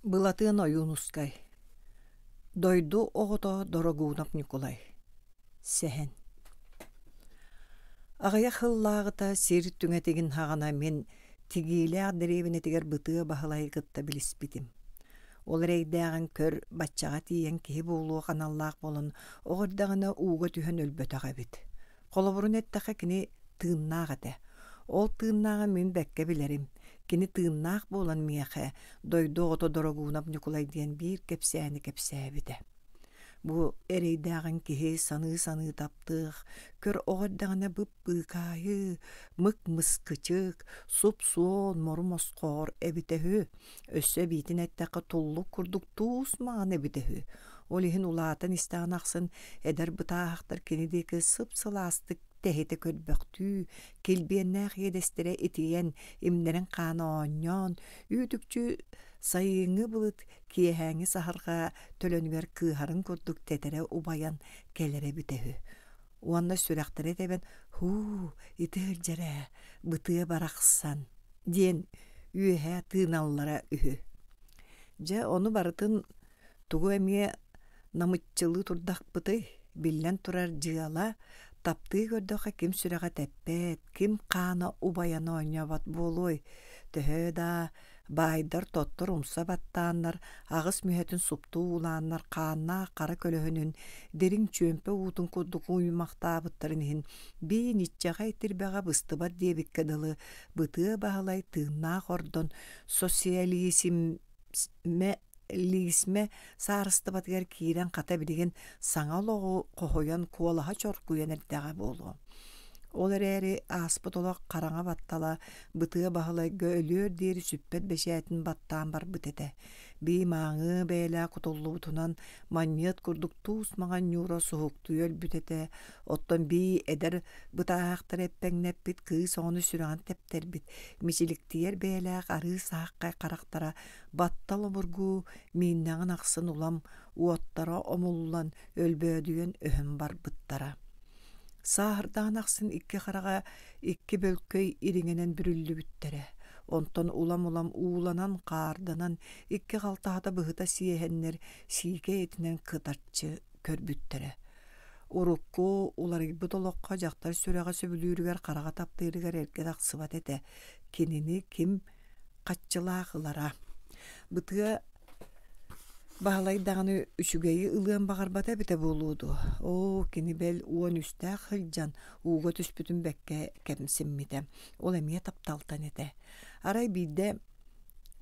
Былатыан Ойуунускай Дойду оҕото Дорогуунап Ньукулай Сэһэн Аҕыйах сыллааҕыта сир түҥэтигин саҕана мин Тигиилээх дэриэбинэтигэр Бытыа Баһылайы кытта билиспитим. Ол эрэйдээҕин көр, баччаҕа тиийэн киһи буолуох аналлаах буолан, оҕо эрдэҕинэ ууга түһэн өлбөтөх эбит. Холобурун эттэххэ, кини тыыннаах этэ. Ол тыыннааҕын мин бэккэ билэрим. Кини тыыннаах буолан миэхэ дойду оҕото Дорогуунап Ньукулай диэн биир кэпсээни кэпсээбитэ. Бу эрэйдээҕин киһи саныы-саныы таптыах, көр оҕо эрдэҕинэ бып-быыкаайы, мык-мыскычык, суп-суон мору-мосхоор эбитэ үһү. Өссө эбиитин эттэххэ туллук курдук туус маҥан эбитэ үһү. Ол иһин улаатан истэҕин ахсын эдэр бытааһахтар кини диэки сып-сылаастык тэһитэ көрбөхтүү, килбиэннээх иэдэстэрэ итийэн, имнэрин хаана оонньоон, үүт-үкчү сайыҥҥы былыт киэһээҥҥи саһарҕа төлөнүгэр кыыһарын курдук тэтэрэ убайан кэлэрэ эбитэ үһү. Уонна сүрэхтэрэ тэбэн «Һуу, ити сылдьар ээ, бытыа барахсан» диэн үөһэ тыыналлара үһү. Дьэ, ону барытын тугу эмиэ намыччылыы турдахпытый, биллэн турар дьыала, таптыы көрдөххө ким сүрэҕэ тэппэт, ким хаана убайан оонньообот буолуой, төһө да баайдар тоттор умса баттааннар, аҕыс мүһэтин суптуу уулааннар хааннаах хара көлөһүнүн дириҥ чүөмпэ уутун курдук уйумахтаабыттарын иһин бии ниччэҕэй тирбэҕэ быстыбат диэбиккэ дылы Бытыа Баһылай тыыннаах ордон социализммэ лиисмэ саарыстыбатыгар киирэн хата билигин саҥа олоҕу хоһуйан куолаһа чоргуйан эрдэҕэ буолуо. Ол эрээри ааспыт олох хараҥа баттала Бытыа Баһылайга өлүөр диэри сүппэт бэчээтин баттаан барбыт этэ. Бии мааҥыы бэйэлээх кутуллубутунан манньыат курдук туус маҥан ньуура суһуктуйа өлбүт этэ, оттон бии эдэр бытааһахтары эппэҥнэппит кыыс оҕону сүрэҕин тэптэрбит, мичиликтийэр бэйэлээх арыы сааххай харахтара баттал обургу мииннэҕин ахсын улам уоттара омуллан, өлбөөдүйэн өһөн барбыттара. Сааһырдаҕын ахсын икки хараҕа икки бөлкөй ириҥэнэн бүрүллүбүттэрэ. Онтон улам-улам ууланан-хаарданан, икки халтаһата быһыта сиэһэннэр сиикэй этинэн кытарчы көрбүттэрэ. Урукку уларыйбыт олоххо дьахтар сүрэҕэ сөбүлүүрүгэр хараҕа таптыырыгар эргэ тахсыбат этэ. Кинини ким хаччылаах ылара. Бытыа Баһылай даҕаны үчүгэйи ылыан баҕарбата эбитэ буолуо дуо? Оо, кини бэл 13-тээх сылдьан ууга түспүтүн бэккэ кэмсиммитэ. Ол эмиэ тапталтан этэ. Арай биирдэ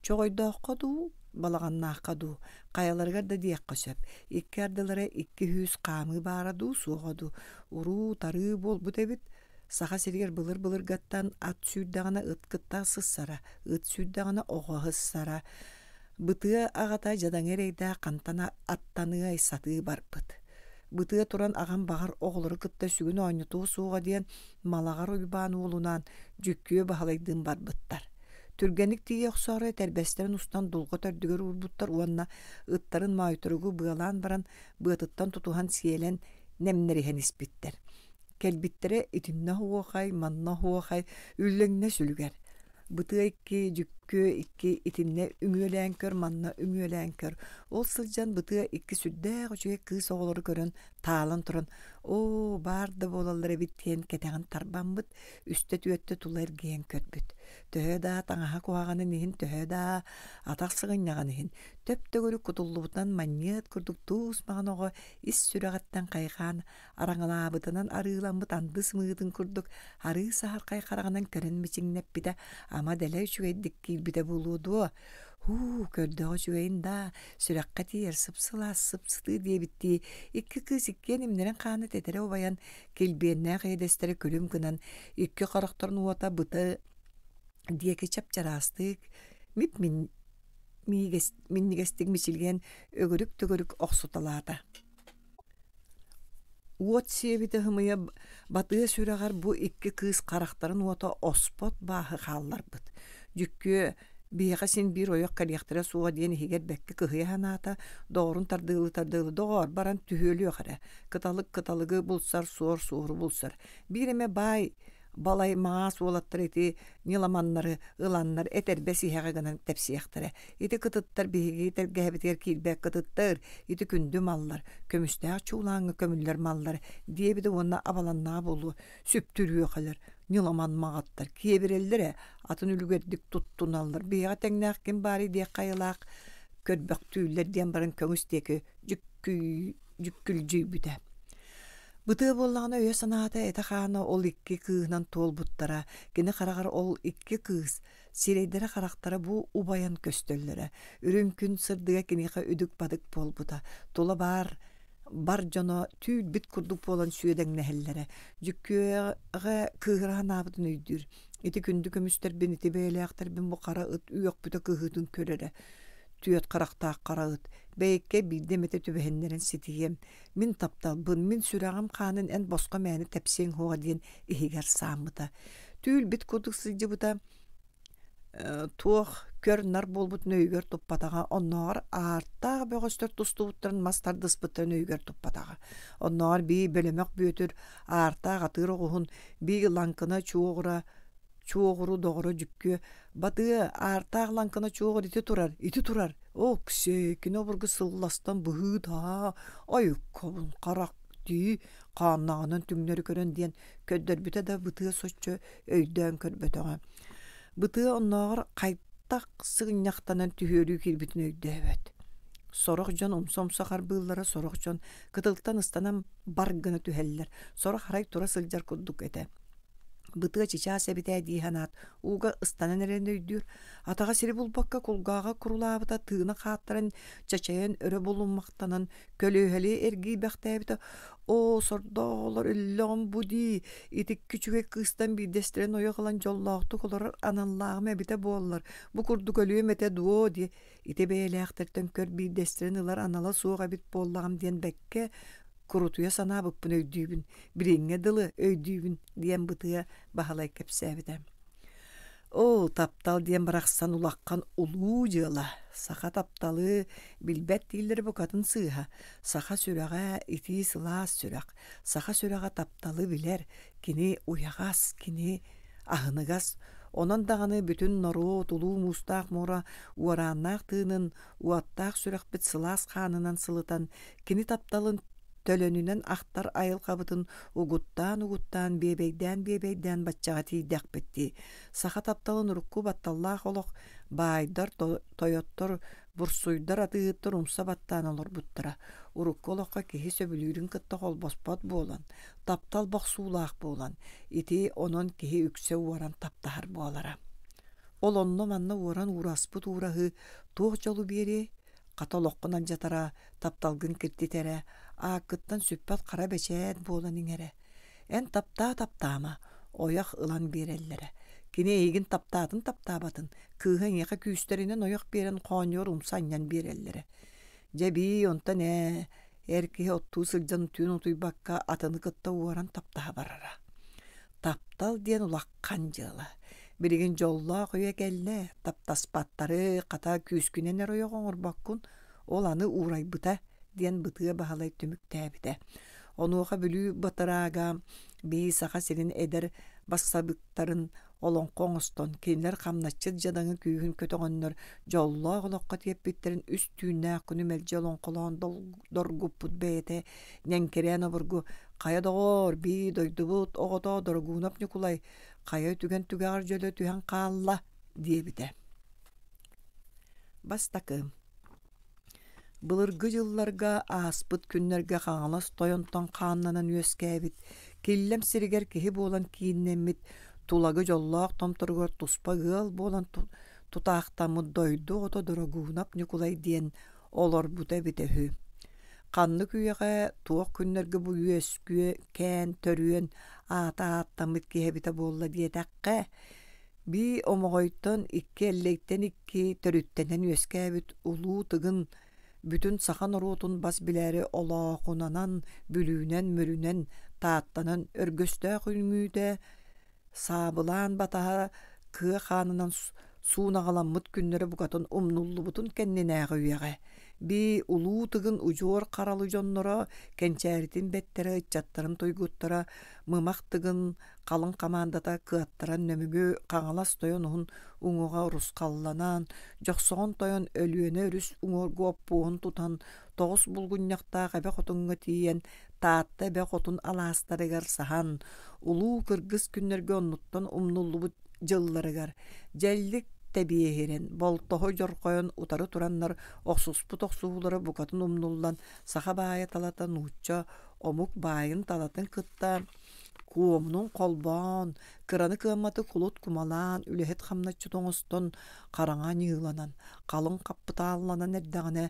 Чоҕойдооххо дуу, Балаҕаннаахха дуу, хайаларыгар да диэххэ сөп, икки ардылара 200 хаамыы баара дуу, суоҕа дуу, уруу-тарыы буолбут эбит. Саха сиригэр былыр-былыргаттан ат сүүрдэҕинэ ыт кытта сыссара, ыт сүүрдэҕинэ оҕо сыссара. Бытыа аҕата дьадаҥы эрэйдээх хантан аттаныай сатыы барбыт. Бытыа туран аҕам баҕар оҕолору кытта сүгүн оонньотуо суоҕа диэн Малаҕар Уйбаан уолунаан Дьүккүө Баһылайдыын барбыттар. Түргэнник тиийэ охсоору этэрбэстэрин устан дулҕа төрдүгэр уурбуттар уонна ыттарын моойторугу быалаан баран быатыттан тутуһан сиэлэн нэмнэриһэн испиттэр. Кэлбиттэрэ итиннэ оһуохай, манна оһуохай, үллэҥнэс үлүгэр. Бытыа икки, дьүккүө икки, итиннэ үҥүөлээн көр, манна үҥүөлээн көр. Ол сылдьан Бытыа икки сүрдээх үчүгэй кыыс оҕолору көрөн, таалан туран, «Оо, баар да буолаллар эбит» диэн кэтэҕин тарбаммыт, үстэ-түөртэ тула эргийэн көрбүт. Төһө да таҥаһа куһаҕанын иһин, төһө да атах сыгынньаҕын иһин, төп-төгүрүк кутуллубутунан манньыат курдук туус маҥан оҕо ис сүрэҕиттэн хайҕаан араҥалаабытынан арыыламмыт анды сымыытын курдук арыы саһархай хараҕынан көрөн мичиҥнэппитэ ама дэлэ үчүгэйдик киирбитэ буолуо дуо һуу көрдөҕө үчүгэйин даа сүрэххэ тиийэр сып-сылаас сып-сытыы диэбиттии икки кыыс иккиэн имнэрин хаана тэтэрэ убайан килбиэннээх иэдэстэрэ күлүм гынан икки харахтарын уота быта диэки чап-чараастык мип-минньигэстик мичилийэн өгүрүк-төгүрүк охсуталаата Уот сиэбитэ ымыйа Батыа сүрэҕэр бу икки кыыс харахтарын уота оспот бааһы хаалларбыт. Дьүккүө биһиэхэ син биир ойох кэлиэхтэрэ суоҕа диэн иһигэр бэккэ кыһыйа санаата, доҕорун тардыылыы-тардыылыы доҕоор баран түһүөлүөх эрэ, кыталык кыталыгы булсар, суор суору булсар. Биир эмэ баай. Балай маҥаас уолаттар ити ньыламаннары ыланнар этэрбэс иһэҕэ гынан тэпсиэхтэрэ. Ити кытыттар биһиги тэлгэһэбитигэр киирбэт кытыттар, ити күндү маллар, көмүстээх чуулааҥҥа көмүллэр маллар диэбитэ уонна абаланнаҕа буолуо сүптүрүөхэлэр, ньыламан маҕаттар, киэбирэллэр ээ, атын үлүгэрдик туттуналлар, биһиэхэ тэҥнээх ким баарый диэххэ айылаах көрбөхтүүллэр диэн баран көҥүс диэки дьүккүлдьүйбүтэ. Бытыа буоллаҕына өйө-санаата этэ-хаана ол икки кыыһынан туолбуттара, кини хараҕар ол икки кыыс сирэйдэрэ-харахтара бу убайан көстөллөрө, үрүҥ күн сырдыга киниэхэ үдүк-бадык буолбута, тула баар бар дьоно түүл-бит курдук буолан сүөдэҥнэһэллэрэ, дьүккүөҕэ кыыһыра санаабытын өйдүүр, ити күндү көмүстэрбин, ити бэйэлээхтэрбин бу хара ыт үөхпүтэ кыһыытын көрөрө, түөрт харахтаах хара ыт, бэйэккэ биирдэ эмэтэ түбэһиннэрэн ситиһиэм, мин тапталбын, мин сүрэҕим хаанын эн босхо мээнэ тэпсиэҥ суоҕа диэн иһигэр сааммыта. Түүл-бит курдук сылдьыбыта, туох көр-нар буолбутун өйүгэр туппатаҕа, оннооҕор аартаах бөҕөстөр тустубуттарын мас тардыспыттарын өйүгэр туппатаҕа. Оннооҕор бии Бөлөмөх Бүөтүр аартаах атыыр оҕуһун, бии Лаҥкына Чуоҕура Чуоҕуру доҕоро Дьүккүө «Батыа, аартаах Лаҥкына Чуоҕур ити турар, ити турар, оксээ, кини обургу сылластан быһыы-таһаа, айыккабын харах дии, хааннаҕынан түҥнэри көрөн» диэн көрдөрбүтэ да Бытыа соччо өйдөөн көрбөтөҕө. Бытыа оннооҕор хайтах сыгынньахтанан түһүөрүү киирбитин өйдөөбөт. Сорох дьон умса-умса харбыыллара, сорох дьон кытылтан ыстанан бар гына түһэллэр, сорох арай тура сылдьар курдук этэ. Бытыа чычаас эбит ээ дии санаат, ууга ыстанан эрэн өйдүүр, атаҕа сири булбакка кулгааҕа курулаабыта тыына хааттаран чачайан өрө булуммахтанан көлүөһэлии эргийбэхтээбитэ «Оо, сордоох оҕолор өллөҕүм бу дии, итикки үчүгэй кыыстан биирдэстэрин ойох ылан дьоллоохтук олорор аналлааҕым эбитэ буоллар, бу курдук өлүөм этэ дуо» диэ ити бэйэлээхтэртэн көр биирдэстэрин ылар анала суох эбит буоллаҕым диэн бэккэ курутуйа санаабыппын өйдүүбүн, билиҥҥэ дылы өйдүүбүн диэн Бытыа Баһылай кэпсээбитэ. Оо, таптал диэн барахсан улахан улуу дьыала. Саха тапталы билбэт дииллэрэ букатын сыыһа. Саха сүрэҕэ итии сылаас сүрэх. Саха сүрэҕэ тапталы билэр. Кини уйаҕас, кини аһыныгас. Онон даҕаны бүтүн норуот улуу муустаах муора уорааннаах тыынын, уоттаах сүрэхпит сылаас хаанынан сылытан, кини тапталын төлөнүнэн ахтар айылҕабытын угуттаан-угуттаан, биэбэйдээн-биэбэйдээн баччаҕа тиийдэхпит дии. Саха тапталын урукку батталлаах олох баайдар, тойоттор, бурсуйдар, атыыһыттар умса баттаан олорбуттара. Урукку олоххо киһи сөбүлүүрүн кытта холбоспот буолан, таптал бохсуулаах буолан, ити онон киһи үксэ уоран таптаһар буолара. Ол онно-манна уоран уураспыт уураһыы туох дьолу биэриэй? Хата олоххун алдьатара, тапталгын киртитэрэ, ааккыттан сүппэт хара бэчээт буолан иҥэрэ. Эн таптаа-таптаама, ойох ылан биэрэллэрэ. Кини эйигин таптаатын таптаабатын, кыыһа эйиэхэ күүстэринэн ойох биэрэн хоонньугар умса анньан биэрэллэрэ. Дьэ бии, онтон ээ, эр киһи оттуу сылдьан түүн утуйбакка атыны кытта уоран таптаһа барара. Таптал диэн улахан дьыала. Билигин дьоллоох үйэ кэллэ, таптаспаттары, хата күүскүнэн эрэ ойох оҥорбоккун, ол аны уурайбыта, диэн Бытыа Баһылай түмүктээбитэ. Онуоха Бүлүү батыраага бии Саха сирин эдэр бассабыыктарын олоҥхо оҥостон, кинилэр хамначчыт дьадаҥы күүһүн көтөҕөннөр дьоллоох олоххо тиэрпиттэрин үс түүннээх күнү мэлдьи олоҥхолоон доргуппут бэйэтэ Ньэҥкирээн обургу «Хайа доҕоор, бии дойдубут оҕото Дорогуунап Ньукулай хайа үтүгэн түгэҕэр дьөлө түһэн хаалла» диэбитэ. Бастакы Былыргы дьылларга ааспыт күннэргэ Хаҥалас тойонтон хааннанан үөскээбит, Киллэм сиригэр киһи буолан кииннэммит, Тулагы дьоллоох томторугар туспа ыал буолан тутаахтаммыт дойду оҕото Дорогуунап Ньукулай диэн олорбута эбитэ үһү. Ханнык үйэҕэ, туох күннэргэ бу үөскүө, кээн, төрүөн аата ааттаммыт киһи эбитэ буолла диэтэххэ, бии Омоҕойтон икки Эллэйтэн икки төрүттэнэн үөскээбит Улуу Тыгын бүтүн саха норуотун бас билээри Олоохунанан, Бүлүүнэн, Мүрүнэн, Тааттанан өргөстөөх үҥүүтэ саабылаан батаһа кыа хаанынан суунаҕаламмыт күннэрэ букатын умнуллубутун кэннинээҕи үйэҕэ бии Улуу Тыгын удьуор харалы дьонноро, кэнчээритин бэттэрэ, ыччаттарын туйгуттара Мымах Тыгын халыҥ хамаандата кыаттаран Нөмүгү Хаҥалас тойон уһун уҥуоҕа урусхалланан, Дьохсоҕон тойон Өлүөнэ өрүс уҥуоргу оппуоһун тутан, тоҕус булгунньахтаах эбэ хотуҥҥа тиийэн Таатта эбэ хотун алаастарыгар саһан, улуу кыргыс күннэргэ оннуттан умнуллубут дьылларыгар дьэллик тэбиэһирэн, болтоһо дьорҕойон утары тураннар охсуспут охсуһуулара букатын умнуллан, саха баайа талата нуучча омук баайын талатын кытта куомунун холбоон, кыраны кыамматы кулут кумалаан, үлэһит хамначчыт оҥостон, хараҥа ньыыланан, халыҥ хаппытаалланан эрдэҕинэ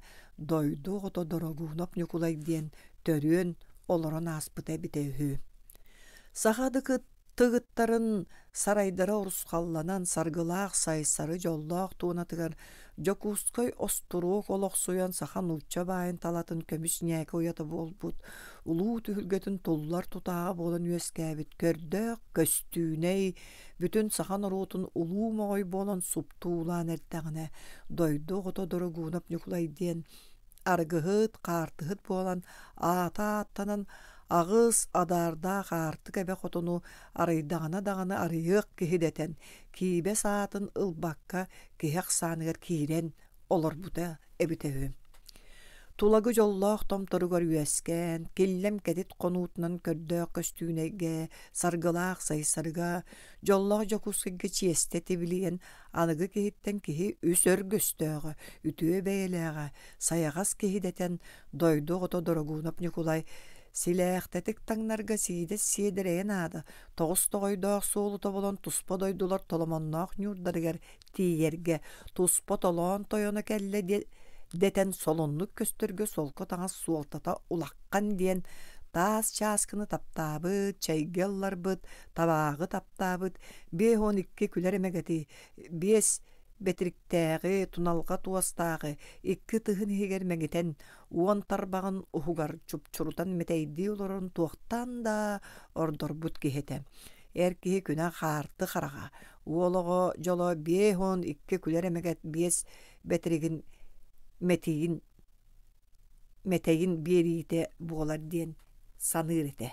дойду оҕото Дорогуунап Ньукулай диэн төрүөн олорон ааспыта эбитэ үһү. Саха тыгыттарын сарайдара урусхалланан саргылаах Сайсары дьоллоох туонатыгар Дьокуускай остуруок олохсуйан саха-нуучча баайын талатын көмүс ньээкэ уйата буолбут улуу түһүлгэтин туллар тутааҕа буолан үөскээбит көрдөөх көстүүнэй бүтүн саха норуотун улуу моҕой буолан суптуулаан эрдэҕинэ дойду оҕото Дорогуунап Ньукулай диэн арыгыһыт, хаартыһыт буолан аата ааттанан аҕыс адаардаах аартык эбэ хотуну арыйдаҕына даҕаны арыйыах киһи дэтэн, киибэ саатын ылбакка киһи ахсааныгар киирэн олорбута эбитэ үһү. Тулагы дьоллоох томторугар үөскээн, киллэм кэтит хонуутунан көрдөөх көстүүнэйгэ, саргылаах сайсарыга, дьоллоох Дьокуускайга чиэстэ тибилийэн аныгы киһиттэн киһи үс өргөстөөҕө, үтүө бэйэлээҕэ, сайаҕас киһи дэтэн, дойду оҕото Дорогуунап Ньукулай силээхтэтик таҥнарга сиидэс сиэдэрэйэ наада, тоҕус тоҕойдоох суолу тобулан туспа дойдулар толомонноох ньуурдарыгар тиийэргэ туспа толоон тойоно кэллэ дэтэн солуннук көстөргө солко таҥас суолтата улаххан диэн таас чааскыны таптаабыт, чэйгэ ылларбыт, табааҕы таптаабыт, 52 күлэр эмэгэти, биэс бэтириктээҕи, туналҕа туостааҕы икки ытыһын иһигэр мэҥитэн, уон тарбаҕын уһугар чупчурутан мэтэйдии олорон туохтан да ордорбут киһи этэ. Эр киһи күнэ хаарты хараҕа, уол оҕо дьоло 52 күлэр эмэгэт биэс бэтиригин мэтийин мэтэйин биэриитэ буолар диэн саныыр этэ.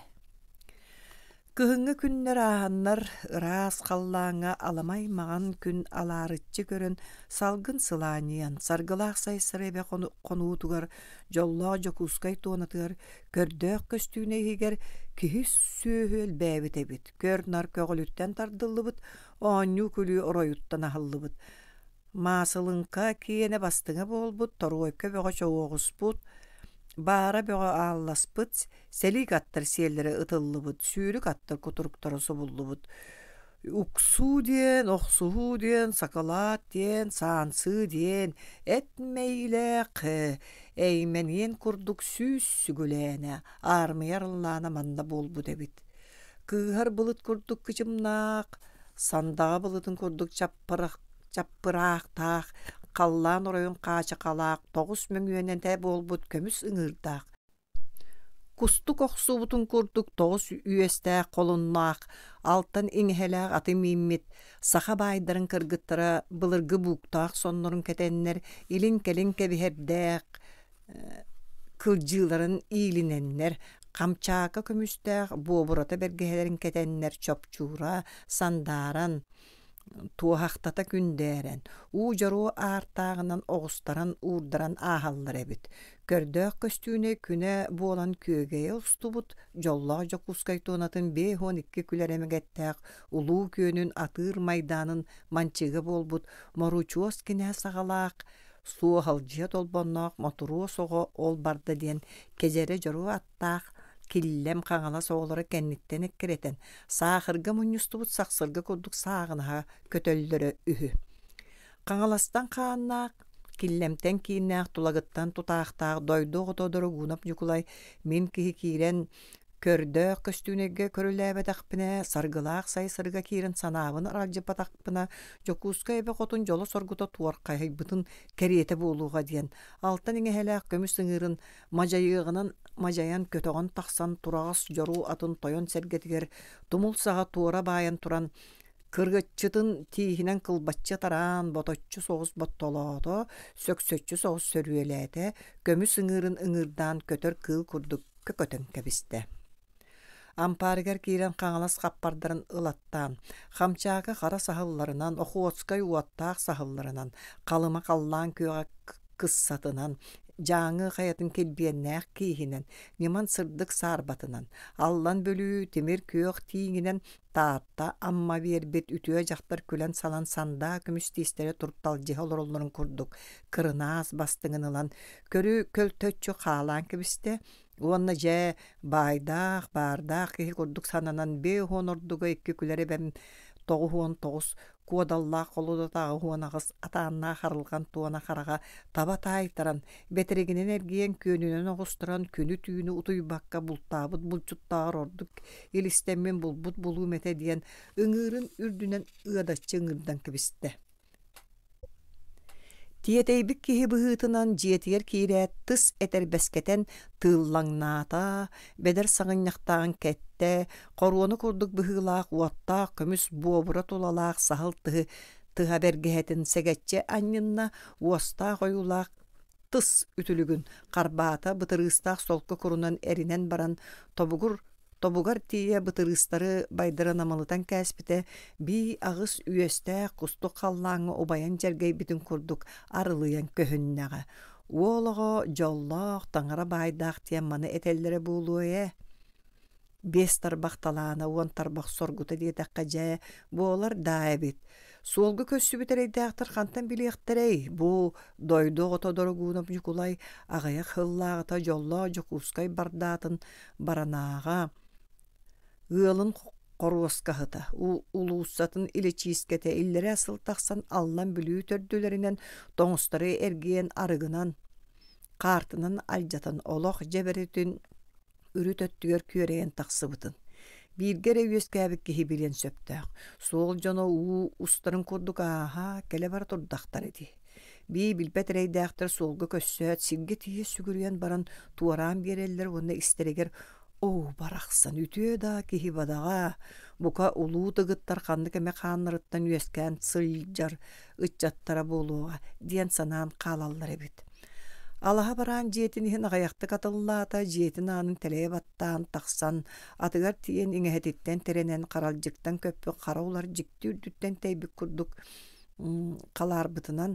Кыһыҥҥы күннэр ааһаннар, ыраас халлааҥҥа аламай маҥан күн алаарыччы көрөн, салгын сылаанньыйан, саргылаах Сайсары эбэ хонуутугар, дьоллоох Дьокуускай туонатыгар, көрдөөх көстүүнэ иһигэр киһи сүөһү элбээбит эбит, көр-нар көҕүлүттэн тардыллыбыт, оонньуу-күлүү оройуттан аһыллыбыт. Маасылыҥка киэнэ бастыҥа буолбут, торуойка бөҕө чоуоҕуспут, баара бөҕө аалласпыт, сэлиик аттар сиэллэрэ ытыллыбыт, сүүрүк аттар кутуруктара субуллубут. Уксуу диэн, охсуһуу диэн, сакалаат диэн, саансыы диэн, эт мэйиилээх эймэниэн курдук сүүс сүгүлээнэ, аармыйа арыллаана манна буолбут эбит. Кыыһар былыт курдук кычымнаах, сандаҕа былытын курдук чаппыраахтаах, халлаан оройун хаачыкалаах тоҕус мөҥүөнэтэ буолбут көмүс ыҥыырдаах, кустук охсубутун курдук тоҕус үөстээх холуннаах, алтан иҥэһэлээх аты мииммит саха баайдарын кыргыттара былыргы бууктаах соннорун кэтэннэр илин-кэлин кэбиһэрдээх кылдьыыларын иилинэннэр, хамчаакы көмүстээх буобурата бэргэһэлэрин кэтэннэр чопчуура сандааран, туоһахтата күндээрэн, уу дьоруо аартааҕынан оҕустаран уурдаран ааһаллар эбит. Көрдөөх көстүүнэй күнэ буолан күөгэйэ устубут дьоллоох Дьокуускай туонатын 52 күлэр эмэгэттээх улуу күөнүн атыыр майдаанын манчыыга буолбут Моручуос кинээс аҕалаах Суоһалдьыйа Толбонноох мотуруос оҕо ол барда диэн кэдьэрэ дьоруо аттаах Киллэм Хаҥалас оҕолоро кэнниттэн эккирэтэн, саахырга мунньустубут сахсырга курдук сааҕынаһа көтөллөрө үһү. Хаҥаластан хааннаах, Киллэмтэн кииннээх Тулагыттан тутаахтаах дойду оҕото Дорогуунап Ньукулай мин киһи киирэн Көрдөөх көстүүнэйгэ көрүлээбэтэхпинэ, саргылаах сайсарга киирэн санаабын аралдьыппатахпына, Дьокуускай эбэ хотун дьоло-соргута туорхайбытын кэриэтэ буолуоҕа диэн, алтан иҥэһэлээх көмүс ыҥыырын мадьайыаҕынан мадьайан көтөҕөн тахсан тураҕас дьоруо атын тойон сэргэтигэр тумул саҕа туора баайан туран, Кыргыччытын тииһинэн кылбаччы тараан, боточчу соҕус боттолоото, сөксөччү соҕус сөрүөлээтэ, көмүс ыҥыырын ыҥыырдаан көтөр кыыл курдук көкөтөн кэбистэ. Ампаарыгар киирэн Хаҥалас хаппардарын ылаттаан, Хамчаакы хара саһылларынан, Охотскай уоттаах саһылларынан, Халыма халлаан күөҕэ кыссатынан, Дьааҥы хайатын килбиэннээх кииһинэн, Ньыман сырдык саарбатынан, Аллан Бүлүү тимир күөх тииҥинэн Таатта Амма биэрбит үтүө дьахтар күлэн-салан сандаа көмүс тиистэрэ турталдьыһа олороллорун курдук кырынаас бастыҥын ылан көрү көлтөччү хаалаан кэбистэ уонна дьэ баайдаах баардаах киһи курдук сананан 50 ордуга икки күлэр эбэм 99 куодаллаах холуодата 88 атааннаах арылҕан туона хараҕа таба таайтаран бэтэригинэн эргийэн күөнүнэн оҕустаран күнү-түүнү утуйбакка бултаабыт булчуттааҕар ордук илистэммин булбут булуум этэ диэн ыҥыырын үрдүнэн ыадаччы ыҥырдан кэбистэ. Тиэтэйбит киһи быһыытынан дьиэтигэр киирээт тыс этэрбэскэтэн тыыллаҥнаата, бэдэр саҕынньахтааҕын кэттэ, хоруона курдук быһыылаах уоттаах көмүс буобура тулалаах саһыл тыһы тыһа бэргэһэтин сэгэччи анньынна, уостаах ойуулаах тыс үтүлүгүн харбаата бытырыыстаах солко курунан эринэн баран тобугур тобугар тиийэ бытырыыстары байдарын амалытан кээспитэ бии аҕыс үөстээх кустук халлааҥҥа убайан дьэргэйбитин курдук арылыйан көһүннэҕэ. Уол оҕо дьоллоох, таҥара баайдаах диэн маны этэллэрэ буолуо ээ. Биэс тарбах талаана, уон тарбах соргута диэтэххэ дьэ, буолар даа эбит. Суолга көрсүбүт эрэйдээхтэр хантан билиэхтэрэй, бу дойду оҕото Дорогуунап Ньукулай аҕыйах сыллааҕыта дьоллоох Дьокуускай бардаатын баранааҕа, ыалын хоруоскаһыта, улууссатын илэчиискэтэ иллэрээ сыл тахсан Аллан Бүлүү төрдүлэринэн тоҥустары эргийэн арыгынан, хаартынан алдьатан олох дьэбэритин үрүт өттүгэр күөрэйэн тахсыбытын бииргэ эрэ үөскээбит киһи билиэн сөптөөх. Суол дьоно уу устарын курдук ааһа, кэлэ-бара турдахтар ити. Бии билбэт эрэйдээхтэр суолга көрсөөт, сиргэ тиийэ сүгүрүйэн баран туораан биэрэллэр уонна истэригэр «Оо, барахсан, үтүө да киһи бадаҕа, бука улуу тыгыттар ханнык эмэ хааннарыттан үөскээн сылдьар ыччаттара буолуоҕа» диэн санаан хаалаллар эбит. Алаһа бараан дьиэтин иһин аҕыйахтык атыллаата, дьиэтин аанын тэлэйэ баттаан тахсан, атыгар тиийэн иҥэһэтиттэн тирэнэн харалдьыктан көппүт хара улар дьикти үрдүттэн тэйбит курдук халаарбытынан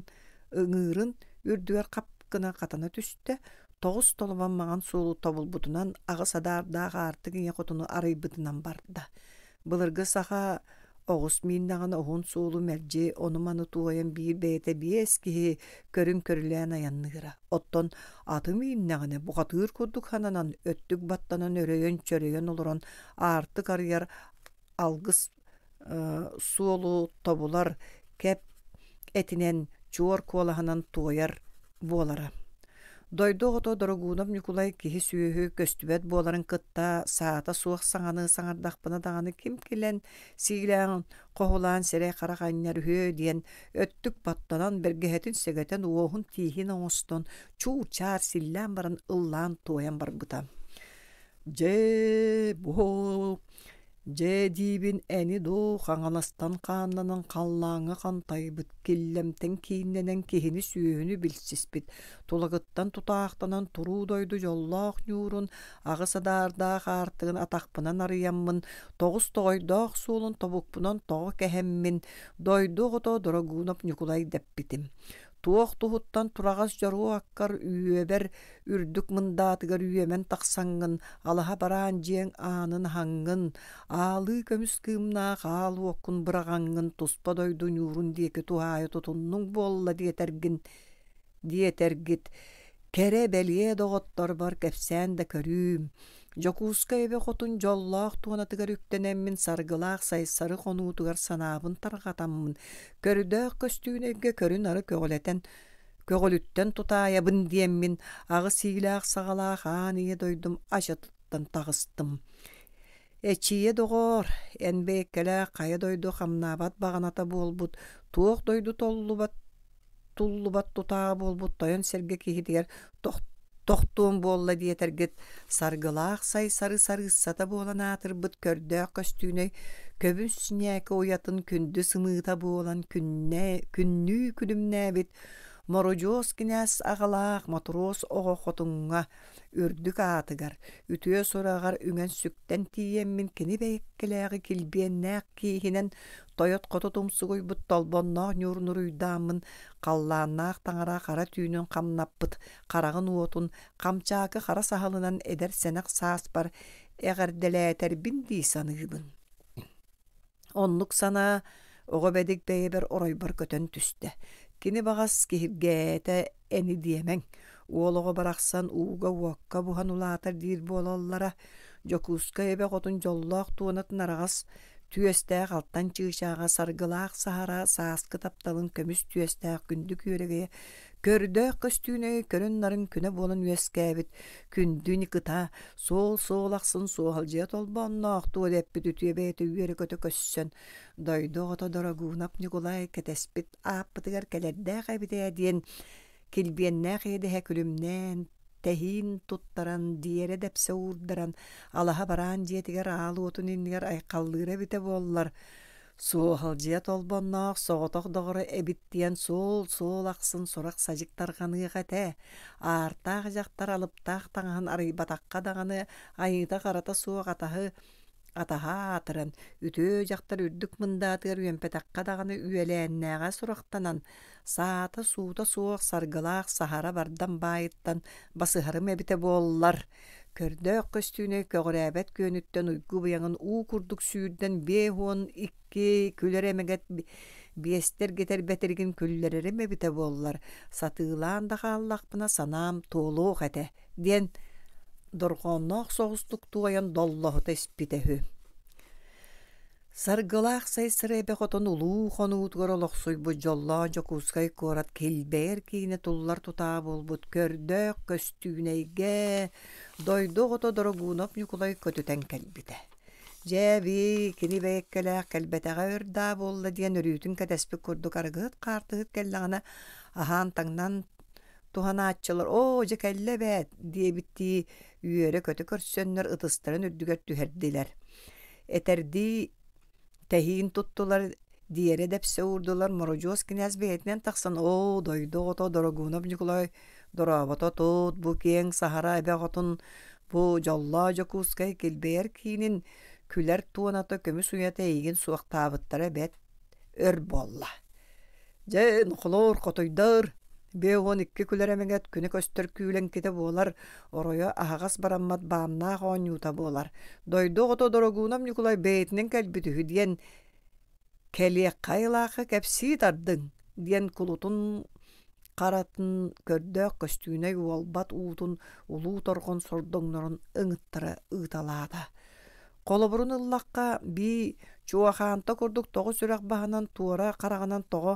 ыҥыырын үрдүгэр хап гына хатана түстэ, тоҕус толомон маҥан суолу тобулбутунан аҕыс адаардаах аартык ийэ хотуну арыйбытынан барда. Былыргы саха оҕус мииннэҕинэ уһун суолу мэлдьи ону-маны туойан биир бэйэтэ биэс киһи көрүн көрүлээн айанныыра. Оттон аты мииннэҕинэ бухатыыр курдук сананан, өттүк баттанан өрөйөн-чөрөйөн олорон аартык арыйар алгыс суолу тобулар кэп этинэн чуор куолаһынан туойар буолара. Дойду оҕото Дорогуунап Ньукулай киһи-сүөһү көстүбэт буоларын кытта саата суох саҥаны саҥардахпына даҕаны ким кэлэн сиилээн, хоһулаан сирэй-харах анньар үһүө диэн өттүк баттанан, бэргэһэтин сэгэтэн, уоһун-тииһин оҥостон, чуу-чаар силлээн баран ыллаан-туойан барбыта. Дьэ, бу Дьэ диибин эни дуу, Хаҥаластан хааннанан халлааҥҥа хантайбыт, Киллэмтэн кииннэнэн киһини-сүөһүнү билсиспит, Тулагыттан тутаахтанан туруу дойду дьоллоох ньуурун, аҕыс адаардаах аартыгын атахпынан арыйаммын, тоҕус тоҕойдоох суолун тобукпунан тоҕо кэһэммин, дойду оҕото Дорогуунап Ньукулай дэппитим. Туох туһуттан тураҕас дьоруо аккар үөбэр үрдүк мындаатыгар үөмэн тахсаҥҥын, алаһа бараан дьиэҥ аанын аһаҥҥын, аалыы көмүс кыымнаах аал уоккун быраҕаҥҥын туспа дойду ньуурун диэки туһаайа тутуннуҥ буолла диэтэргин диэтэргит кэрэ бэлиэ доҕотторбор кэпсээн да көрүүм. Дьокуускай эбэ хотун дьоллоох туонатыгар үктэнэммин саргылаах Сайсары хонуутугар санаабын тарҕатаммын, көрдөөх көстүүнэйгэ көрү-нары көҕүлэтэн көҕүлүттэн тутаайабын диэммин аҕыс иилээх-саҕалаах аан ийэ дойдум ачатыттан таҕыстым. Эчийэ доҕоор, эн бэйэккэлээх хайа дойду хамнаабат баҕаната буолбут, туох дойду толлубат туллубат тутааҕа буолбут тойон сэргэ киһитигэр тохтуом буолла диэтэргит, саргылаах Сайсары сарыыссата буолан аатырбыт көрдөөх көстүүнэй Көмүс ньээкэ уйатын күндү сымыыта буолан күннэ күннүү күлүмнээбит Морудьуос кинээс аҕалаах Мотуруос оҕо хотуҥҥа үрдүк аатыгар, үтүө сураҕар үҥэн-сүктэн тиийэммин кини бэйэккэлээҕи килбиэннээх кииһинэн тойот-хоту тумсугуйбут толбонноох ньуурнуруйдааммын халлааннаах таҥара хара түүнүн хамнаппыт хараҕын уотун хамчаакы хара саһылынан эдэр-сэнэх сааспар эҕэрдэлээтэрбин дии саныыбын. Оннук санаа оҕо бэдик бэйэбэр оройбор көтөн түстэ. Кини баҕас киһиргээтэ эни диэмэҥ. Уол оҕо барахсан ууга-уокка буһан улаатар диир буолаллара. Дьокуускай эбэ хотун дьоллоох туонатын араҕас түөстээх алтан чыычааҕа саргылаах саһара сааскы тапталын көмүс түөстээх күндү күөрэгэйэ Көрдөөх көстүүнэй көрүн-нарын күнэ буолан үөскээбит күндү Никыта суол-суол ахсын суоһалдьыйа толбоонноох туола эппит үтүө бэйэтэ үөрэ-көтө көссөн, дойду оҕото Дорогуунап Ньукулай кэтэспит ааппытыгар кэлэрдээх эбит ээ диэн килбиэннээх иэдэһэ күлүмнээн, тэһиин туттаран, диэрэ дэпсэ уурдаран, алаһа бараан дьиэтигэр аал уотун иннигэр айхаллыыра эбитэ буоллар, Суоһалдьыйа Толбонноох соҕотох доҕоро эбит диэн суол-суол ахсын сурах-садьык тарҕаныах этэ. Аартаах дьахтар алыптаах таҥаһын арыйбатахха даҕаны айыыта-харата суох атаһы атаһа аатыран, үтүө дьахтар үрдүк мындаатыгар үөмпэтэххэ даҕаны үөлээннээҕэ сурахтанан, саата-суута суох саргылаах саһара бардам баайыттан басыһарым эбитэ буоллар Көрдөөх көстүүнэй көҕүрээбэт күөнүттэн уйгу быйаҥын уу курдук сүүрдэн 52 күлэр эмэгэт биэстэр гитэр бэтиригин күллэрэрим эбитэ буоллар, сатыылаан да хааллахпына санаам туолуох этэ, диэн дорҕоонноох соҕустук туойан доллоһута испитэ үһү. Саргылаах Сайсары эбэ хотон улуу хонуутугар олохсуйбут дьоллоох Дьокуускай куорат килбэйэр киинэ туллар тутаа буолбут көрдөөх көстүүнэйгэ дойду оҕото Дорогуунап Ньукулай көтүтэн кэлбитэ. Дьэ, бии, кини бэйэккэлээх кэлбэтэҕэ өр даа буолла диэн өрүүтүн кэтэспит курдук арыгыһыт-хаартыһыт кэллэҕинэ аһаан-таҥнан туһанааччылар «Оо, дьэ кэллэ эбээт» диэбиттии үөрэ-көтө көрсөннөр ытыстарын үрдүгэр түһэрдилэр. Этэрдии тэһиин туттулар, диэрэ дэпсэ уурдулар, Мородьуос кинээс бэйэтинэн тахсан «Оо, дойду оҕото Дорогуунап Ньукулай дорообото тут, бу киэҥ саһара эбэ оҕотун, бу дьоллоох Дьокуускай килбэйэр киинин күлэр туоната көмүс уйата эйигин суохтаабыттара бэрт өр буолла. Дьэ, нохолоор, хотуйдар, 52 күлэр эмэгэт күнэ көстөр күүлэҥкитэ буолар, оройо аһаҕас бараммат бааннаах оонньуута буолар. Дойду оҕото Дорогуунап Ньукулай бэйэтинэн кэлбит үһү диэн кэлиэххэ айылаахха кэпсии тардыҥ диэн кулутун харатын көрдөөх көстүүнэй уолбат уутун улуу торҕон сордоҥнорун ыҥыттара ыыталаата. Холобурун ыллахха, бии чуохаанта курдук тоҕо сүрэх баһынан туора хараҕынан тоҕо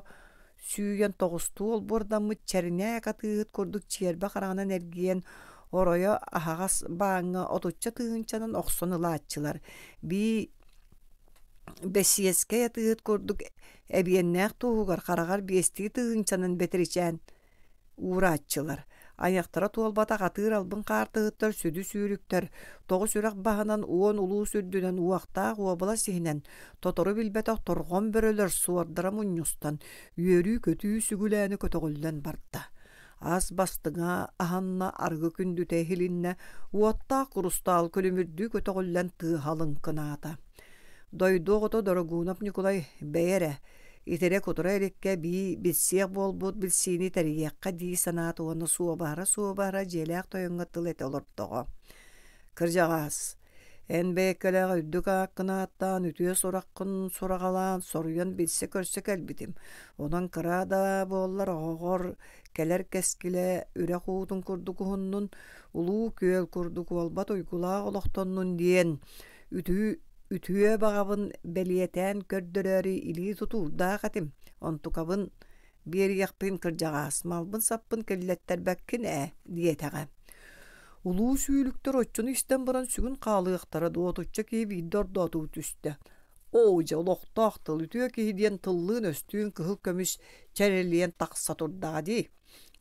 сүүйэн тоҕустуу олбуордаммыт чэринээк атыыһыт курдук чиэрбэ хараҕынан эргийэн оройо аһаҕас бааҥҥа отучча тыһыынчанан охсон ылааччылар. Бии бэсиэскэй атыыһыт курдук эбиэннээх туоһугар хараҕар биэстии тыһыынчанан бэтиричээн уурааччылар, айахтара туолбатах атыыр албын хаартыһыттар сүдү сүүрүктэр, тоҕус үрэх баһынан уон улуус үрдүнэн уохтаах уобалас иһинэн тотору билбэтэх торҕон бөрөлөр суордара мунньустан, үөрүү-көтүү сүгүлээни көтөҕүллэн барда. Ас бастыҥа аһанна, арыгы күндүтэ иһилиннэ, уоттаах курустаал күлүмүрдүү көтөҕүллэн тыаһа лыҥкынаата. Дойду оҕото Дорогуунап Ньукулай бэйэ эрэ, итирэ-кутура иликкэ бии билсиэх буолбут билсиини тэрийиэххэ дии санаата уонна суобаһара-суобаһара дьиэлээх тойоҥҥо тыл этэ олордоҕо. Кырдьаҕаас, эн бэйэккэлээх үрдүк ааккын ааттаан, үтүө сураххын сураҕалаан, соруйан билсэ-көрсө кэлбитим. Онон кыра да буоллар оҕоҕор кэлэр кэскилэ үрэх уутун курдук уһуннун, улуу күөл курдук уолбат уйгулаах олохтоннун диэн үтүү үтүө баҕабын бэлиэтээн көрдөрөөрү илии тутуурдаах этим, онтукабын биэриэхпин кырдьаҕаас малбын-саппын киллэттэрбэккин ээ диэтэҕэ. Улуу сүүлүктэр оччону истэн баран сүгүн хаалыахтара дуо отучча киһи биирдэ ордоотуу түстэ. Оо дьэ олохтоох тыл үтүө киһи диэн тыллыын-өстүүн кыһыл көмүс чэрэлийэн тахса турдаҕа дии.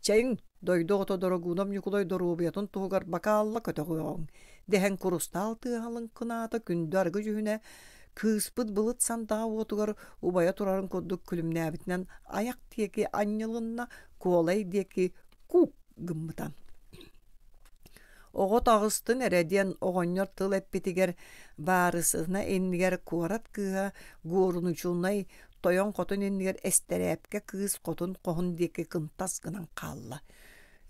Чэйиҥ, дойду оҕото Дорогуунап Ньукулай доруобуйатын туһугар бакаалла көтөҕүөҕүҥ, дэһэн курустаал тыаһа лыҥкынаата күндү арыгы дьүһүнэ. Кыыспыт былыт сандаҕа уотугар убайа турарын курдук күлүмнээбитинэн айах диэки анньылынна, куолай диэки куук гыммыта. Оҕо таҕыстын эрэ диэн оҕонньор тыл эппитигэр баарысына иннигэр куорат кыыһа гуорунучунай тойон хотун иннигэр эстэрээпкэ кыыс хотун хоһун диэки кынтас гынан хаалла.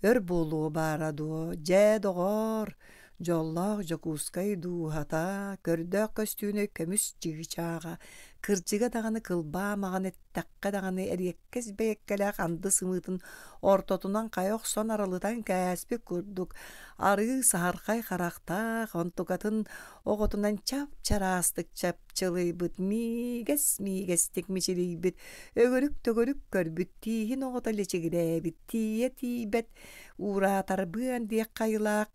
Өр буолуо баара дуо, дьээ, доҕоор, дьоллоох Дьокуускай дууһата, көрдөөх көстүүнэй көмүс чыычааҕа, кырдьыга даҕаны кылбаа маҕан эттэххэ даҕаны эриэккэс бэйэккэлээх анды сымыытын ортотунан хайа охсон аралытан кээспит курдук арыы саһархай харахтаах, онтукатын оҕотунан чап-чараастык чапчылыйбыт, миигэс-миигэстик мичилийбит, өгөрүк-төгөрүк көрбүт тииһин оҕото личигирээбит, тиийэ тиийбэт уураатарбыан диэх хайылаах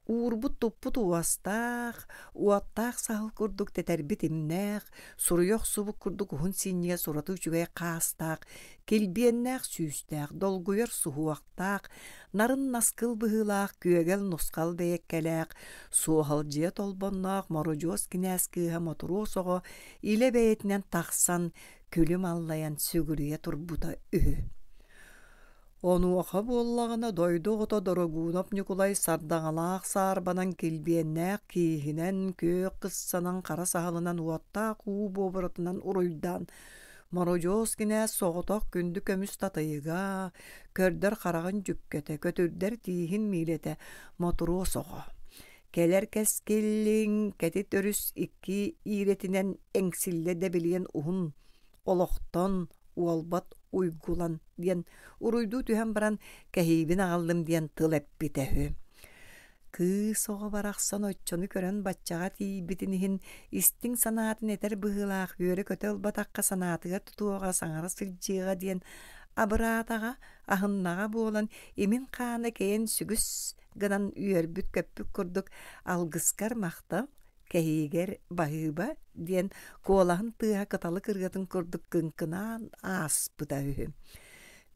Уурбут-туппут уостаах, уоттаах саһыл курдук тэтэрбит имнээх, суруйа охсубут курдук уһун синньигэс ураты үчүгэй хаастаах, килбиэннээх сүүстээх, долгуйар суһуохтаах, нарын наскыл быһыылаах, күөгэл-нусхал бэйэккэлээх, суоһалдьыйа толбонноох мородьуос кинээс кыыһа Мотуруос оҕо илэ бэйэтинэн тахсан, күлүм аллайан сүгүрүйэ турбута үһү. Онуоха буоллаҕына дойду оҕото Дорогуунап Ньукулай сардаҥалаах саарбанан килбиэннээх кииһинэн, күөх кыссанан хара саһылынан уоттаах уу буобуратынан уруйдаан Мородьуос кинээс соҕотох күндү көмүс татыйыга, көрдөр хараҕын дьүккэтэ, көтүрдэр тииһин миилэтэ Мотуруос оҕо. Кэлэр кэскиллиҥ кэтит өрүс икки иирэтинэн эҥсиллэ дэбилийэн уһун олохтон уолбат уйгулан диэн уруйдуу түһэн баран кэһиибин аҕаллым диэн тыл эппитэ үһү. Кыыс оҕо барахсан оччону көрөн баччаҕа тиийбитин иһин истиҥ санаатын этэр быһыылаах үөрэ-көтө ылбатахха санаатыгар тутуоҕа саҥара сылдьыаҕа диэн абыраатаҕа, аһыннаҕа буолан имин хаана кэйэн сүгүс гынан үөрбүт-көппүт курдук алгыскар махтал кэһиигэр баһыыба диэн куолаһын тыаһа кыталык ырыатын курдук кыҥкынаан ааспыта үһү.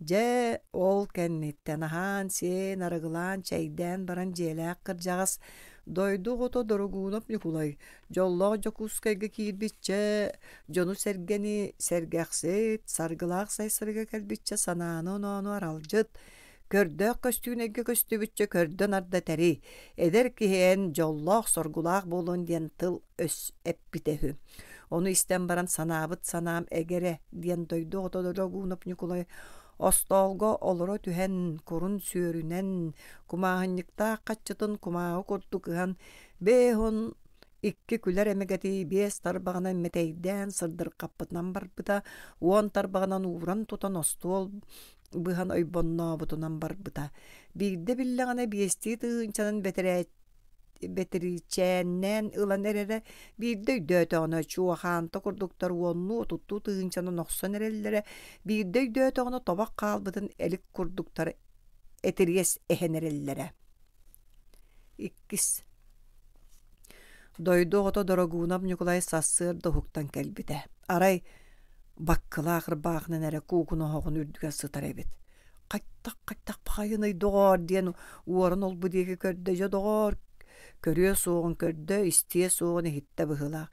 Дьэ, ол кэнниттэн аһаан-сиэн, арыгылаан, чэйдээн баран дьиэлээх кырдьаҕас дойду оҕото Дорогуунап Ньукулай дьоллоох Дьокуускайга киирбиччэ, дьону-сэргэни сэргэхсит, саргылаах Сайсарыга кэлбиччэ санааны-оноону аралдьыт, Көрдөөх көстүүнэйгэ көстүбүччэ көрдө-нарда тэрий, эдэр киһи эн дьоллоох-соргулаах буолуон диэн тыл-өс эппитэ үһү. Ону истэн баран санаабыт санаам эгэрэ диэн дойду оҕото Дорогуунап Ньукулай остоолго олоро түһэн, курун сүөрүнэн, кумааһынньыктаах хаччытын кумааҕы курдук ыһан, бэйэһун икки күлэр эмэгэти биэс тарбаҕынан мэтэйдээн сырдырҕаппытынан барбыта, уон тарбаҕынан ууран тутан остуол быһан ойбоннообутунан барбыта. Биирдэ биллэҕинэ биэстии тыһыынчанан бэтэричээннээн ылан эрэрэ, биирдэ өйдөөтөҕүнэ чуохаанта курдуктар уоннуу отуттуу тыһыынчанан охсон эрэллэрэ, биирдэ өйдөөтөҕүнэ тобох хаалбытын элик курдуктар этириэс эһэн эрэллэрэ. Иккис Дойду оҕото Дорогуунап Ньукулай сарсыарда уһуктан кэлбитэ. Арай баккылаах ырбаахынан эрэ куукуна оһоҕун үрдүгэр сытар эбит. Хайтах-хайтах баҕайыный доҕоор диэн уоран олбу диэки көрдө, дьэ доҕоор, көрүө суоҕун көрдө, истиэ суоҕун иһиттэ быһыылаах.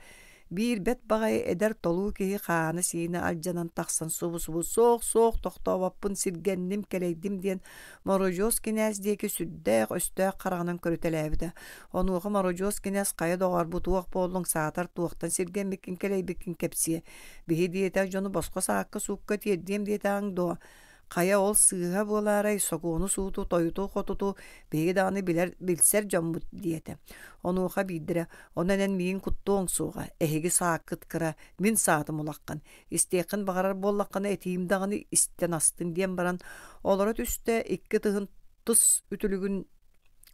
Биир бэт баҕайы эдэр толуу киһи хаана-сиинэ алдьанан тахсан субу-субу суох-суох тохтообоппун сиргэнним, кэлэйдим диэн Мородьуос кинээс диэки сүрдээх өстөөх хараҕынан көрүтэлээбитэ. Онуоха Мородьуос кинээс хайа доҕоор бу туох буоллуҥ саатар туохтан сиргэммиккин кэлэйбиккин кэпсиэ. Биһи диэтэх дьону босхо саакка-суукка тиэрдиэм диэтэҕиҥ дуо? Хайа ол сыыһа буолаарай, сокуону-сууту, тойуту-хотуту биһиги даҕаны билэр, билсэр дьоммут диэтэ. Онуоха биирдэрэ, онон эн миигин куттуоҥ суоҕа, эһиги сааккыт кыра, мин саатым улаххан, истиэххин баҕарар буоллаххына этиим даҕаны истэн астын диэн баран, олоро түстэ, икки ытыһын тыс үтүлүгүн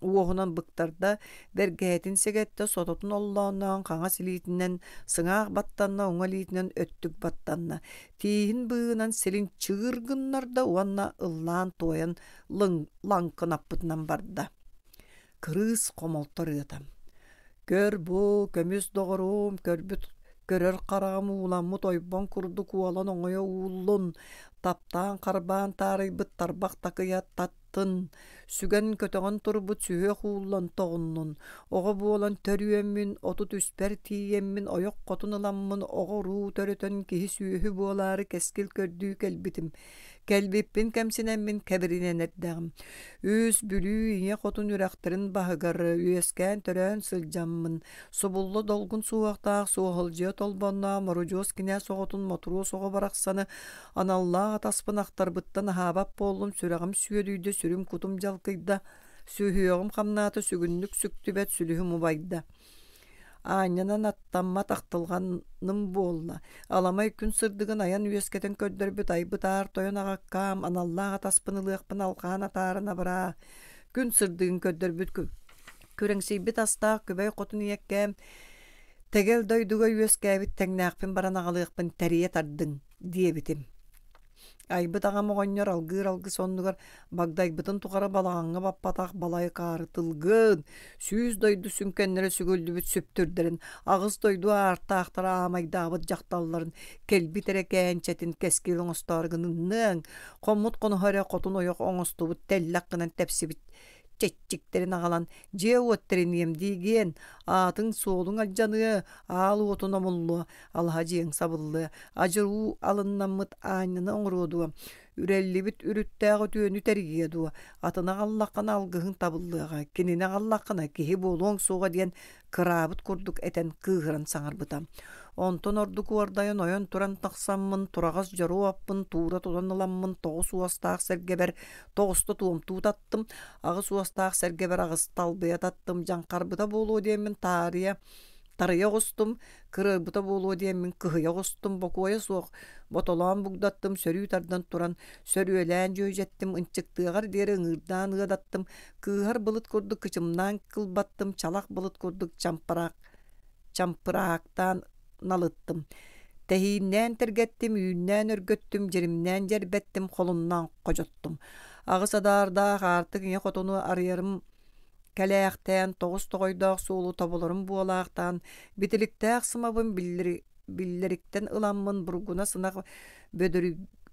уоһунан быктарда, бэргэһэтин сэгэттэ, сототун оллоонноон хаҥас илиитинэн сыҥаах баттанна, уҥа илиитинэн өттүк баттанна, тииһин быыһынан силин чыыр гыннарда уонна ыллаан-туойан лаҥкынаппытынан барда. Кырыыс хомолто ырыата. Көр бу, көмүс доҕорум, көрбүт көрөр хараҕым ууламмыт ойбон курдук уолан оҥойо ууллун, таптаан харбаан таарыйбыт тарбах такыйа тат. Тын, сүгэн-көтөҕөн турбут сүһүөх ууллан тоҕуннун, оҕо буолан төрүөммүн, 33-пэр тиийэммин ойох хотун ыламмын оҕо-уруу төрөтөн киһи-сүөһү буолаары кэскил көрдүү кэлбитим. Кэлбиппин кэмсинэммин кэбиринэн эрдэҕим. Үс Бүлүү ийэ хотун үрэхтэрин баһыгар үөскээн-төрөөн сылдьаммын, субулла долгун суһуохтаах Суоһалдьыйа Толбонноох Морудьуос кинээс оҕотун Мотуруос оҕо барахсаны Аналлаах атаспын ахтарбыттан аһаабат буоллум, сүрэҕим сүөдүйдэ, сүрүм-кутум дьалкыйда, сүһүөҕүм хамнаата, сүгүннүк сүктүбэт сүлүһүм убайда. Аанньанан аттаммат ахтылҕаным буолла. Аламай күн сырдыгын айан үөскэтэн көрдөрбүт айбыт аар тойон аҕаккаам, аналлаах атаспын ылыахпын алҕаан атааран абыраа. Күн сырдыгын көрдөрбүт күрэҥсийбит астаах күбэй хотун ийэккээм, Тэгэл дойдуга үөскээбит тэҥнээхпин баран аҕалыахпын тэрийэ тардыҥ диэбитим. Айбыт аҕам оҕонньор алгыыр алгыс оннугар багдайбытын тухары балаҕаҥҥа баппатах балайкаары тылгын, сүүс дойду сүҥкэннэрэ сүгүллүбүт сүптүрдэрин, аҕыс дойду аартаахтара аамайдаабыт дьахталларын кэлбит эрэ кээнчэтин кэскил оҥостоору гынынныаҥ, хоммут хоноһо эрэ хотун ойох оҥостубут тэллэх гынан тэпсибит чэччиктэрин аҕалан дьиэ-уот тэриниэм диигиэн, аатыҥ-суолуҥ алдьаныа, аал уотун омуллуо, алаһа дьиэҥ сабыллыа, адьыр уу алыннаммыт аанньаны оҥоруо дуо, үрэллибит үрүттээх үтүөнү тэрийиэ дуо, атына аҕаллаххына алгыһыҥ табыллыаҕа, кинини аҕаллаххына киһи буолуоҥ суоҕа диэн кыраабыт курдук этэн кыыһыран саҥарбыта. Онтон ордук уордайан ойон туран тахсаммын, тураҕас дьоруо аппын туура тутан ыламмын тоҕус уостаах сэргэбэр тоҕуста туомтуу таттым, аҕыс уостаах сэргэбэр аҕыс талбыйа таттым, дьаҥхарбыта буолуо диэммин таарыйа тарыйа оҕустум, кырыарбыта буолуо диэммин кыһыйа оҕустум, бокуойа суох ботолоон бугдаттым, сөрүү тардан туран сөрүөлээн дьүөдьэттим, ынчыктыаҕар диэри ыҥыырдаан ыадаттым, кыыһар былыт курдук кычымнаан кылбаттым, чалах былыт курдук чампыраак чампыраактаан налыттым. Тэһииннээн тэргэттим, үүннээн өргөттүм, дьиримнээн дьэрбэттим, холуннаан ходьоттум. Аҕыс адаардаах аартык ийэ хотону арыйарым кэлээхтээн, тоҕус тоҕойдоох суолу тобуларым буолаахтаан, битиликтээх сымабын биллэриктэн ыламмын бургуна сынах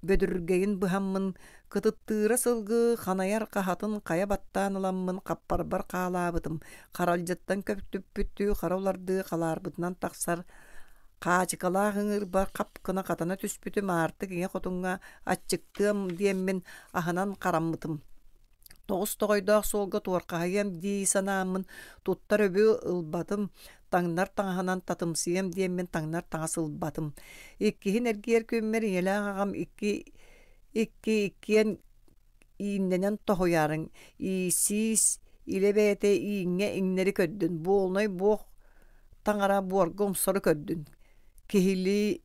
бөдүргэйин быһаммын, кытыттыыра сылгы ханайар хаһатын хайа баттаан ыламмын хаппарбар хаалаабытым, харалдьыттан көптүппүттүү хара улардыы халаарбытынан тахсар хаачыкалаах ыҥыырбар хап гына хатана түспүтүм аартык ийэ хотуҥҥа аччыктыам диэммин аһынан хараммытым. Тоҕус тоҕойдоох суолга туорхаһыйыам дии санааммын туттар өбү ылбатым, таҥнар таҥаһынан татымсыйыам диэммин таҥнар таҥас ылбатым. Иккиһин эргийэр күммэр ийэлээх аҕам икки икки иккиэн ииннэнэн тоһуйаарыҥ, иисиис илэ бэйэтэ ииҥҥэ иҥнэри көрдүн, буолунай буох таҥара буорга умсары көрдүн, киһилии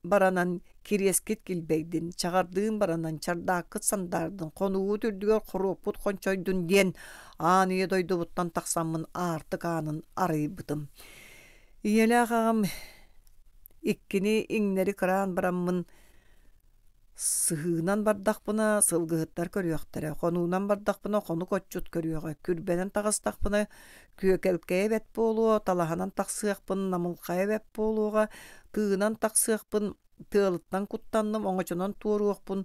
баранан кириэскит килбэйдин, чаҕардыын баранан чардааккыт сандаардын, хонугут үрдүгэр хоруоппут хончойдун диэн аан ийэ дойдубуттан тахсаммын аартык аанын арыйбытым. Ийэлээх аҕам иккини иҥнэри кыраан бараммын Сыһыынан бардахпына сылгыһыттар көрүөхтэрэ, хонуунан бардахпына хонук отчут көрүөҕэ, күрбэнэн таҕыстахпына күөкэлкэйэ бэт буолуо, талаһанан тахсыахпын намылхайа бэт буолуоҕа, тыынан тахсыахпын тыалыттан куттанным, оҥочонон туоруохпун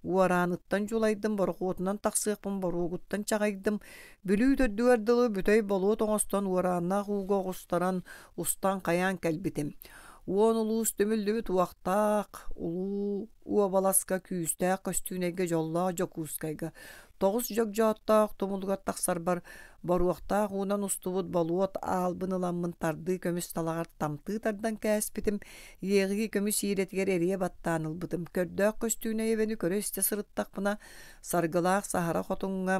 уорааныттан дьулайдым, борохуотунан тахсыахпын боруогуттан чаҕыйдым, Бүлүү төрдүгэр дылы бүтэй болуот оҥостон уорааннаах ууга оҕустаран, устан хайаан кэлбитим. Уон улуус түмүллүбүт уохтаах улуу уобаласка күүстээх көстүүнэйгэ дьоллоох Дьокуускайга тоҕус дьогдьооттоох тумулугар тахсарбар боруохтаах уунан устубут болуот аалбын ыламмын тардыы көмүс талаҕар тамтыы тардан кээспитим, иэҕии көмүс иирэтигэр эрийэ баттаан ылбытым. Көрдөөх көстүүнэй эбэни көрө-истэ сырыттахпына, саргылаах саһара хотуҥҥа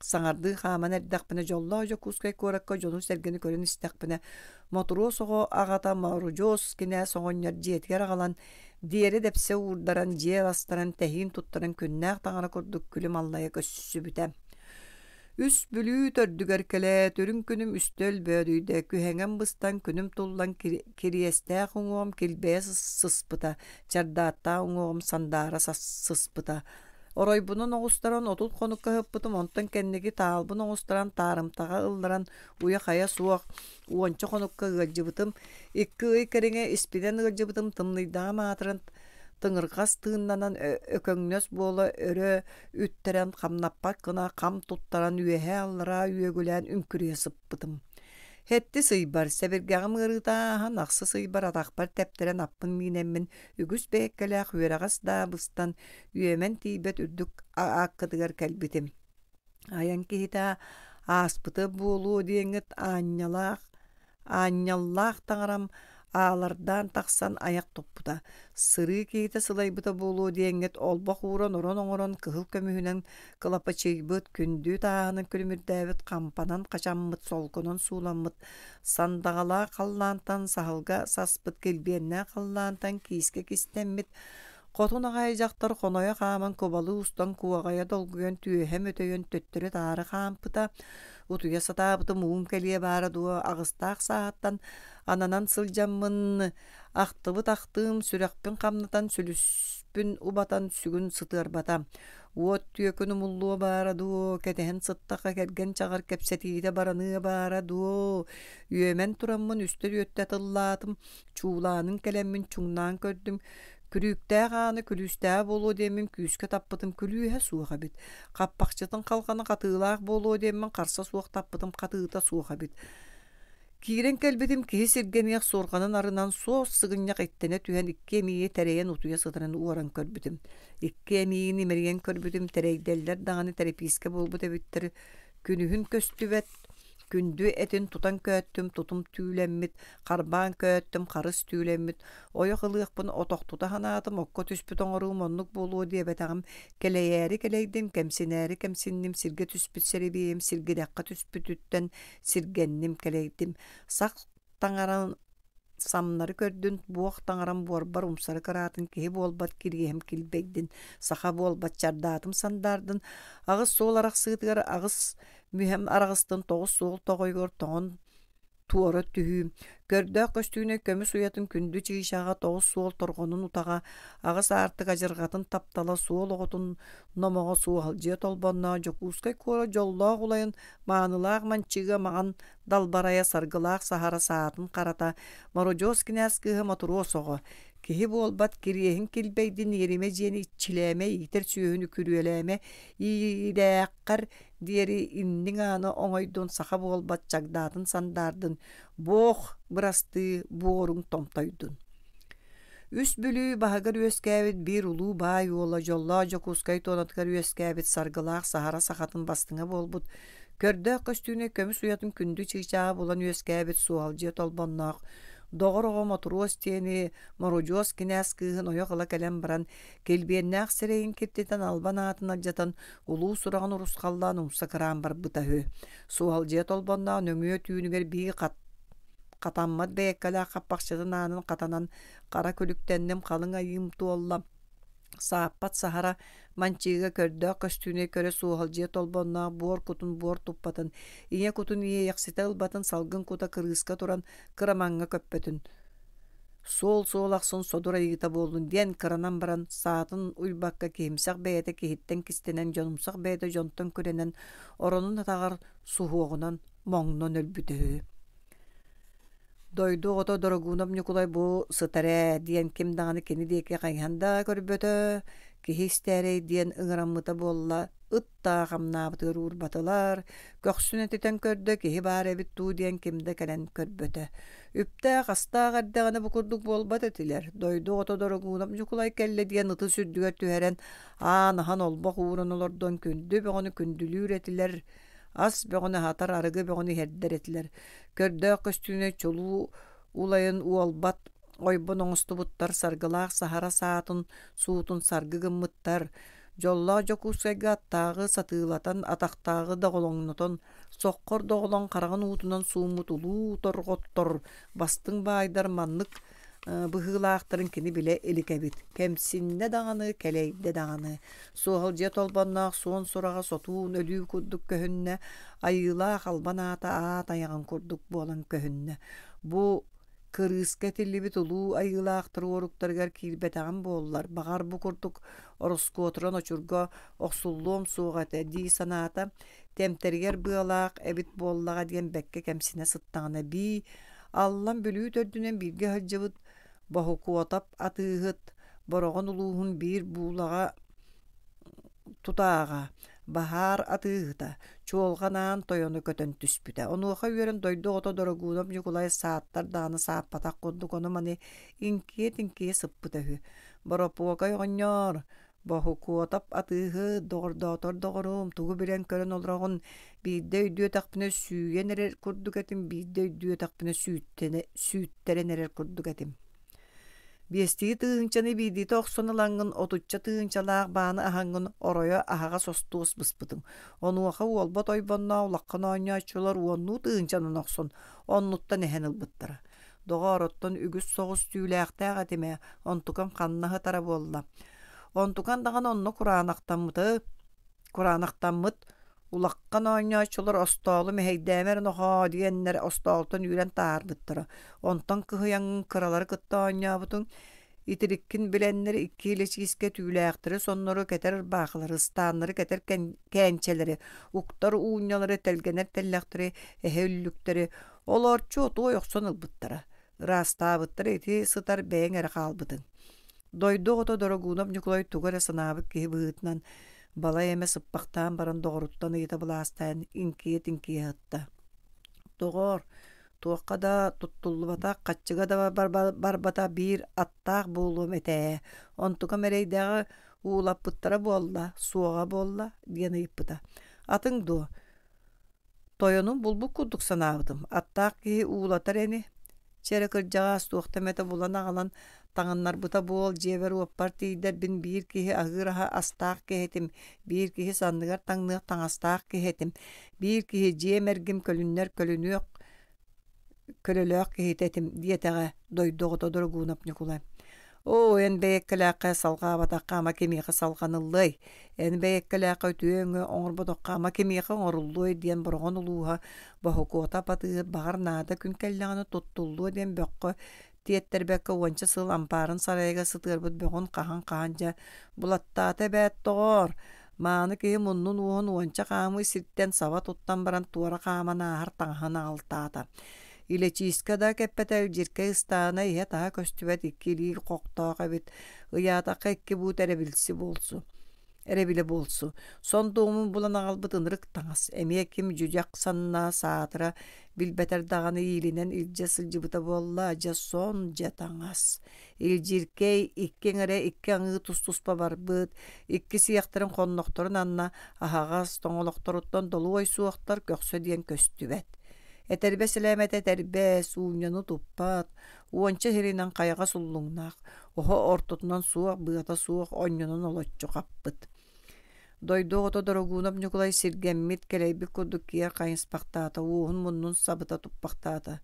Саҥардыы хааман эрдэхпинэ дьоллоох Дьокуускай куоракка дьону-сэргэни көрөн истэхпинэ, Мотуруос оҕо аҕата Морудьуос кинээс оҕонньор дьиэтигэр аҕалан, диэри дэпсэ уурдаран, дьиэ астаран, тэһиин туттаран күннээх таҥара курдук күлүм аллайа көрсүбүтэ. Үс Бүлүү төрдүгэр кэлээт, үрүҥ күнүм үстэ өлбөөдүйдэ, күһэҥэм быстан, күнүм туллан кириэстээх уҥуоҕум килбэйэ сыспыта, чардааттаах уҥуоҕум сандаара сыспыта. Оройбунан оҕустаран 30 хонукка ыһыппытым, онтон кэнники таалбын оҕустаран таарымтаҕа ылларан уйа-хайа суох уонча хонукка ыалдьыбытым. Икки ый кэриҥэ испинэн ыалдьыбытым, тымныйдаҕым аатыран Тыҥырҕас тыыннанан өкөҥнөс буола өрө үттэрэн хамнаппат гына хам туттаран үөһээ-аллараа үөгүлээн үҥкүрүйэ сыппытым. Сэттис ыйбар сэбиргэҕим ыарыыта ааһан, ахсыс ыйбар атахпар тэптэрэн аппын миинэммин үгүс бэйэккэлээх үөрэҕэс даа быстан, үөмэн тиийбэт үрдүк ааккытыгар кэлбитим. Айан киһитэ ааспыта буолуо диэҥҥит аанньалаах Аанньаллаах таҥарам аалардаан тахсан айах туппута, сырыы киһитэ сылайбыта буолуо диэҥҥит олбох ууран орон оҥорон кыһыл көмүһүнэн кылапачыйбыт, күндү тааһынан күлүмүрдээбит хампанан хачаммыт, солконон сууламмыт, сандаҕалаах халлаантан саһылга саспыт килбиэннээх халлаантан киискэ кистэммит Хотун аҕай дьахтар хонойо хааман кубалыы устан куоҕайа долгуйан түөһэ мөтөйөн төттөрү-таары хаампыта, утуйа сатаабытым уум кэлиэ баара дуо аҕыстаах сааһыттан ананан сылдьаммын ахтыбыт ахтыым сүрэхпин хамнатан сүлүспүн убатан сүгүн сытыарбата. Уот түөкүн умуллуо баара дуо, кэтэһэн сыттахха кэргэн чаҕар кэпсэтиитэ бараныа баара дуо, үөмэн тураммын үстэ-түөртэ тыллаатым, чуулаанын кэлэммин чуҥнаан көрдүм, Күрүүктээх ааны күлүүстээҕэ буолуо диэммин күүскэ таппытым күлүүһэ суох эбит. Хаппахчытын халҕана хатыылаах буолуо диэммин харса суох таппытым хатыыта суох эбит. Киирэн кэлбитим киһи сиргэниэх суорҕанын арынан суос сыгынньах иттэнэ түһэн икки эмиийи тэрэйэн утуйа сытарын уоран көрбүтүм. Икки эмиийин имэрийэн көрбүтүм тэрэйдэллэр даҕаны тэрэпиискэ буолбут эбиттэр. Күнүһүн көстүбэт Күндү этин тутан көөттүм, тутум түүлэммит, харбаан көөттүм, харыс түүлэммит, ойох ылыахпын отохтута санаатым, окко түспүт оҥоруум оннук буолуо диэбэтэҕим, кэлэйээри кэлэйдим, кэмсинээри кэмсинним, сиргэ түспүт сэрэбиэйим сиргидэххэ түспүтүттэн сиргэнним, кэлэйдим. Сах таҥаран самнары көрдүн, буох таҥарам буорбар умсары кыраатын киһи буолбат кириэһим килбэйдин, саха буолбат чардаатым сандаардын, аҕыс суол арахсыытыгар аҕыс мүһэм араҕыстан тоҕус суол тоҕойугар тоҥон туора түһүү, көрдөөх көстүүнэ көмүс уйатын күндү чыычааҕа тоҕус суол торҕонун утаҕа, аҕыс аартык адьырҕатын таптала суол оҕотун номоҕо суоһалдьыйа толбонноох Дьокуускай куорат дьоллоох улайын маанылаах манчыыга маҕан далбарайа саргылаах саһара саатын харата Мородьуос кинээс кыыһа Мотуруос оҕо киһи буолбат кириэһин килбэйдин иэримэ дьиэни иччилээмэ иитэр сүөһүнү күрүөлээмэ иирээххэр диэри инниҥ ааны оҥойдун саха буолбат чагдаатын сандаардын буох бырастыы буоруҥ томтойдун Үс Бүлүү баһыгар үөскээбит биир улуу баай уола дьоллоох Дьокуускай туонатыгар үөскээбит саргылаах саһара сахатын бастыҥа буолбут көрдөөх көстүүнэй көмүс уйатын күндү чыычааҕа булан үөскээбит суоһалдьыйа толбонноох доҕор оҕо Мотуруос диэни Морудьуос кинээс кыыһын ойох ыла кэлэн баран килбиэннээх сирэйин киртитэн албан аатын алдьатан улуу сураҕын урусхаллаан умса кыраан барбыта үһү. Суоһалдьыйа толбонноох нөҥүө түүнүгэр бии хатаммат бэйэккэлээх хаппахчытын аанын хатанан хара күлүктэнним халыҥ айыым туолла сааппат саһара манчыыга көрдөөх көстүүнэй көрө суоһалдьыйа толбонноох буор кутун буор туппатын ийэ кутун иэйэхситэ ылбатын салгын кута кырыыска туран кырамаҥҥа көппөтүн Суол-суол ахсын содур айыыта буоллун диэн кыранан баран, саатын уйбакка киһимсэх бэйэтэ киһиттэн кистэнэн, дьонумсах бэйэтэ дьонтон күрэнэн, оронун атаҕар суһуоҕунан моҥнон өлбүтэ үһү. Дойду оҕото Дорогуунап Ньукулай бу сытар ээ диэн ким даҕаны кини диэки хайыһан да көрбөтө, киһи истээрэй диэн ыҥыраммыта буолла, ыт да хамнаабытыгар уурбатылар, көхсүн этитэн көрдө, киһи баар эбит дуу диэн ким да кэлэн көрбөтө. Үптээх-астаах эрдэҕинэ бу курдук буолбат этилэр. Дойду оҕото Дорогуунап Ньукулай кэллэ диэн ытыс үрдүгэр түһэрэн, аан аһан олбох ууран олордон күндү бөҕөнү күндүлүүр этилэр, ас бөҕөнү аһатар, арыгы бөҕөнү иһэрдэр этилэр. Көрдөөх көстүүнэй чулуу улайын уолбат ойбон оҥостубуттар, саргылаах саһара саатын суутун саргы гыммыттар, Дьоллоох Дьокуускайга аттааҕы сатыылатан, атахтааҕы доҕолоҥнотон, соххор доҕолоҥ хараҕын уутунан сууммут улуу торҕоттор, бастыҥ баайдар маннык быһыылаахтарын кини билэ илик эбит. Кэмсиннэ даҕаны, кэлэйдэ даҕаны. Суоһалдьыйа Толбонноох суон сураҕа сотуун өлүү курдук көһүннэ, айыылаах албан аата аат айаҕын курдук буолан көһүннэ. Бу Кырыыска этиллибит улуу айыылаахтар уоруктарыгар киирбэтэҕим буоллар, баҕар, бу курдук ороскуотуран очурга охсуллуом суоҕа этэ дии санаата, тэмтэригэр быалаах эбит буоллаҕа диэн бэккэ кэмсинэ сыттаҕына бии, Аллан Бүлүү төрдүнэн бииргэ сылдьыбыт Боһукуотап атыыһыт, Бороҕон улууһун биир буулаҕа тутааҕа, баһаар атыыһыта, чуолҕан аан тойону көтөн түспүтэ. Онуоха үөрэн дойду оҕото Дорогуунап Ньукулай сааттар даҕаны сааппатах курдук ону-маны иҥкийэ-тиҥкийэ сыппыта үһү. Боропуокай оҕонньоор, Боһукуотап атыыһыт, доҕордоотор доҕорум, тугу билэн-көрөн олороҕун, биирдэ өйдүөтэхпинэ сүүйэн эрэр курдук этим, биирдэ өйдүөтэхпинэ сүүттэрэн эрэр курдук этим. Биэстии тыһыынчаны биирдиитэ охсон ылаҥҥын отучча тыһыынчалаах бааны аһаҥҥын оройо аһаҕас остуос быспытыҥ. Онуоха уолбат ойбонноох улахан оонньооччулар уоннуу тыһыынчанан охсон оннуттан эһэн ылбыттара. Доҕоор, оттон үгүс соҕус түүлээхтээх этим ээ, онтукам ханна сытара буолла. Онтукан даҕаны онно кураанахтаммыты кураанахтаммыт Улахан оонньооччулар остоолу мэһэйдээмэ эрэ нохоо диэннэр остоолтон үүрэн таһаарбыттара. Онтон кыһыйаҥҥын кыралары кытта оонньообутуҥ, итириккин билэннэр икки илэчиискэ түүлээхтэри соннору кэтэр ырбаахылары, ыстааннары кэтэр кээнчэлэри, уктар уунньалары, тэлгэнэр тэллэхтэри, эһэ үллүктэри олоорчу отуой охсон ылбыттара. Ыраастаабыттара ити сытар бэйэҥ эрэ хаалбытыҥ. Дойду оҕото Дорогуунап Ньукулай тугу эрэ санаабыт киһи быһыытынан балай эмэ сыппахтаан баран доҕоруттан ыйыта былаастаан иҥкийэ-тиҥкийэ сытта. Доҕоор, туохха да туттуллубатах, хаччыга да барбата биир аттаах буолуом этэ ээ, онтукам эрэйдээҕи уулаппыттара буолла, суоҕа буолла диэн ыйыппыта. Атыҥ дуо? Тойонум булбут курдук санаабытым, аттаах киһи уулатар ини. Чэ эрэ кырдьаҕас туохта эмэтэ булан аҕалан таҥыннарбыта буол, дьиэбэр-уоппар тиийдэрбин биир киһи аһыыр аһа астаах киһи этим, биир киһи санныгар таҥныах таҥастаах киһи этим, биир киһи дьиэм эргим көлүннэр көлүнүөх көлөлөөх киһитэ этим диэтэҕэ дойду оҕото Дорогуунап Ньукулай. Оо, эн бэйэккэлээххэ салҕаабатахха ама кимиэхэ салҕаныллыай? Эн бэйэккэлээххэ үтүө өҥө оҥорботоххо ама кимиэхэ оҥоруллуой диэн Бороҕон улууһа Боһукуота Апатыыһыт баҕар наада күн кэллэҕинэ туттуллуо диэн бөххө тиэттэрбэккэ уонча сыл ампаарын сарайыгар сытыарбыт бөҕүн хаһан-хаһан дьэ булаттаата эбээт доҕоор Мааны киһи муннун уоһун уонча хаамыы сиртэн саба туттан баран туора хааман ааһар таҥаһын аҕалтаата. Илэчиискэ да кэппэтэ илдьиркэй ыстаана иһэ-таһа көстүбэт икки илии хохтоох эбит. Ыйаатахха икки буут эрэбилси буолсу. Эрэбилэ буолсу. Сон дуомун булан аҕалбыт ынырык таҥас. Эмиэ ким дьүдьэх санна саатыра билбэтэр даҕаны иилинэн илдьэ сылдьыбыта буолла. Дьэ сон, дьэ таҥас. Илдьиркэй икки эҥэрэ икки аҥыы тус-туспа барбыт, икки сиэхтэрин хоннохторун анна аһаҕас тоҥолохторуттан долуой суохтар көхсө диэн көстүбэт. Этэрбэс элээмэтэ этэрбэс, уунньаны туппат, уонча сиринэн хайаҕас уллуҥнаах, оһо ортотунан суох, быата суох онньонон олоччу хаппыт. Дойду оҕото Дорогуунап Ньукулай сиргэммит, кэлэйбит курдук киэр хайыспахтаата, уоһун муннун сабыта туппахтаата.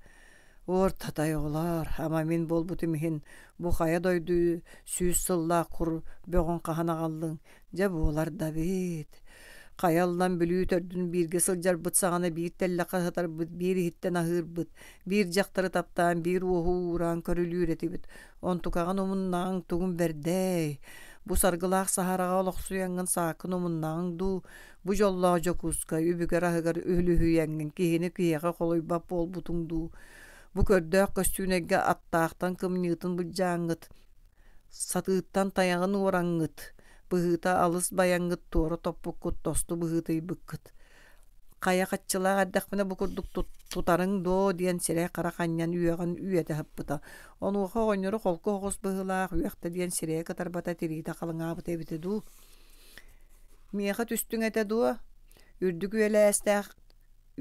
Уорт-татай оҕолоор, ама мин буолбутум иһин, бу хайа дойду сүүс сыллаах кур бөҕүн хаһан аҕаллыҥ, дьэ буолар да эбит. Хайа ыллан Бүлүү төрдүн бииргэ сылдьарбыт саҕана биир тэллэххэ сытарбыт, биир иһиттэн аһыырбыт, биир дьахтары таптаан, биир уоһу уураан көрүлүүр этибит. Онтукаҕын умуннаҕыҥ тугун бэрдэй? Бу саргылаах саһараҕа олохсуйаҥҥын сааккын умуннаҕыҥ дуу? Бу дьоллоох Дьокуускай үбүгэр-аһыгар үһүлүһүйэҥҥин киһини киһиэхэ холуйбат буолбутуҥ дуу? Бу көрдөөх көстүүнэйгэ аттаахтан кымньыытын былдьааҥҥыт, сатыыттан тайаҕын уораҥҥыт, быһыыта алыс байаҥҥыт туора топпуккут тосту быһыытыйбыккыт. Хайа хаччылаах эрдэхпинэ бу курдук тутарыҥ дуо диэн сирэй-харах анньан үөҕэн үөтэ сыппыта. Онуоха оҕонньору холку оҕус быһыылаах үөхтэ диэн сирэйэ кытарбата тириитэ халыҥаабыта эбитэ дуу. Миэхэ түстүҥ этэ дуо? Үрдүк үөлээстээх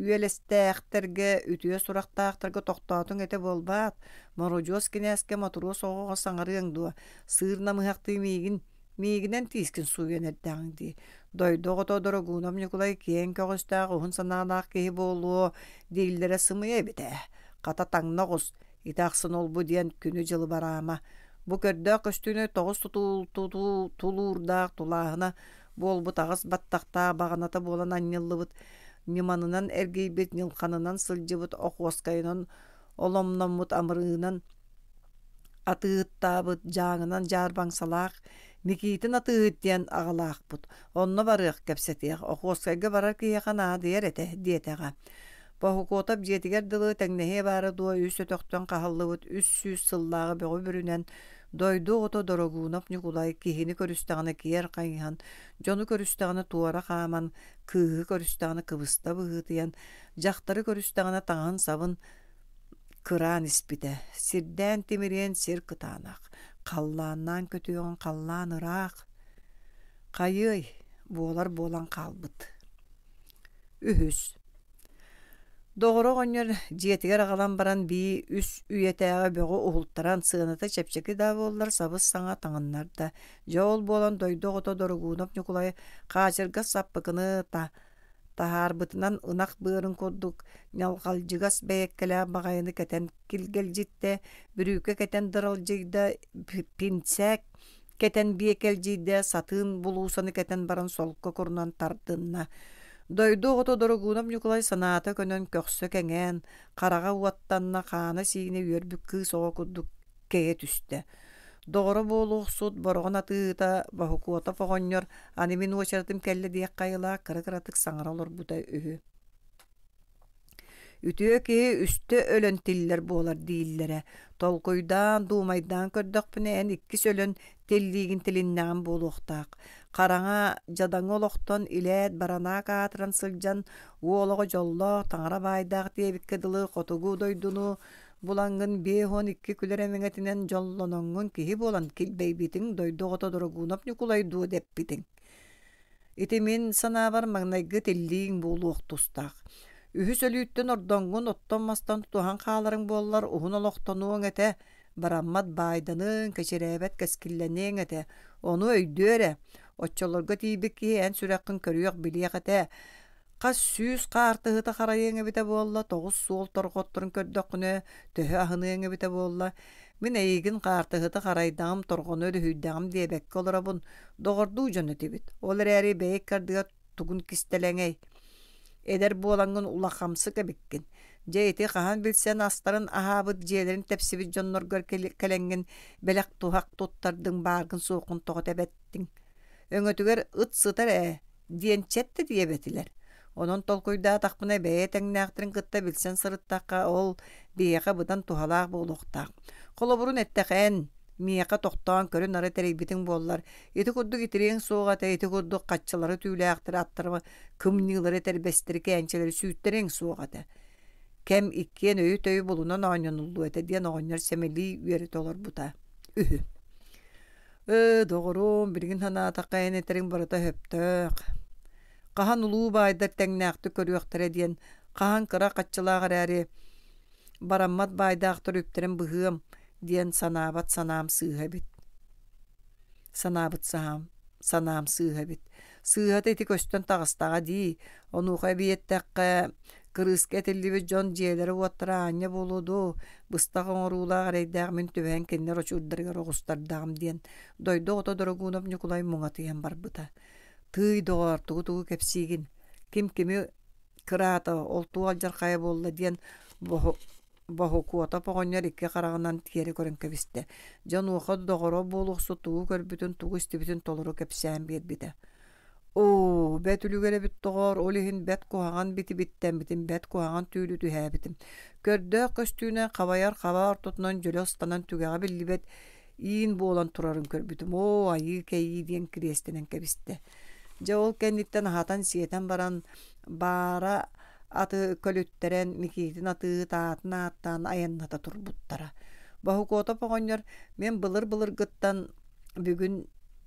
үөлэстээхтэргэ, үтүө сурахтаахтарга тохтоотуҥ этэ буолбаат? Мородьуос кинээскэ мотуруос оҕоҕо саҥарыаҥ дуо? Сыыр намыһахтыы миигин миигинэн тиискин сууйан эрдэҕиҥ дии. Дойду оҕото Дорогуунап Ньукулай киэҥ көҕүстээх уһун санаалаах киһи буолуо дииллэрэ сымыйа эбит ээ. Хата таҥна оҕус, ити ахсын ол-бу диэн күнү-дьылы бараама. Бу көрдөөх көстүүнү тоҕус тулуурдаах тулааһына буолбут аҕыс баттахтаах баҕаната буолан анньыллыбыт ньыманынан эргийбит ньылханынан сылдьыбыт охуоскайынан оломноммут амырыынан атыыһыттаабыт дьааҥынан дьаарбаҥсалаах Микиитин атыыһыт диэн аҕалаахпыт онно барыах кэпсэтиэх Охуоскайга барар киһиэхэ наадыйар этэ диэтэҕэ Боһукуотап дьиэтигэр дылы тэҥнэһиэ баара дуо үс өтөхтөн хаһыллыбыт 300 сыллааҕы бөҕү бүрүнэн Дойду оҕото Дорогуунап Ньукулай киһини көрүстэҕинэ киэр хайыһан, дьону көрүстэҕинэ туора хааман, кыыһы көрүстэҕинэ кыбыста быһыытыйан, дьахтары көрүстэҕинэ таҥаһын-сабын кыраан испитэ. Сирдээн тимириэн сир кытаанах, халлааннаан көтүөҕүн халлаан ыраах. Хайыай, буолар буолан хаалбыт. Үһүс. Доҕоро оҕонньор дьиэтигэр аҕалан баран бии үс үйэтээҕи бөҕү уһултаран сыаната чэпчэки да буоллар сабыс-саҥа таҥыннарда. Дьэ ол буолан дойду оҕото Дорогуунап Ньукулай хаачыргас саппыкыны та таһаарбытынан ынах быарын курдук ньалҕалдьыгас бэйэккэлээх баҕайыны кэтэн килгэлдьиттэ, бүрүүкэ кэтэн дыралдьыйда, пинсээк кэтэн биэкэлдьийдэ, сатыын булуусаны кэтэн баран солко курунан тардынна. Дойду оҕото Дорогуунап Ньукулай санаата көнөн көхсө кэҥээн, хараҕа уоттанна, хаана-сиинэ үөрбүт кыыс оҕо курдук кэйэ түстэ. Доҕоро буолуохсут Бороҕон атыыһыта Боһукуотап оҕонньор аны мин уочаратым кэллэ диэххэ айылаах кыра-кыратык саҥара олорбута үһү. Үтүө киһи үстэ өлөн тиллэр буолар дииллэрэ. Толкуйдаан, дуумайдаан көрдөхпүнэ эн иккис өлөн тиллиигин тилиннэҕим буолуохтаах. Хараҥа, дьадаҥы олохтон илээт баранаак аатыран сылдьан уол оҕо дьоллоох, таҥара баайдаах диэбиккэ дылы хотугу дойдуну булаҥҥын 52 күлэр эмэҥэтинэн дьоллоноҥҥун киһи буолан килбэйбитиҥ дойду оҕото Дорогуунап Ньукулай дуо дэппитиҥ. Ити мин санаабар маҥнайгы тиллииҥ буолуох тустаах. Үһүс өлүүттэн ордоҥҥун оттон-мастан тутуһан хааларыҥ буоллар уһун олохтонуоҥ этэ, бараммат баайданыаҥ, кэчирээбэт кэскиллэниэҥ этэ. Ону өйдүө эрэ. Оччолорго тиийбит киһи эн сүрэххин көрүөх-билиэх этэ. Хас сүүс хаартыһыта харайыаҥ эбитэ буолла, тоҕус суол торҕотторун көрдөххүнэ, төһө аһыныаҥ эбитэ буолла. Мин эйигин хаартыһыта харайдаҕым, торҕону өрүһүйдэҕим диэбэккэ олоробун. Доҕордуу дьон этибит. Ол эрээри бэйэ икки ардыгар тугун кистэлэҥэй? Эдэр буолаҥҥын улахамсык эбиккин. Дьэ ити хаһан билсэн астарын аһаабыт дьиэлэрин тэпсибит дьонноргор кэлэҥҥин бэлэх-туһах туттардыҥ бааргын-суоххун тоҕо тэбэттиҥ? Өҥөтүгэр ыт сытар ээ диэн чэт да диэбэтилэр. Онон толкуйдаатахпына бэйэ тэҥнээхтэрин кытта билсэн сырыттахха ол биһиэхэ быдан туһалаах буолуохтаах. Холобурун эттэхэ эн миэхэ тохтоон көрү-нары тэрийбитиҥ буоллар, ити курдук итириэҥ суоҕа этэ, ити курдук хаччылары түүлээхтэри, аттары кымньыылары, этэрбэстэри, кээнчэлэри сүүйтэриэҥ суоҕа этэ. Кэм иккиэн өйү-төйү булунан оонньонуллуо этэ диэн оҕонньор сэмэлии үөрэтэ олорбута үһү. Ээ, доҕоруом, билигин санаатахха эн этэриҥ барыта сөптөөх. Хаһан улуу баайдар тэҥнээхтик көрүөхтэрэ диэн, хаһан кыра хаччылаах эрээри бараммат баайдаахтар үптэрин быһыам диэн санаабат санаам сыыһа эбит. Санаабыт саһаам, санаам сыыһа эбит. Сыыһата ити көстөн таҕыстаҕа дии. Онуоха эбии эттэххэ, кырыыска этиллибит дьон дьиэлэрэ-уоттара аанньа буолуо дуо, быстах оҥоруулаах эрэйдээх мин түбэһэн кинилэр очурдарыгар оҕустардаҕым диэн дойду оҕото Дорогуунап Ньукулай муҥатыйан барбыта. Тыый, доҕоор, тугу-тугу кэпсиигин? Ким кими кыраата, ол туох алдьархайа буолла диэн Боһукуотап оҕонньор икки хараҕынан тиэрэ көрөн кэбистэ. Дьэ онуоха доҕоро буолуохсут тугу көрбүтүн, тугу истибитин толору кэпсээн биэрбитэ. Оо, бэт үлүгэр эбит доҕоор, ол иһин бэт куһаҕан битибиттэммитим, бэт куһаҕан түүлү түһээбитим. Көрдөөх көстүүнэн хабайар хаба ортотунан дьөлө ыстанан түгэҕэ биллибэт иин буолан турарын көрбүтүм. Оо, айыы-кэйии диэн кириэстэнэн кэбистэ. Дьэ ол кэнниттэн аһатан-сиэтэн баран баара аты көлүттэрэн Микиитин атыыһыт аатын ааттаан айанната турбуттара. Боһукуотап оҕонньор мин былыр-былыргыттан бүгүн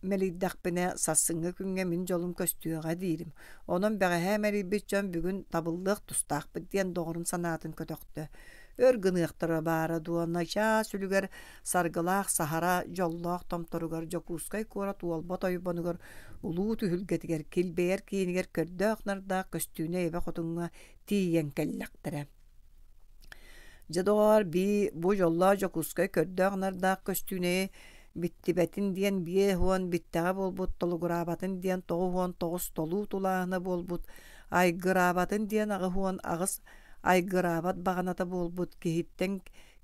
мэлийдэхпинэ сарсыҥҥы күҥҥэ мин дьолум көстүөҕэ диирим. Онон бэҕэһээ мэлийбит дьон бүгүн табыллыах тустаахпыт диэн доҕорун санаатын көтөхтө. Өр гыныахтара баара дуо, начаас үлүгэр саргылаах саһара дьоллоох томторугар Дьокуускай куорат уолба тойбонугар улуу түһүлгэтигэр килбэйэр киинигэр көрдөөх-нардаах көстүүнэ эбэ хотуҥҥа тиийэн кэллэхтэрэ. Дьэ доҕоор, бии бу дьоллоох Дьокуускай көрдөөх-нардаах көстүүнэйи биттибэтин диэн 50 биттэҕэ буолбут толугураабатын диэн 99 толуу тулааһына буолбут айгыраабатын диэн 88 айгыраабат баҕаната буолбут киһиттэн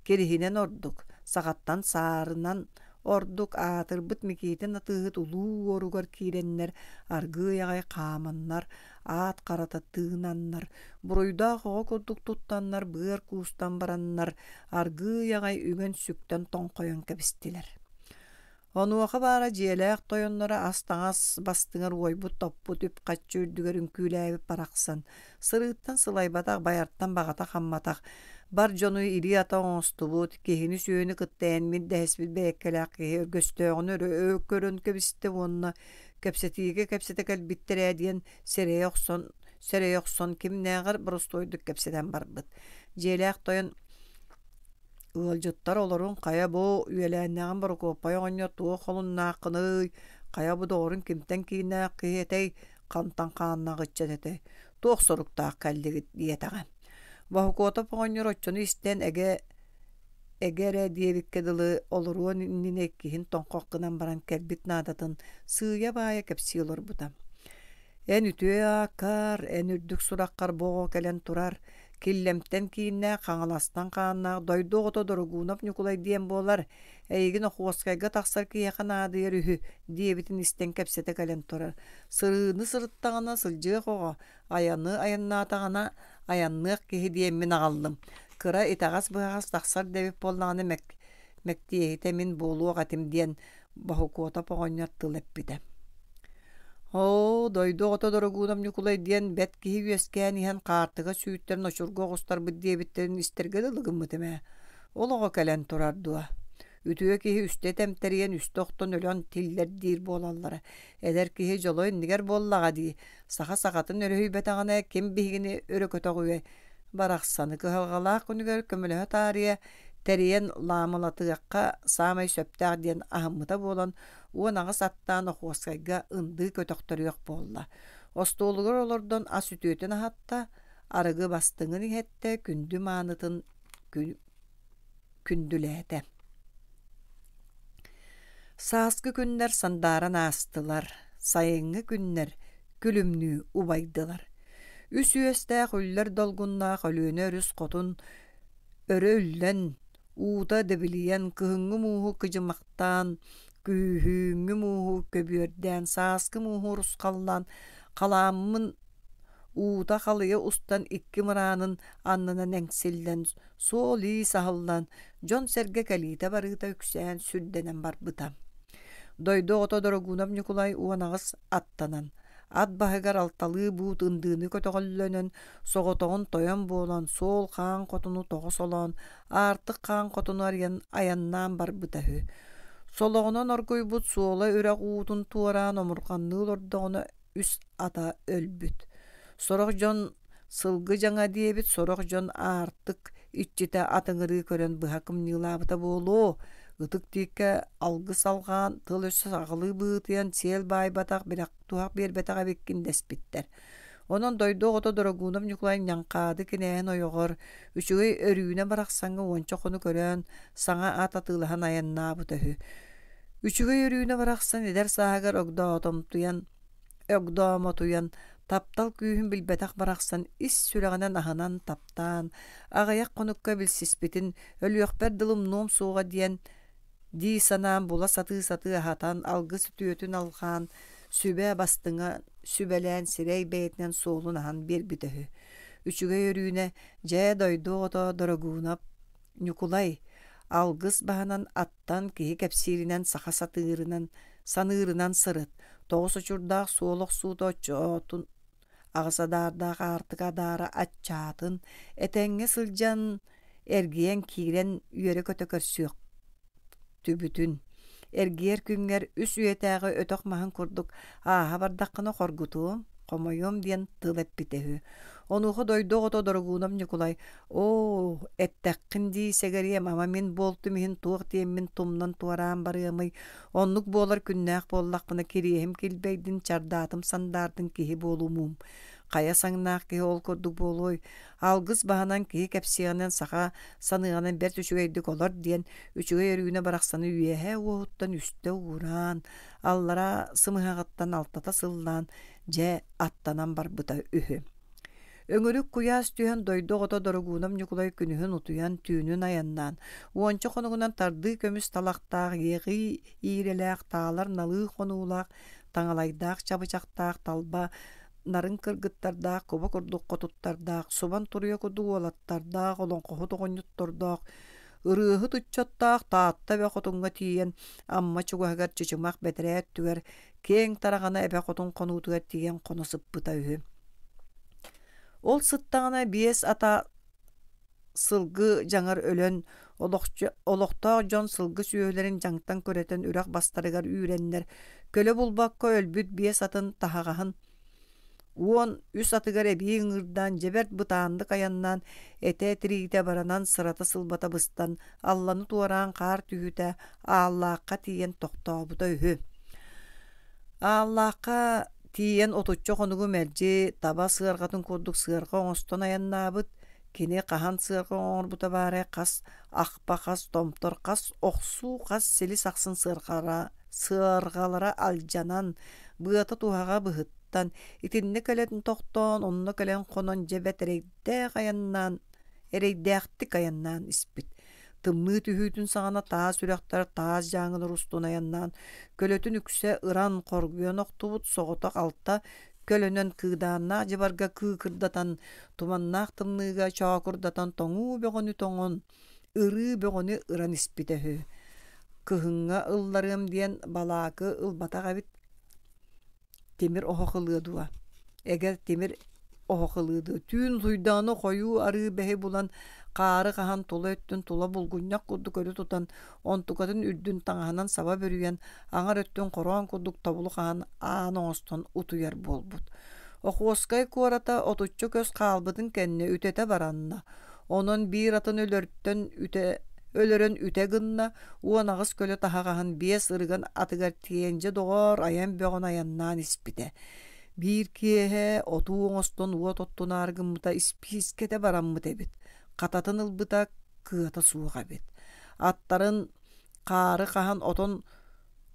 Кириһинэн ордук, саҕаттан саарынан ордук аатырбыт Микиитин атыыһыт улуу уоругар киирэннэр аргыый аҕай хааманнар, аат харата тыынаннар, буруйдаах оҕо курдук туттаннар быар куустан бараннар, аргыый аҕай үҥэн-сүктэн тоҥхойон кэбистилэр. Онуоха баара дьиэлээх тойонноро ас-таҥас бастыҥар уойбут-топпут үп-харчы үрдүгэр үҥкүүлээбит барахсан, сырыыттан сылайбатах, байартан баҕата хамматах, бар дьону илии-атах оҥостубут, киһини-сүөһүнү кытта эн-мин дэһиспит бэйэккэлээх киһи өргөстөөҕүнү өрө көрөн кэбистэ уонна кэпсэтиигэ кэпсэтэ кэлбиттэр ээ диэн сэрэйэ охсон сэрэйэ охсон кимнээҕэр боростуойдук кэпсэтэн барбыт. Дьиэлээх тойон Ыалдьыттар олорун хайа бу үөлээннээҕин Борокуоппай оҕонньор туох холуннааххыный, хайа бу доҕорун кимтэн кииннээх киһи этэй, хантан хааннаах ыччат этэй, туох соруктаах кэллигит диэтэҕэ. Боһукуотап оҕонньор оччону истэн эгэ эгэ эрэ диэбиккэ дылы олоруон иннинэ иккиһин тоҥхох гынан баран кэлбит наадатын сыыйа-баайа кэпсии олорбута. Эн үтүө ааккар, эн үрдүк сураххар бу оҕо кэлэн турар, Киллэмтэн кииннээх, Хаҥаластан хааннаах дойду оҕото Дорогуунап Ньукулай диэн буолар, эйигин Охуоскайга тахсар киһиэхэ наадыйар үһү диэбитин истэн кэпсэтэ кэлэн турар. Сырыыны сырыттаҕына сылдьыах оҕо, айаны айаннаатаҕына айанныах киһи диэммин аҕаллым. Кыра итэҕэс-быһаҕас тахсар да эбит буоллаҕына мэктиэһитэ мин буолуох этим диэн Боһукуотап оҕонньор тыл эппитэ. Оо, дойду оҕото Дорогуунап Ньукулай диэн бэрт киһи үөскээн иһэн хаартыга сүүттэрин очурга оҕустарбыт диэбиттэрин истэргэ дылы гыммытым ээ. Ол оҕо кэлэн турар дуо? Үтүө киһи үстэ тэмтэрийэн, үстэ охтон өлөн тиллэр диир буолаллара. Эдэр киһи дьоло иннигэр буоллаҕа дии. Саха сахатын өрүһүйбэтэҕинэ ким биһигини өрө көтөҕүөй? Барахсаны кыһалҕалаах күнүгэр көмөлөһө таарыйа тэрийэн лаамылатыахха саамай сөптөөх диэн аһыммыта буолан 18 аттаан Охуоскайга ындыы көтөхтөрүөх буолла. Остуолугар олордон ас үтүөтүн аһатта, арыгы бастыҥын иһэттэ, күндү маанытын күндүлээтэ. Сааскы күннэр сандааран аастылар, сайыҥҥы күннэр күлүмнүү убайдылар. Үс үөстээх үллэр долгуннаах Өлүөнэ өрүс хотун өрө үллэн, уута дэбилийэн, кыһыҥҥы мууһу кыдьымахтаан, күһүҥҥү мууһу көбүөрдээн, сааскы мууһу урусхаллаан, халааммын уута халыйа устан икки мыраанын аннынан эҥсиллэн, суол-иис аһыллан, дьон-сэргэ кэлиитэ-барыыта үксээн сүрдэнэн барбыта. Дойду оҕото Дорогуунап Ньукулай 18 аттанан, ат баһыгар алталыы буут ындыыны көтөҕөллөнөн, соҕотоҕун тойон буолан, суол хаан хотуну тоҕо солоон, аартык хаан хотуну арыйан айаннаан барбыта үһү. Солоҕунан оргуйбут суола үрэх уутун туораан омурҕанныы олордоҕуна үс ата өлбүт. Сорох дьон сылгы дьаҥа диэбит, сорох дьон аартык иччитэ атыҥырыы көрөн быһа кымньыылаабыта буолуо. Ытык тииккэ алгыс алҕаан, тыл-өс саҕалыы быһыытыйан сиэл баайбатах, туһах биэрбэтэх эбиккин дэспиттэр. Онон дойду оҕото Дорогуунап Ньукулай Ньаҥхаады кинээһин ойоҕор, үчүгэй Өрүүнэ барахсаҥҥа уонча хонук өрөөн, саҥа ат атыылаһан айаннаабыта үһү. Үчүгэй Өрүүнэ барахсан эдэр сааһыгар огдоотомтуйан огдоомотуйан, таптал күүһүн билбэтэх барахсан ис сүрэҕинэн аһынан, таптаан, аҕыйах хонукка билсиспитин өлүөхпэр дылы умнуом суоҕа диэн дии санаан була сатыы-сатыы аһатан, алгыс үтүөтүн алҕаан, сүбэ бастыҥа сүбэлээн сирэй бэйэтинэн суолун аһан биэрбитэ үһү. Үчүгэй Өрүүнэ дьэ дойду оҕото Дорогуунап Ньукулай алгыс баһынан аттан киһи кэпсииринэн саха сатыырынан саныырынан сырыт, тоҕус очурдаах суол охсуута оччоотун аҕыс адаардаах аартык адаара аччаатын, этэҥҥэ сылдьан эргийэн киирэн үөрэ-көтө көрсүөх түбүтүн эргийэр күҥҥэр үс үйэтээҕи өтөх маһын курдук ааһа бардаххына хоргутуом, хомойуом диэн тыл эппитэ үһү. Онуоха дойду оҕото Дорогуунап Ньукулай «Оо, эттэххин дии сэгэриэм, ама мин буолтум иһин туох диэммин тумнан туораан барыамый, оннук буолар күннээх буоллахпына кириэһим килбэйдин, чардаатым сандаардын киһи буолумуум. Хайа саҥнаах киһи ол курдук буолуой, алгыс баһынан киһи кэпсиэҕинэн саха саныаҕынан бэрт үчүгэйдик олор диэн үчүгэй Өрүүнэ барахсаны үөһээ уоһуттан үстэ уураан, аллараа сымыһаҕыттан алтата сыллаан, дьэ аттанан барбыта үһү. Өҥүрүк куйаас түһэн дойду оҕото Дорогуунап Ньукулай күнүһүн утуйан, түүнүн айаннаан, уонча хонугунан тардыы көмүс талахтаах, иэҕии иирэлээх, таалар налыы хонуулаах, таҥалайдаах чабычахтаах талба нарын кыргыттардаах, куба курдук хотуттардаах, субан туруйа курдук уолаттардаах, олоҥхоһут оҕонньоттордоох. Ырыаһыт ыччаттаах Таатта эбэ хотуҥҥа тиийэн, Амма чугаһыгар Чычымах бэтэрээ өттүгэр киэҥ тараҕана эбэ хотун хонуутугар тиийэн хоно сыппыта үһү. Ол сыттаҕына биэс ата сылгы дьаҥар өлөн, олохтоох дьон сылгы сүөһүлэрин дьаҥтан күрэтэн үрэх бастарыгар үүрэннэр, көлө булбакка өлбүт биэс атын таһаҕаһын 13 атыгар эбии ыҥырдаан дьэ бэрт бытааннык айаннаан этэ-тириитэ баранан сырата-сылбата быстан алланы туораан хаар түһүүтэ Ааллаахха тиийэн тохтообута үһү. Ааллаахха тиийэн отучча хонугу мэлдьи таба сыарҕатын курдук сыарҕа оҥостон айаннаабыт. Кини хаһан сыарҕа оҥорбута баарай хас ахпа, хас томтор, хас охсуу, хас силис ахсын сыарҕалара алдьанан, быата-туһаҕа быһыттан, итиннэ кэлэн тохтоон, онно кэлэн хонон дьэ бэрт эрэйдээх айаннаан, эрэйдээхтик айаннаан испит. Тымныы түһүүтүн саҕана таас үрэхтэр таас дьааҥылар устун айаннаан, көлөтүн үксэ ыран, хоргуйан охтубут соҕотох алта көлөнөн кыыдааннаах дьыбарга кыыкырдатан, туманнаах тымныыга чоокурдатан тоҥуу бөҕөнү тоҥон, ырыы бөҕөнү ыран испитэ үһү. Кыһыҥҥа ылларыам диэн балаакы ылбатах эбит тимир оһох ылыа дуо? Эгэр тимир оһох ылыы дуо? Түүн утуйдаҕына хойуу арыы бэһи булан, хаары хаһан тула өттүн тула булгунньах курдук өрө тутан, онтукатын үрдүн таҥаһынан саба бүрүйэн, аҥар өттүн хороон курдук тобулу хаһан аан оҥостон утуйар буолбут. Охуоскай куората отучча көс хаалбытын кэннэ үтэтэ баранна. Онон биир атын өлөртөн үтэ өлөрөн үтэ гынна, 18 көлө таһаҕаһын биэс ырыган атыгар тиэйэн дьэ доҕоор айан бөҕөнү айаннаан испитэ. Биир киэһэ отуу оҥостон уот оттунаары гыммыта испиискэтэ бараммыт эбит, хататын ылбыта кыата суох эбит. Аттарын хаары хаһан отон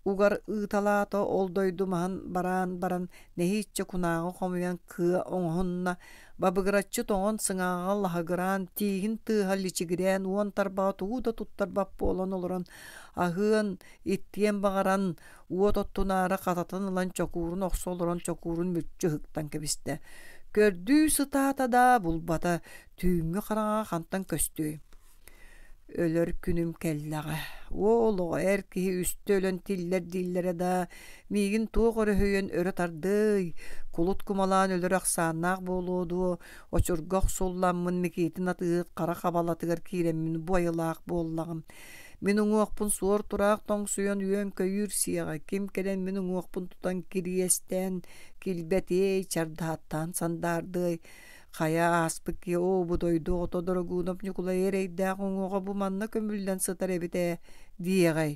угар ыыталаата, ол дойду маһын бараан баран нэһииччэ кунааҕы хомуйан кыа оҥоһунна, бабыгыраччы тоҥон сыҥааҕа лаһыгыраан, тииһин тыаһа личигирээн уон тарбаҕа тугу да туттарбат буолан олорон аһыан, иттиэн баҕаран, уот оттунаары хататан ылан чокуурун охсо олорон чокуурун мүччү ыһыктан кэбистэ. Көрдүү сытаата да булбата, түүҥҥү хараҥаҕа хантан көстүөй Өлөр күнүм кэллэҕэ. Уол оҕо эр киһи үстэ өлөн тиллэр дииллэрэ да, миигин туох өрөһүйэн өрө тардыай, кулут кумалаан өлөр ахсааннаах буолуо дуо, очурга охсулламмын Микиитин атыыһыт хара хабалатыгар киирэммин бу айылаах буоллаҕым. Мин уҥуохпун суор-тураах тоҥсуйан үөн-көйүүр сиэҕэ, ким кэлэн мин уҥуохпун тутан кириэстээн килбэтиэй, чардааттаан сандаардыай, Хайа ааспыт киһи оо бу дойду оҕото Дорогуунап Ньукулай эрэйдээх уҥуоҕа бу манна көмүллэн сытар эбит ээ диэҕэй.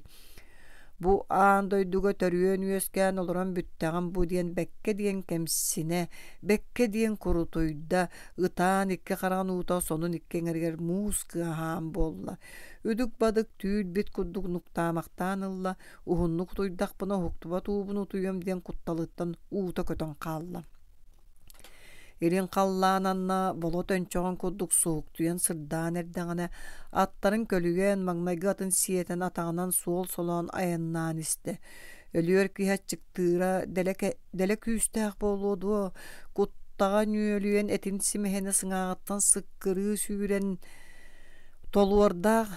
Бу аан дойдуга төрүөн-үөскээн олорон бүттэҕим бу диэн бэккэ диэн кэмсинэ, бэккэ диэн курутуйда, ытаан икки хараҕын уута сонун икки эҥэригэр муус кыаһаан буолла. Үдүк-бадык түүл-бит курдук нуктаамахтаан ылла, уһуннук утуйдахпына уһуктубат уубун утуйуом диэн кутталыттан уута көтөн хаалла. Илин халлаан анна болот өнчөҕүн курдук суһуктуйан сырдаан эрдэҕинэ, аттарын көлүйэн, маҥнайгы атын сиэтэн атаҕынан суол солоон айаннаан истэ. Өлүөр киһи аччыктыыра дэлэ, дэлэ күүстээх буолуо дуо, куттаҕа нүөлүйэн этин симэһинэ сыҥааҕыттан сыккырыы сүүрэн толуордаах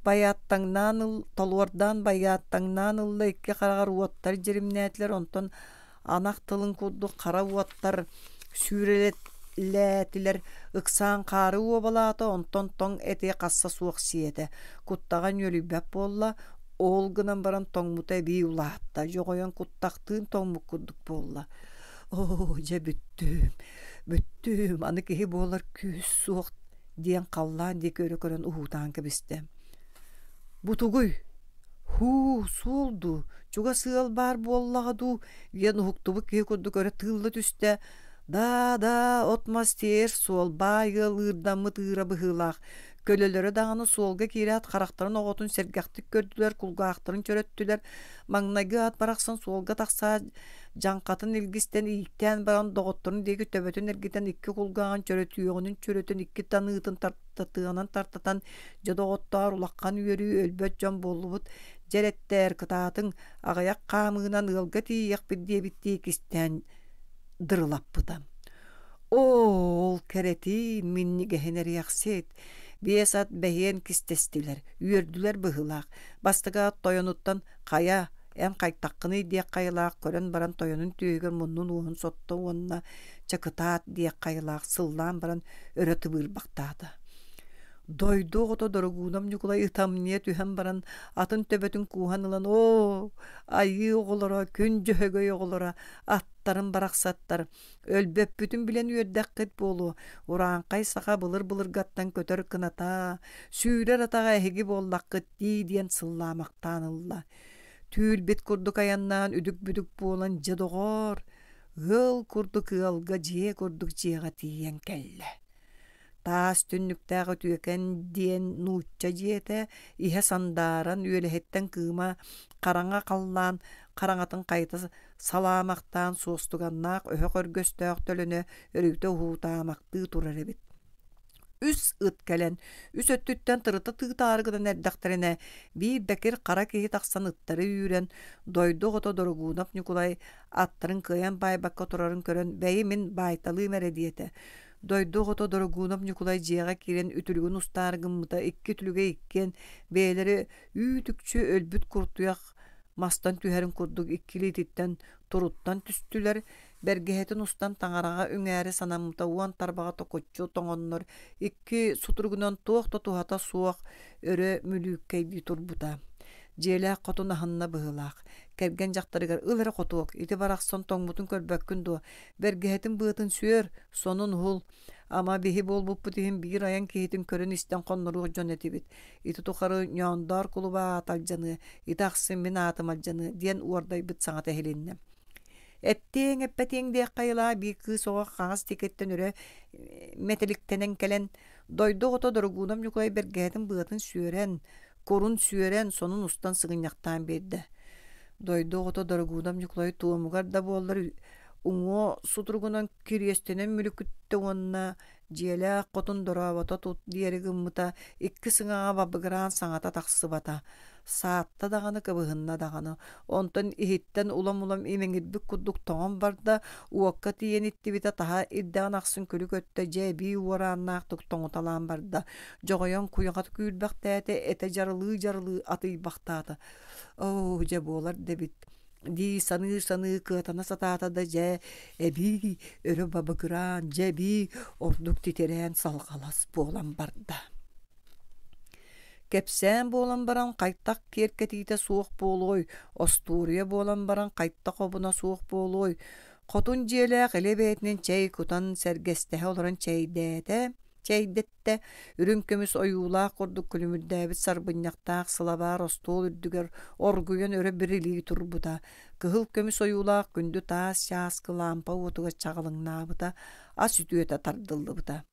байааттаҥнаан ыл, толуордаан байааттаҥнаан ылла икки хараҕар уоттар дьиримнээтилэр, онтон анах тылын курдук хара уоттар сүүрэлээтилэр, ыксаан хаары уобалаата, онтон тоҥ эти хасса суох сиэтэ, куттаҕа нүөлүйбэт буолла, ол гынан баран тоҥмута эбии улаатта, дьоҕойон куттахтыын тоҥмут курдук буолла. Оо, дьэ бүттүм, бүттүм, аны киһи буолар күүс суох диэн халлаан диэки өрө көрөн уһуутаан кэбистэ. Бу тугуй? Һуу, суол дуу, чугас ыал баар буоллаҕа дуу диэн уһуктубут киһи курдук өрө тыылла түстэ. Да-да, от-мас тиэйэр суол, баай ыал ыырдаммыт ыыра быһыылаах. Көлөлөрө даҕаны суолга киирээт харахтарын оҕотун сэргэхтик көрдүлэр, кулгаахтарын чөрөттүлэр. Маҥнайгы ат барахсан суолга тахсаат, дьаҥхатын илгистэн ииктээн баран доҕотторун диэки төбөтүн эргитэн икки кулгааҕын чөрөтүөҕүнүн чөрөтөн икки таныытын тартатыанан тартатан Дьэ доҕоттоор, улахан үөрүү өлбөт дьон буоллубут, дьэрэттээр, кытаатыҥ, аҕыйах хаамыынан ыалга тиийиэхпит диэбиттии кистээн дырылаппыта. Оо, ол кэрэтиин, минньигэһин эриэхсит! Биэс ат бэһиэн кистэстилэр, үөрдүлэр быһыылаах. Бастакы ат тойонуттан «Хайа, эн хайтаххыный?» диэх хайалаах көрөн баран тойонун түөһүгэр муннун уоһун сотто уонна «Чэ кытаат» диэх хайалаах сыллаан баран өрө тыбыырбахтаата. Дойду оҕото Дорогуунап Ньукулай ытамньыйа түһэн баран атын төбөтүн кууһан ылан «Оо, айыы оҕолоро, күн дьөһөгөй оҕолоро, аттарым барахсаттар, Өлбөппүтүн билэн үөрдэххит буолуо, урааҥхай саха былыр-былыргаттан көтөр кыната, сүүрэр атаҕа эһиги буоллаххыт дии диэн сыллаамахтаан ылла. Түүл-бит курдук айаннаан үдүк-бүдүк буолан дьэ доҕоор, ыал курдук ыалга, дьиэ курдук дьиэҕэ тиийэн кэллэ. Таас түннүктээх үтүөкэн диэн нуучча дьиэтэ иһэ сандааран үөлэһиттэн кыыма хараҥа халлаан хараҥатын хайыта салаамахтаан суостуганнаах өһөх өргөстөөх төлөнө өрүтэ уһуутаамахтыы турар эбит. Үс ыт кэлэн, үс өттүттэн тырыта тыытаары гынан эрдэхтэринэ, биир бэкир хара киһи тахсан ыттары үүрэн, дойду оҕото Дорогуунап Ньукулай аттарын кыайан баайбакка турарын көрөн, бэйи мин баайталыым эрэ диэтэ. Дойду оҕото Дорогуунап Ньукулай дьиэҕэ киирэн үтүлүгүн устаары гыммыта икки үтүлүгэ иккиэн бэйэлэрэ үүт-үкчү өлбүт куртуйах мастан түһэрин курдук икки илиититтэн туруттан түстүлэр, бэргэһэтин устан таҥараҕа үҥээри санаммыта уон тарбаҕа токуччу тоҥоннор икки сутуругунан туох да туһата суох өрө мүлүүккэйдии турбута. Дьиэлээх хотун аһынна быһыылаах. Кэргэн дьахтарыгар ыл эрэ хотуок, ити барахсан тоҥмутун көрбөккүн дуо? Бэргэһэтин быатын сүөр, сонун уһул. Ама биһи буолбуппут иһин биир айан киһитин көрөн-истэн хонноруох дьон этибит. Ити тухары Ньоондоор кулуба аата алдьаныа, ити ахсын мин аатым алдьаныа диэн уордайбыт саҥата иһилиннэ. Эттиэҥ, эппэтиэҥ диэх хайылаа биир кыыс оҕо хаҥас диэкиттэн өрө мэтиликтэнэн кэлэн, дойду оҕото Дорогуунап Ньукулай бэргэһэтин быатын сүөрэн, курун сүөрэн, сонун устан сыгынньахтаан биэрдэ. Дойду оҕото Дорогуунап Ньукулай туомугар да буоллар уҥуо сутуругунан кириэстэнэн мүлүкүттэ уонна дьиэлээх хотун дорообото тут диэри гыммыта икки сыҥаҕа бабыгыраан саҥата тахсыбата саатта даҕаны кыбыһынна даҕаны онтон иһиттэн улам-улам имэҥирбит курдук тоҥон барда уокка тиийэн иттибитэ таһа ирдэҕин ахсын күлүк өттө дьэ эбии уорааннаахтык тоҥуталаан барда дьоҕойон куйаҕата күүрбэхтээтэ этэ дьарылыы-дьарылыы атыйбахтаата оо дьэ буолар да эбит дии саныы-саныы кыатана сатаата да дьэ эбии өрө бабыгыраан дьэ эбии ордук титирээн салҕалас буолан барда. Кэпсээн буолан баран хайтах киэркэтиитэ суох буолуой, остуоруйа буолан баран хайтах обуна суох буолуой, хотун дьиэлээх илэ бэйэтинэн чэй кутан сэргэстэһэ олорон чэйдээтэ, чэйдэттэ эттэ, үрүҥ көмүс ойуулаах курдук күлүмүрдээбит сарбынньахтаах сылабаар остуол үрдүгэр оргуйан өрө бирилии турбута, кыһыл көмүс ойуулаах күндү таас чааскы лаампа уотугар чаҕылыҥнаабыта, ас үтүөтэ тардыллыбыта.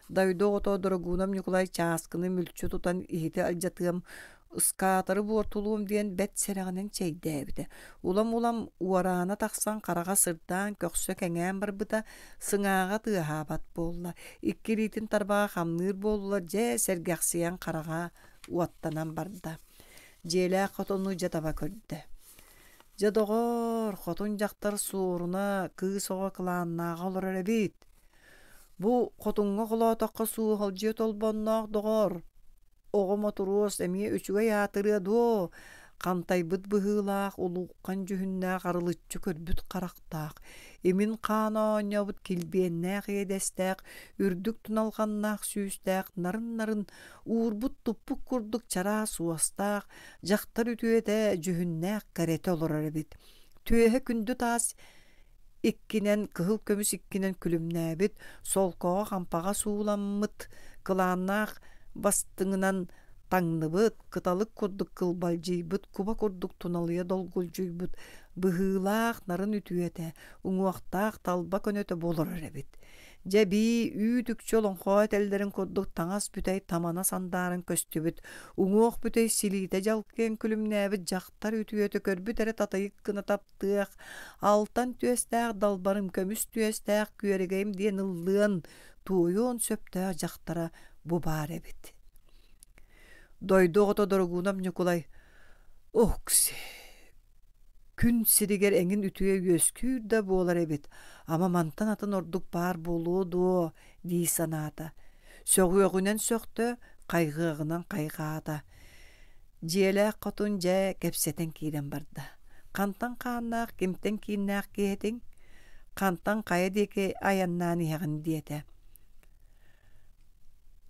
Дойду оҕото Дорогуунап Ньукулай чааскыны мүлчү тутан иһити алдьатыам, ыскаатары буортулуом диэн бэрт сэрэҕинэн чэйдээбитэ. Улам-улам уораана тахсан хараҕа сырдаан көхсө кэҥээн барбыта, сыҥааҕа тыаһаабат буолла. Икки илиитин тарбаҕа хамныыр буоллулар, дьэ сэргэхсийэн хараҕа уоттанан барда. Дьиэлээх хотону дьэ таба көрдө. Дьэ доҕоор, хотун дьахтар суоруна кыыс оҕо кылааннааҕа олорор эбит. Бу хотуҥҥа холоотоххо суоһалдьыйа толбонноох доҕоор, Оҕо мотуруос эмиэ үчүгэй аатырыа дуо, хантайбыт быһыылаах, улуукхан дьүһүннээх арылыччы көрбүт харахтаах, имин хаана оонньообут килбиэннээх иэдэстээх, үрдүк туналҕаннаах сүүстээх, нарын-нарын уурбут-туппут курдук чараас уостаах, дьахтар үтүөтэ дьүһүннээх кэрэтэ олорор эбит. Түөһэ күндү таас иккинэн кыһыл көмүс иккинэн күлүмнээбит, солкоҕо хампаҕа сууламмыт, кылааннаах бастыҥынан таҥныбыт, кыталык курдук кылбалдьыйбыт, куба курдук туналыйа долгулдьуйбут, быһыылаах нарын үтүөтэ, уҥуохтаах талба көнөтө буолар эбит. Дьэ эбии үүт-үкчү олоҥхо этэллэрин курдук таҥас бүтэй тамана сандааран көстүбүт, уҥуох бүтэй силиитэ дьалкыйан күлүмнээбит дьахтар үтүөтэ көрбүт эрэ татайык гына таптыах, алтан түөстээх далбарым көмүс түөстээх күөрэгэйим диэн ыллыан, туойуон сөптөөх дьахтара бу баар эбит. Дойду оҕото Дорогуунап Ньукулай «Ок-сиэ, күн сиригэр эҥин үтүө үөскүүр да буолар эбит, ама мантан атын ордук баар буолуо дуо?» дии санаата. Сөҕүөҕүнэн сөхтө, хайҕыаҕынан хайҕаата. Дьиэлээх хотун дьэ кэпсэтэн киирэн барда. Хантан хааннаах, кимтэн кииннээх киһи этиҥ? Хантан хайа диэки айаннаан иһэҕин диэтэ.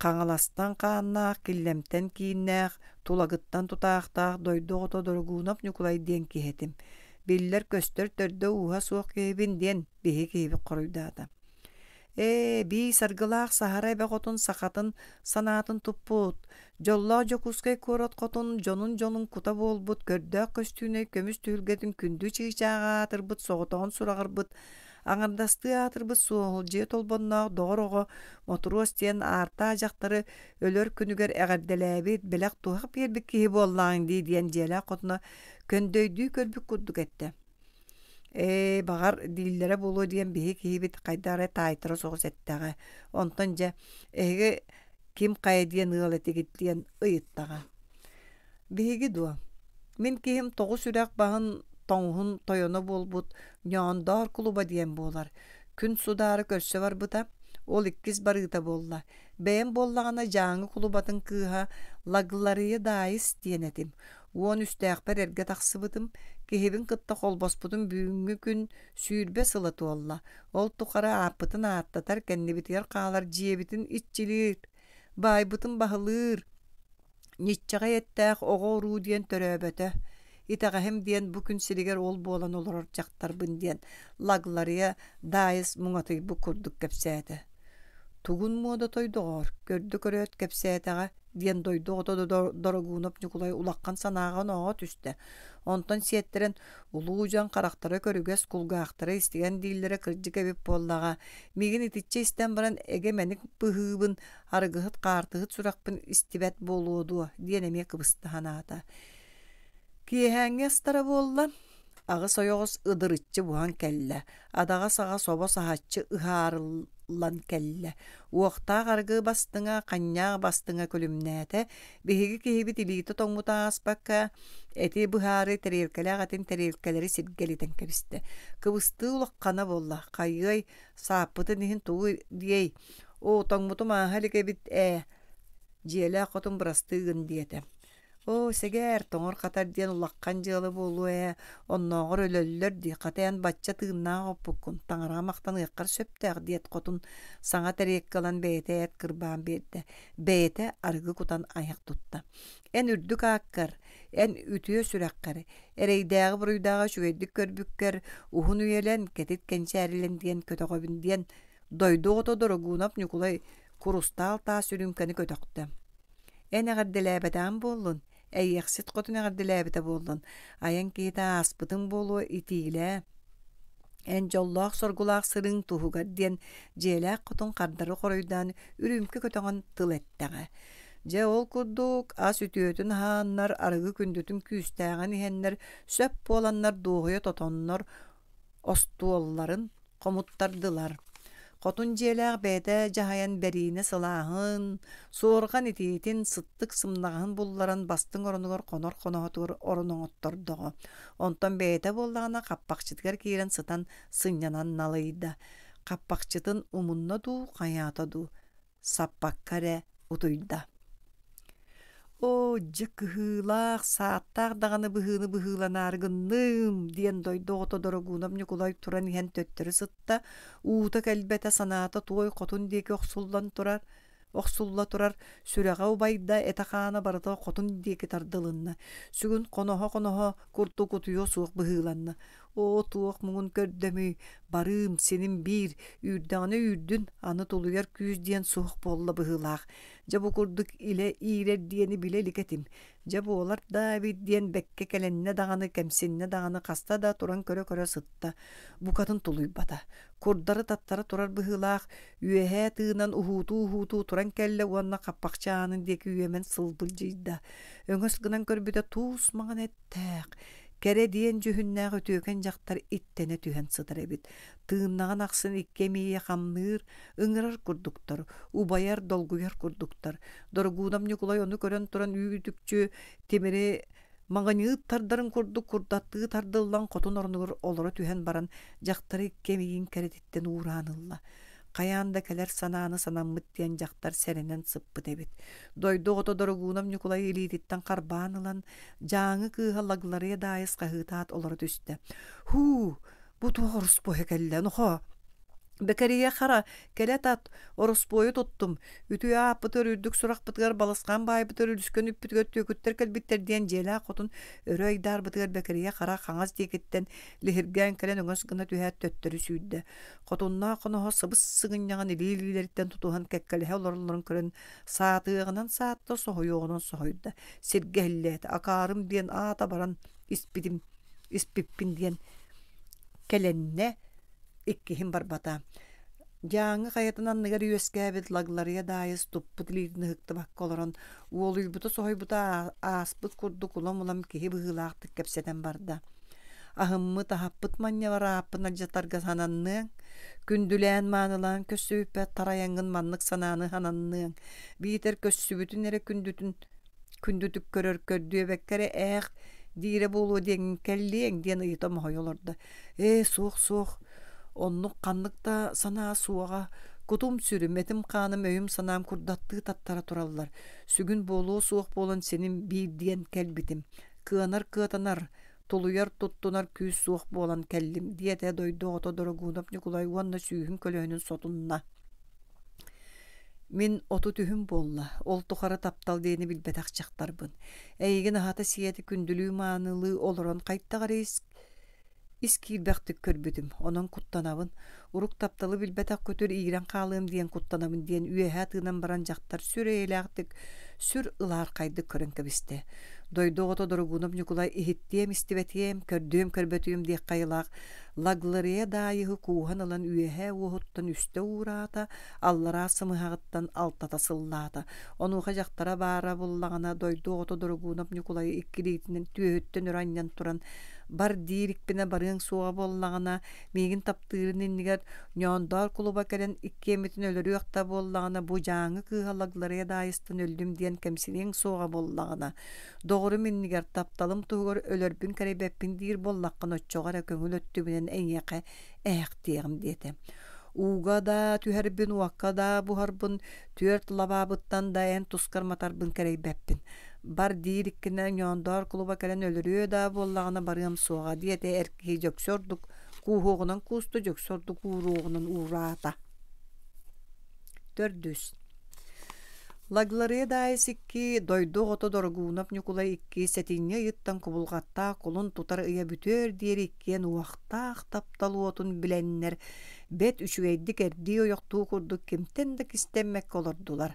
Хаҥаластан хааннаах, Киллэмтэн кииннээх, Тулагыттан тутаахтаах дойду оҕото Дорогуунап Ньукулай диэн киһи этим. Биллэр-көстөр төрдө-ууһа суох киһибин диэн биһи киһибит хоруйдаата. Ээ, бии саргылаах саһара эбэ хотун сахатын санаатын туппут, дьоллоох Дьокуускай куорат хотун дьонун-дьонун кута буолбут көрдөөх көстүүнэй көмүс түһүлгэтин күндү чыычааҕа аатырбыт соҕотоҕун сураҕырбыт аҥардастыы аатырбыт Суоһулдьуйа Толбонноох доҕор оҕо Мотуруос диэн аартаах дьахтары өлөр күнүгэр эҕэрдэлээбит, бэлэх-туһах биэрбит киһи буоллаҕыҥ дии диэн дьиэлээх хотуна көндөйдүү көрбүт курдук эттэ. Ээ, баҕар, дииллэрэ буолуо диэн биһи киһибит хайдах эрэ таайтара соҕус эттэҕэ. Онтон дьэ, эһиги ким хайа диэн ыал этигит диэн ыйыттаҕа. Биһиги дуо? Мин киһим тоҕус үрэх баһын тоҥуһун тойоно буолбут Ньоондоор кулуба диэн буолар. Күн судаары көрсө барбыта, ол иккис барыыта буолла. Бэйэм буоллаҕына Дьааҥы кулубатын кыыһа Лагларыйа Даайыс диэн этим. Уон үстээхпэр эргэ тахсыбытым, киһибин кытта холбоспутум бүгүҥҥү күн 20 сыла туолла. Ол тухары ааппытын ааттатар, кэннибитигэр хаалар дьиэбитин иччилиир, баайбытын баһылыыр, Ньиччэҕэй эттээх оҕо-уруу диэн төрөөбөтө, итэҕэһим диэн бу күн сиригэр ол буолан олорор дьахтарбын диэн Лагларыйа Даайыс муҥатыйбыт курдук кэпсээтэ. Тугун муодатай доҕоор, көрдө көрөөт кэпсээтэҕэ диэн дойду оҕото Дорогуунап Ньукулай улахан санааҕа-онооҕо түстэ. Онтон сиэттэрэн улуу дьон харахтара көрүгэс, кулгаахтара истигэн дииллэрэ кырдьык эбит буоллаҕа. Миигин итиччэ истэн баран эгэ мэник быһыыбын арыгыһыт хаартыһыт сүрэхпин истибэт буолуо дуо диэн эмиэ кыбыста санаата. Киэһээҥҥи астара буолла, аҕыс ойоҕос ыдырыччы буһан кэллэ, адаҕа саҕа собо саһаччы ыһаарыллан кэллэ, уохтаах арыгы бастыҥа, ханньаах бастыҥа күлүмнээтэ, биһиги киһибит илиитэ тоҥмута ааспакка, эти быһаары тэриэлкэлээх этин тэриэлкэлэри сиргэлитэн кэбистэ. Кыбыстыы улаххана буолла, хайыай, сааппытын иһин тугу диэй, Оо, тоҥмутум ааһа илик эбит ээ, дьиэлээх хотун бырастыы гын диэтэ. Оо, сэгээр, тоҥор-хатар диэн улахан дьыала буолуо ээ, оннооҕор өлөллөр дии, хата эн бачча тыыннаах оппуккун, таҥараҕа махтаныаххар сөптөөх диэт хотун саҥа тэриэккэ ылан бэйэтэ эт кырбаан биэрдэ, бэйэтэ арыгы кутан айах тутта. Эн үрдүк ааккар, эн үтүө сүрэххэр, эрэйдээҕи-буруйдааҕы үчүгэйдик көрбүккэр уһун үйэлэн, кэтит кэнчээрилэн диэн көтөҕөбүн диэн Дойду оҕото Дорогуунап Ньукулай курустаал таас үрүүмкэни көтөхтө. Эн эҕэрдэлээбэтэҕин буоллун, эйиэхсит хотун эҕэрдэлээбитэ буоллун, айан киһитэ ааспытыҥ буолуо итиилээ. Эн дьоллоох-соргулаах сырыыҥ туһугар диэн дьиэлээх хотун хардары хоруйдаан үрүүмкэ көтөҕөн тыл эттэҕэ. Дьэ ол курдук ас үтүөтүн аһааннар, арыгы күндүтүн күүстээҕин иһэннэр, сөп буоланнар дуоһуйа тотоннор остуолларын хомуттардылар. Хотун дьиэлээх бэйэтэ дьаһайан бэриинэ сылааһын, суорҕан итиитин, сыттык сымнаҕаһын булларан бастыҥ оронугар хонор хоноһотугар орон оҥоттордоҕо. Онтон бэйэтэ буоллаҕына хаппахчытыгар киирэн сытан сынньанан налыйда. Хаппахчытын умунна дуу, хайаата дуу, саппакка эрэ утуйда. Оо, дьэ кыһыылаах, сааттаах даҕаны быһыыны быһыыланаары гынным диэн дойду оҕото Дорогуунап Ньукулай туран иһэн төттөрү сытта, уута кэлбэтэ, санаата туой хотун диэки охсуллан турар, охсулла турар, сүрэҕэ убайда, этэ-хаана барыта хотун диэки тардылынна, сүгүн хоноһо-хоноһо курдук утуйуо суох быһыыланна. Оо, туох муҥун көрдөмүй, барыым, синим биир, үүрдэҕинэ үүрдүн, аны тулуйар күүс диэн суох буолла быһыылаах. Дьэ бу курдук илэ иирэр диэни билэ илик этим. Дьэ буолар даа эбит диэн бэккэ кэлэннэ даҕаны, кэмсиннэ даҕаны хаста да туран көрө-көрө сытта. Букатын тулуйбата. Курдары таттара турар быһыылаах, үөһээ тыынан уһуутуу-уһуутуу туран кэллэ уонна хаппахчы аанын диэки үөмэн сылбылдьыйда. Өҥөс гынан көрбүтэ туус маҥан эттээх, кэрэ диэн дьүһүннээх үтүөкэн дьахтар иттэнэ түһэн сытар эбит. Тыыннаҕын ахсын икки эмиийэ хамныыр, ыҥырар курдуктар, убайар, долгуйар курдуктар. Дорогуунап Ньукулай ону көрөн туран үүтүкчү тимири маҕыньыыт тардарын курдук курдаттыы тардыллан хотун орнугар олоро түһэн баран дьахтары икки эмиийин кэрэтиттэн уураан ылла. Хайаан да кэлэр санааны санаммыт диэн дьахтар сэрэнэн сыппыт эбит. Дойду оҕото Дорогуунап Ньукулай илиититтэн харбаан ылан, Дьааҥы кыыһа Лагларыйа Даайыс хаһыытаат олоро түстэ. «Һуу, бу туох ороспуойа кэллэ, нохоо?» Бэкэрийэ хара, кэлэ тат, ороспуойу туттум, үтүө ааппытыгар үрдүк сурахпытыгар балысхан баайбытыгар үлүскэн үппүтүгэр түөкүттэр кэлбиттэр диэн дьиэлээх хотун өрө айдаарбытыгар Бэкэрийэ хара хаҥас диэкиттэн лиһиргээн кэлэн өҥөс гына түһээт төттөрү сүүрдэ. Хотуннаах хоноһо сыбыс-сыгынньаҕын илии-илиилэриттэн тутуһан кэккэлэһэ олороллорун көрөн саатыаҕынан саатта, соһуйуоҕунан соһуйда, сиргэ иһиллээтэ, акаарым диэн аата баран испитим, испиппин диэн кэлэннэ, иккиһин барбата. Дьааҥы хайатын анныгар үөскээбит Лагларыйа Даайыс туппут илиитин ыһыктыбакка олорон, уолуйбута-соһуйбута ааспыт курдук улам-улам киһи быһыылаахтык кэпсэтэн барда. Аһыммыт, аһаппыт манньабар ааппын алдьатарга сананныаҥ, күндүлээн-маанылаан көрсүбүппэр тарайаҥҥын маннык санааны сананныаҥ, биитэр көрсүбүтүн эрэ күндүтүн күндүтүк көрөр көрдүөбэккэ эрэ ээх диирэ буолуо диэҥҥин кэллиэҥ диэн ыйыта моһойо олордо. Ээ, суох-суох, оннук ханнык да санаа суоҕа, кутум-сүрүм, этим-хааным, өйүм-санаам курдаттыы таттара тураллар. Сүгүн буолуо суох буолан синим биир диэн кэлбитим. Кыанар-кыатанар, тулуйар туттунар күүс суох буолан кэллим, диэтэ дойду оҕото Дорогуунап Ньукулай уонна сүүһүн көлөһүнүн сотунна. Мин 33 буолла, ол тухары таптал диэни билбэтэх дьахтарбын. Эйигин аһата-сиэтэ күндүлүү-маанылыы олорон хайдах эрэ ис ис киирбэхтик көрбүтүм, онон куттанабын. Урук тапталы билбэтэх көтөр иирэн хаалыам диэн куттанабын диэн үөһэ тыынан баран дьахтар сүр эйэлээхтик, сүр ылаархайдык көрөн кэбистэ. Дойду оҕото Дорогунов Ньукулай иһиттиэм-истибэтиэм, көрдүөм-көрбөтүөм диэх хайылаах Лаглария Даайыһы кууһан ылан үөһэ уоһуттан үстэ уураата, аллараа сымыһаҕыттан алтата сыллаата. Онуоха дьахтара баара буллаҕына дойду оҕото Дорогунов Ньукулайы икки илиитинэн түөһүттэн өрө анньан туран бар диирикпинэ барыаҥ суоҕа буоллаҕына, миигин таптыырын иннигэр Ньоондоор кулуба кэлэн иккиэммитин өлөрүөх да буоллаҕына, бу Дьааҥы кыыһа Лагларыйа Даайыстан өллүм диэн кэмсиниэҥ суоҕа буоллаҕына, доҕорум иннигэр тапталым туһугар өлөрбүн кэрэйбэппин диир буоллаххына, оччоҕо эрэ көҥүл өттүбүнэн эйиэхэ эһэхтиэҕим диэтэ. Ууга да түһэрбин, уокка да буһарбын, түөрт лабаабыттан да эн тускар матарбын кэрэйбэппин. Бар диир иккинэ Ньоондоор кулуба кэлэн өлөрүө да буоллаҕына барыам суоҕа диэтэ эр киһи дьөксө ордук кууһуоҕунан кууста, дьөксө ордук ууруоҕунан уураата. Төрдүс. Лагларыа Даайыс икки, дойду оҕото Дорогуунап Ньукулай икки сэтинньи ыйыттан кубулҕаттаах кулун тутар ыйа бүтүөр диэри иккиэн уохтаах таптал уотун билэннэр бэрт үчүгэйдик эрдии-ойохтуу курдук кимтэн да кистэммэккэ олордулар.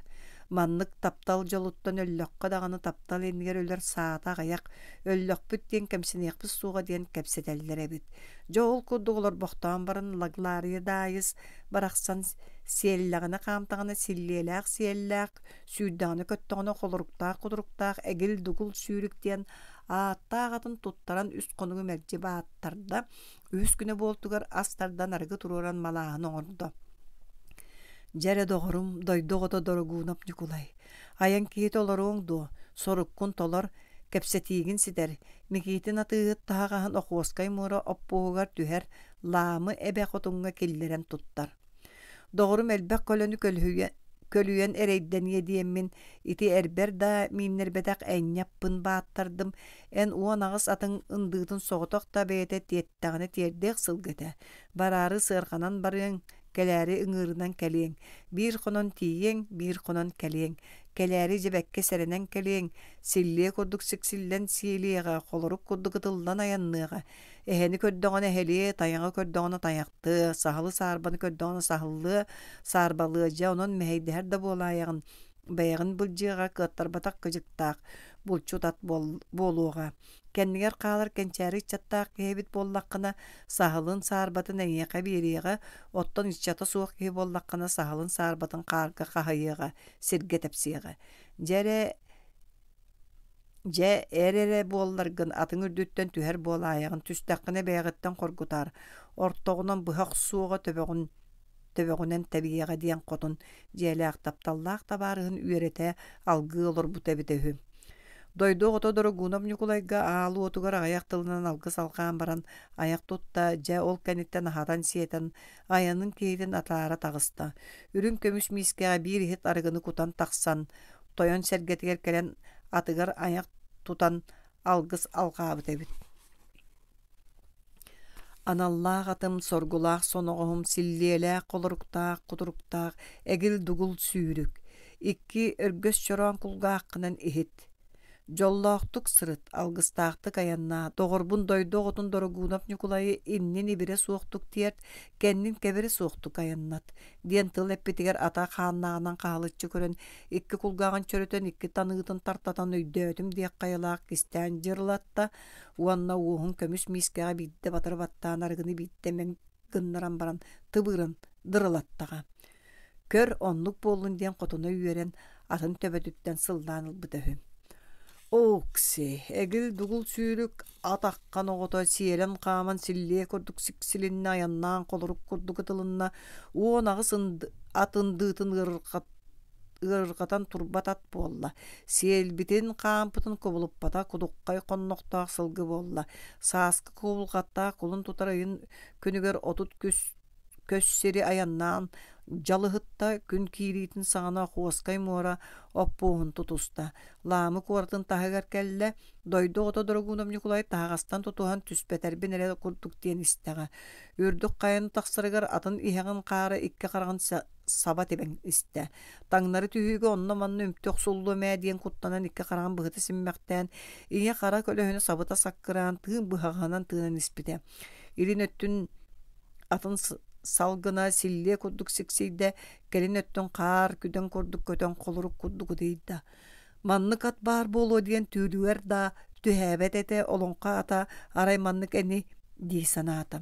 Маннык таптал дьолуттан өллөххө даҕаны таптал иннигэр өлөр саата аҕыйах, өллөхпүт диэн кэмсиниэхпит суоҕа диэн кэпсэтэллэр эбит. Дьэ ол курдук олорбохтоон баран Лаглария Даайыс барахсан сиэллэҕинэ хаамтаҕына силлиэлээх сиэллээх, сүүрдэҕинэ көттөҕүнэ холоруктаах кутуруктаах эгил-дугул сүүрүк диэн ааттаах атын туттаран үс хонугу мэлдьи бааттарда, үһүс күнэ буолтугар ас тардан арыгы туруоран малааһын оҥордо. Дьэ эрэ доҕорум, дойду оҕото Дорогуунап Ньукулай, айан киһитэ олоруоҥ дуо, соруккун толор, кэпсэтиигин ситэр, Микиитин атыыһыт таһаҕаһын Охуоскай муора оппуоһугар түһэр Лаамы эбэ хотуҥҥа киллэрэн туттар. Доҕорум элбэх көлөнү көлүһүйэн, көлүйэн эрэйдэниэ диэммин, ити эрбэр да мииннэрбэтэх энньаппын бааттардым, эн 18 атыҥ ындыытын соҕотох да бэйэтэ тиэттэҕинэ тиэрдиэх сылгы этэ. Бараары сыарҕанан барыаҥ, кэлээри ыҥыырынан кэлиэҥ, биир хонон тиийиэҥ, биир хонон кэлиэҥ, кэлээри дьэбэккэ сэрэнэн кэлиэҥ, силлиэ курдук сиксиллэн сиэлиэҕэ, холорук курдук ытыллан айанныаҕа, Эһэни көрдөҕүнэ эһэлиэ, тайаҕы көрдөҕүнэ тайахтыа, саһылы саарбаны көрдөҕүнэ саһыллыа, саарбалыа дьэ онон мэһэйдэһэр да буолаайаҕын, бэйэҕин былдьыаҕа кыаттарбатах кыдьыктаах, булчут ат буолуоҕа. Кэннигэр хаалар кэнчээри ыччаттаах киһи эбит буоллаххына, саһылын саарбатын эйиэхэ биэриэҕэ, оттон ыччата суох киһи буоллаххына, саһылын саарбатын хаарга хаһыйыаҕа, сиргэ тэпсиэҕэ. Дьэ эрэ Дьэ, эр эрэ буолларгын атыҥ үрдүттэн түһэр буолаайаҕын, түстэххинэ бэйэҕиттэн хоргутаар, ортоҕунан быһа охсуоҕа төбөҕүн төбөҕүнэн тэбиэҕэ диэн хотун дьиэлээх тапталлаах табаарыһын үөрэтэ алгыы олорбута эбитэ үһү. Дойду оҕото Дорогунов Ньукулайга аал уотугар аҕыйах тылынан алгыс алҕаан баран айах тутта, дьэ ол кэнниттэн аһатан-сиэтэн, айанын киһитин атаара таҕыста. Үрүҥ көмүс миискэҕэ биир иһит арыгыны кутан тахсан, тойон сэргэтигэр кэлэн атыгар айах тутан алгыс алҕаабыт эбит. Аналлаах атым, соргулаах соноҕоһум, силлиэлээх холоруктаах кутуруктаах эгил-дугул сүүрүк, икки өргөс чороон кулгааххынан иһит. Дьоллоохтук сырыт, алгыстаахтык айаннаа, доҕорбун дойду оҕотун Дорогуунап Ньукулайы иннин ибирэ суохтук тиэрт, кэннин кэбирэ суохтук айаннат диэн тыл эппитигэр ата хааннааҕынан хаһалыччы көрөн, икки кулгааҕын чөрөтөн, икки таныытын тартатан өйдөөтүм диэх хайалаах кистээн дьырылатта уонна уоһун көмүс миискэҕэ биирдэ батары баттаан арыгыны биирдэ мэҥ гыннаран баран тыбыыран дырылаттаҕа. Көр, оннук буоллун диэн хотуна үөрэн, атын төбөтүттэн сыллаан ылбыта үһү. Окси, эгил-дугул сүүрүк ат аххан оҕото сиэлэн-хааман силлиэ курдук сиксилиннэ, айаннаан холорук курдук ытылынна, 18 ат ындыытын ыарырҕат ыарырҕатан турбат ат буолла, сиэлбитин, хаампытын кубулуппата кудуххай хоннохтоох сылгы буолла. Сааскы кубулҕаттаах кулун тутар ыйын күнүгэр 30 күс көс сири айаннаан дьалыһытта, күн киириитин саҕана Охуоскай муора оппуоһун тутуста. Лаамы куоратын таһыгар кэллэ, дойду оҕото Дорогунов Ньукулай таһаҕастан тутуһан түспэтэрбин эрэ курдук диэн истэҕэ. Үрдүк хайаны тахсарыгар атын иһэҕин хаара икки хараҕын саба тибэн истэ. Таҥнары түһүүгэ онно-манна үмтү охсуллуом ээ диэн куттанан икки хараҕын быһыта симмэхтээн, ийэ хара көлөһүнэ сабыта саккыраан, тыын быһаҕаһынан тыынан испитэ. Илин өттүн атын салгына силлиэ курдук сиксийдэ, кэлин өттүн хаар күдэн курдук көтөн холорук курдук ытыйда. Маннык ат баар буолуо диэн түүлүгэр да түһээбэт этэ, олоҥхо ата арай маннык эни дии санаата.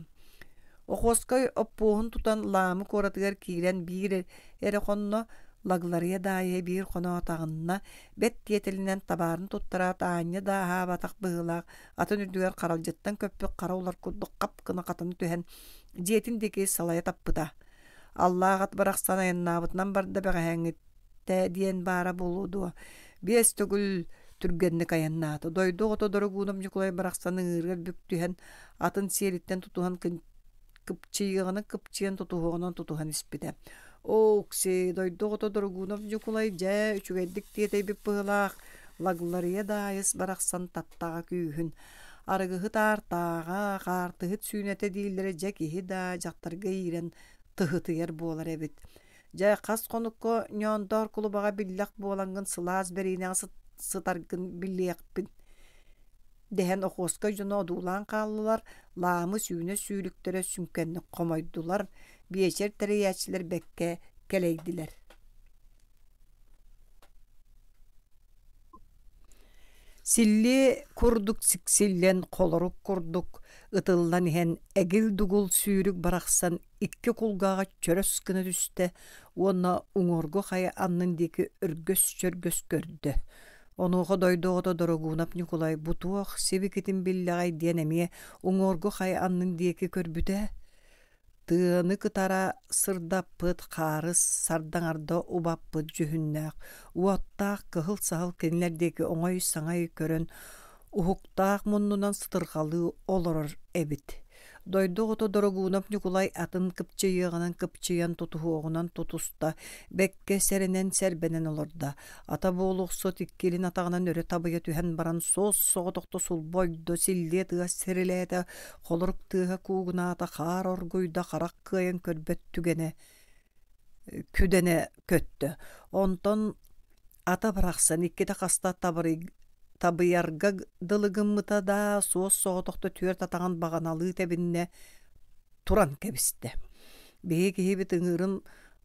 Охуоскай оппуоһун тутан Лаамы куоратыгар киирэн биир эрэ хонно, Лагларыйа Даайа биир хоноотаҕынна, бэрт тиэтэлинэн табаарын туттараат аанньа да аһаабатах быһыылаах атын үрдүгэр харалдьыттан көппүт хара улар курдук хап гына хатана түһэн дьиэтин диэки салайа таппыта. Аллаах ат барахсан айаннаабытынан барда бэҕэһээҥҥиттэ диэн баара буолуо дуо, биэс төгүл түргэнник айаннаата. Дойду оҕото Дорогуунап Ньукулай барахсан ыҥыырыгар бүк түһэн атын сиэлиттэн тутуһан кыпчыйыаҕынан кыпчыйан тутуһуоҕунан тутуһан испитэ. Оокси, дойду оҕото Дорогунов Ньукулай дьэ үчүгэйдик тиэтэйбит быһыылаах, Лагларыйа Даайыс барахсан таптаҕа күүһүн. Арыгыһыт аартааҕа, хаартыһыт сүүнэтэ дииллэрэ дьэ киһи да дьахтарга иирэн тыһытыйар буолар эбит. Дьэ хас хонукка Ньоондоор кулубаҕа биллэх буолаҥҥын сылаас бэриинэҕэ сытаргын билиэхпин дэһэн Охуоскай дьоно одуулаан хааллылар, Лаамы сүүнэ сүүрүктэрэ сүҥкэнник хомойдулар, биэчэр тэрийээччилэр бэккэ кэлэйдилэр. Силлиэ курдук сиксиллэн, холорук курдук ытыллан иһэн эгил-дугул сүүрүк барахсан икки кулгааҕа чөрөс гына түстэ уонна уҥуоргу хайа аннын диэки өргөс-чөргөс көрдө. Онуоха дойду оҕото Дорогуунап Ньукулай бу туох сибикитин биллэҕэй диэн эмиэ уҥуоргу хайа аннын диэки көрбүтэ, тыаны кытара сырдаппыт хаарыс сардаҥарда убаппыт дьүһүннээх, уоттаах кыһыл саһыл кинилэр диэки оҥой-саҥай көрөн уһуктаах муннунан сытырҕалыы олорор эбит. Дойду оҕото Дорогуунап Ньукулай атын кыпчыйыаҕынан кыпчыйан тутуһуоҕунан тутуста, бэккэ сэрэнэн-сэрбэнэн олордо. Ата буолуохсут икки илин атаҕынан өрө табыйа түһэн баран суос-соҕотохто сулбу ойдо, силлиэ тыас сирилээтэ, холорук тыаһа куугунаата, хаар оргуйда, харах кыайан көрбөт түгэнэ күдэнэ көттө. Онтон ата барахсан иккитэ хаста табыйарга дылы гыммыта да, суос-соҕотохто түөрт атаҕын баҕаналыы тэбиннэ, туран кэбистэ. Биһиги киһибит ыҥыырын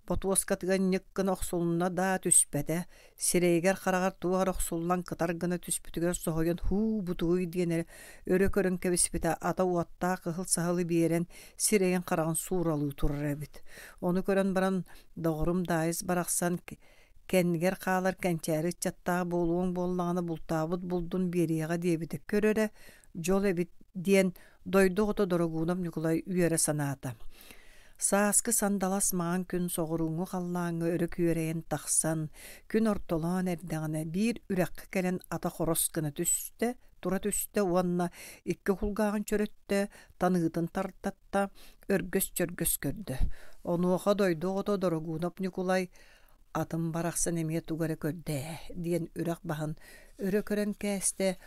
ботуоскатыгар ньык гына охсулунна да түспэтэ, сирэйигэр-хараҕар туох эрэ охсуллан кытар гына түспүтүгэр соһуйан һуу бутугуй диэн эрэ өрө көрөн кэбиспитэ ата уоттаах кыһыл саһылы биэрэн сирэйин-хараҕын сууралыы турар эбит. Ону көрөн баран доҕорум Даайыс барахсан кэннигэр хаалар кэнчээри ыччаттаах буолуоҥ буоллаҕына бултаабыт булдун биэриэҕэ диэбитэ көр эрэ дьол эбит диэн дойду оҕото Дорогуунап Ньукулай үөрэ санаата. Сааскы сандалас маҥан күн соҕурууҥҥу халлааҥҥа өрө күөрэйэн тахсан, күн ортолоон эрдэҕинэ биир үрэххэ кэлэн ата хорос гына түстэ, тура түстэ уонна икки кулгааҕын чөрөттө, таныытын тартатта, өргөс-чөргөс көрдө. Онуоха дойду оҕото Дорогуунап Ньукулай «Атым барахсан эмиэ тугу эрэ көрдө ээ» диэн үрэх баһын өрө көрөн кээстэ,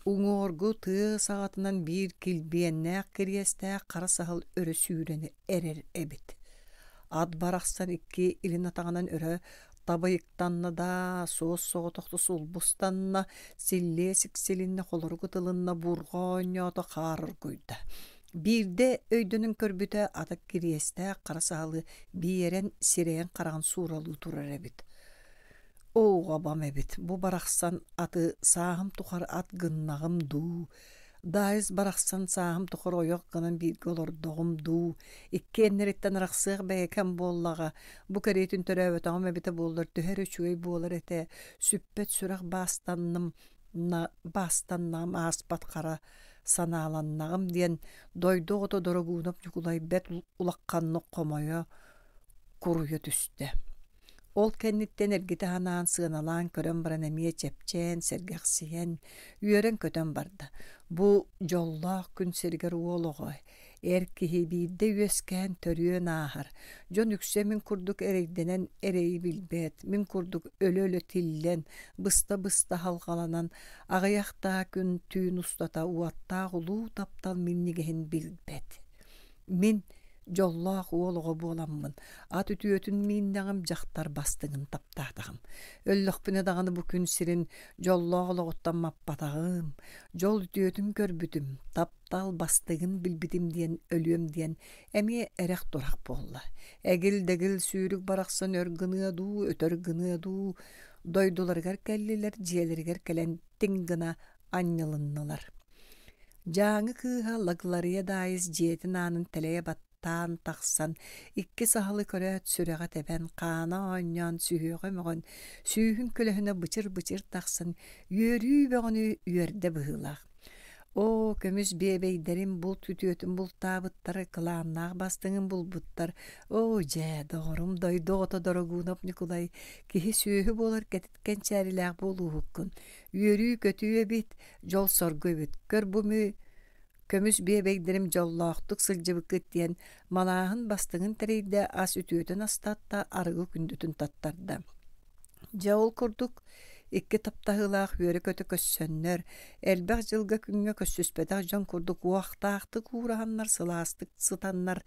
уҥуоргу тыа саҕатынан биир килбиэннээх кириэстээх хара саһыл өрө сүүрэн эрэр эбит. Ат барахсан икки илин атаҕынан өрө табыйыктанна да, суос-соҕотохто сулбустанна, силлиэ сиксилиннэ, холорук ытылынна, бурҕа оонньоото, хаар оргуйда. Биирдэ өйдөнөн көрбүтэ, ата кириэстээх хара саһылы биэрэн сирэйин-хараҕын сууралыы турар эбит. Оо, абам эбит, бу барахсан аты сааһым тухары ат гыннаҕым дуу, Даайыс барахсан сааһым тухары ойох гынан бииргэ олордоҕум дуу, иккиэннэриттэн арахсыах бэйэкэм буоллаҕа, бу кэриэтин төрөөбөтөҕүм эбитэ буоллар төһө эрэ үчүгэй буолар этэ, сүппэт сүрэх баастанным, баастаннаҕым ааспат хара санааланнаҕым диэн дойду оҕото Дорогуунап Ньукулай бэрт улаханнык хомойо, куруйа түстэ. Ол кэнниттэн эргитэ санаан сыаналаан көрөн баран эмиэ чэпчээн, сэргэхсийэн, үөрэн-көтөн барда. Бу дьоллоох күн сиригэр уол оҕо, эр киһи биирдэ үөскээн төрүөн ааһар. Дьон үксэ мин курдук эрэйдэнэн эрэйи билбэт, мин курдук өлө-өлө тиллэн, быста-быста халҕаланан, аҕыйах даа күн түүн устата уоттаах улуу таптал минньигэһин билбэт. Мин дьоллоох уол оҕо буоламмын, ат үтүөтүн мииннэҕим, дьахтар бастыҥын таптаатаҕым. Өллөхпүнэ даҕаны бу күн сирин дьоллоох олоҕуттан маппатаҕым, дьол үтүөтүн көрбүтүм, таптал бастыҥын билбитим диэн өлүөм диэн эмиэ эрэх-турах буолла. Эгил-дэгил сүүрүк барахсан өр гыныа дуу, өтөр гыныа дуу, дойдуларыгар кэллилэр, дьиэлэригэр кэлэн тиҥ гына анньылыннылар. Дьааҥы кыыһа Лагларыйа Даайыс дьиэтин аанын тэлэйэ баттаан тахсан, икки саһылы көрөөт сүрэҕэ тэбэн, хаана оонньоон, сүһүөҕэ мөҕөн, сүүһүн көлөһүнэ бычыр-бычыр тахсан, үөрүү бөҕөнү үөрдэ быһыылаах. Оо, көмүс биэбэйдэрим булт үтүөтүн бултаабыттар, кылааннаах бастыҥын булбуттар. Оо, дьээ, доҕорум, дойду оҕото Дорогуунап Ньукулай, киһи-сүөһү буолар кэтит кэнчээрилээх буолууһуккун. Үөрүү-көтүү эбит, дьол-соргу эбит. Көр бу мү көмүс биэбэйдэрим дьоллоохтук сылдьыбыккыт диэн малааһын бастыҥын тэрийдэ, ас үтүөтүн астатта, арыгы күндүтүн таттарда. Дьэ ол курдук икки таптаһыылаах үөрэ-көтө көрсөннөр, элбэх дьылга күҥҥэ көрсүспэтэх дьон курдук уохтаахтык уураһаннар, сылаастык сытаннар,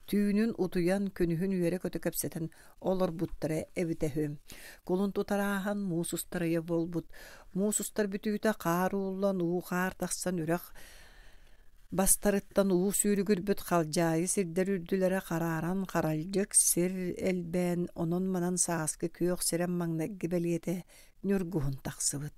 түүнүн утуйан, күнүһүн үөрэ-көтө кэпсэтэн олорбуттара эбитэ үһү. Кулун тутар ааһан муус устар ыйа буолбут. Муус устар бүтүүтэ хаар ууллан, уу-хаар тахсан үрэх бастарыттан уу сүүрүгүрбүт халдьаайы сирдэр үрдүлэрэ харааран харалдьык сир элбээн, онон-манан сааскы күөх сирэм маҥнайгы бэлиэтэ ньургуһун тахсыбыт.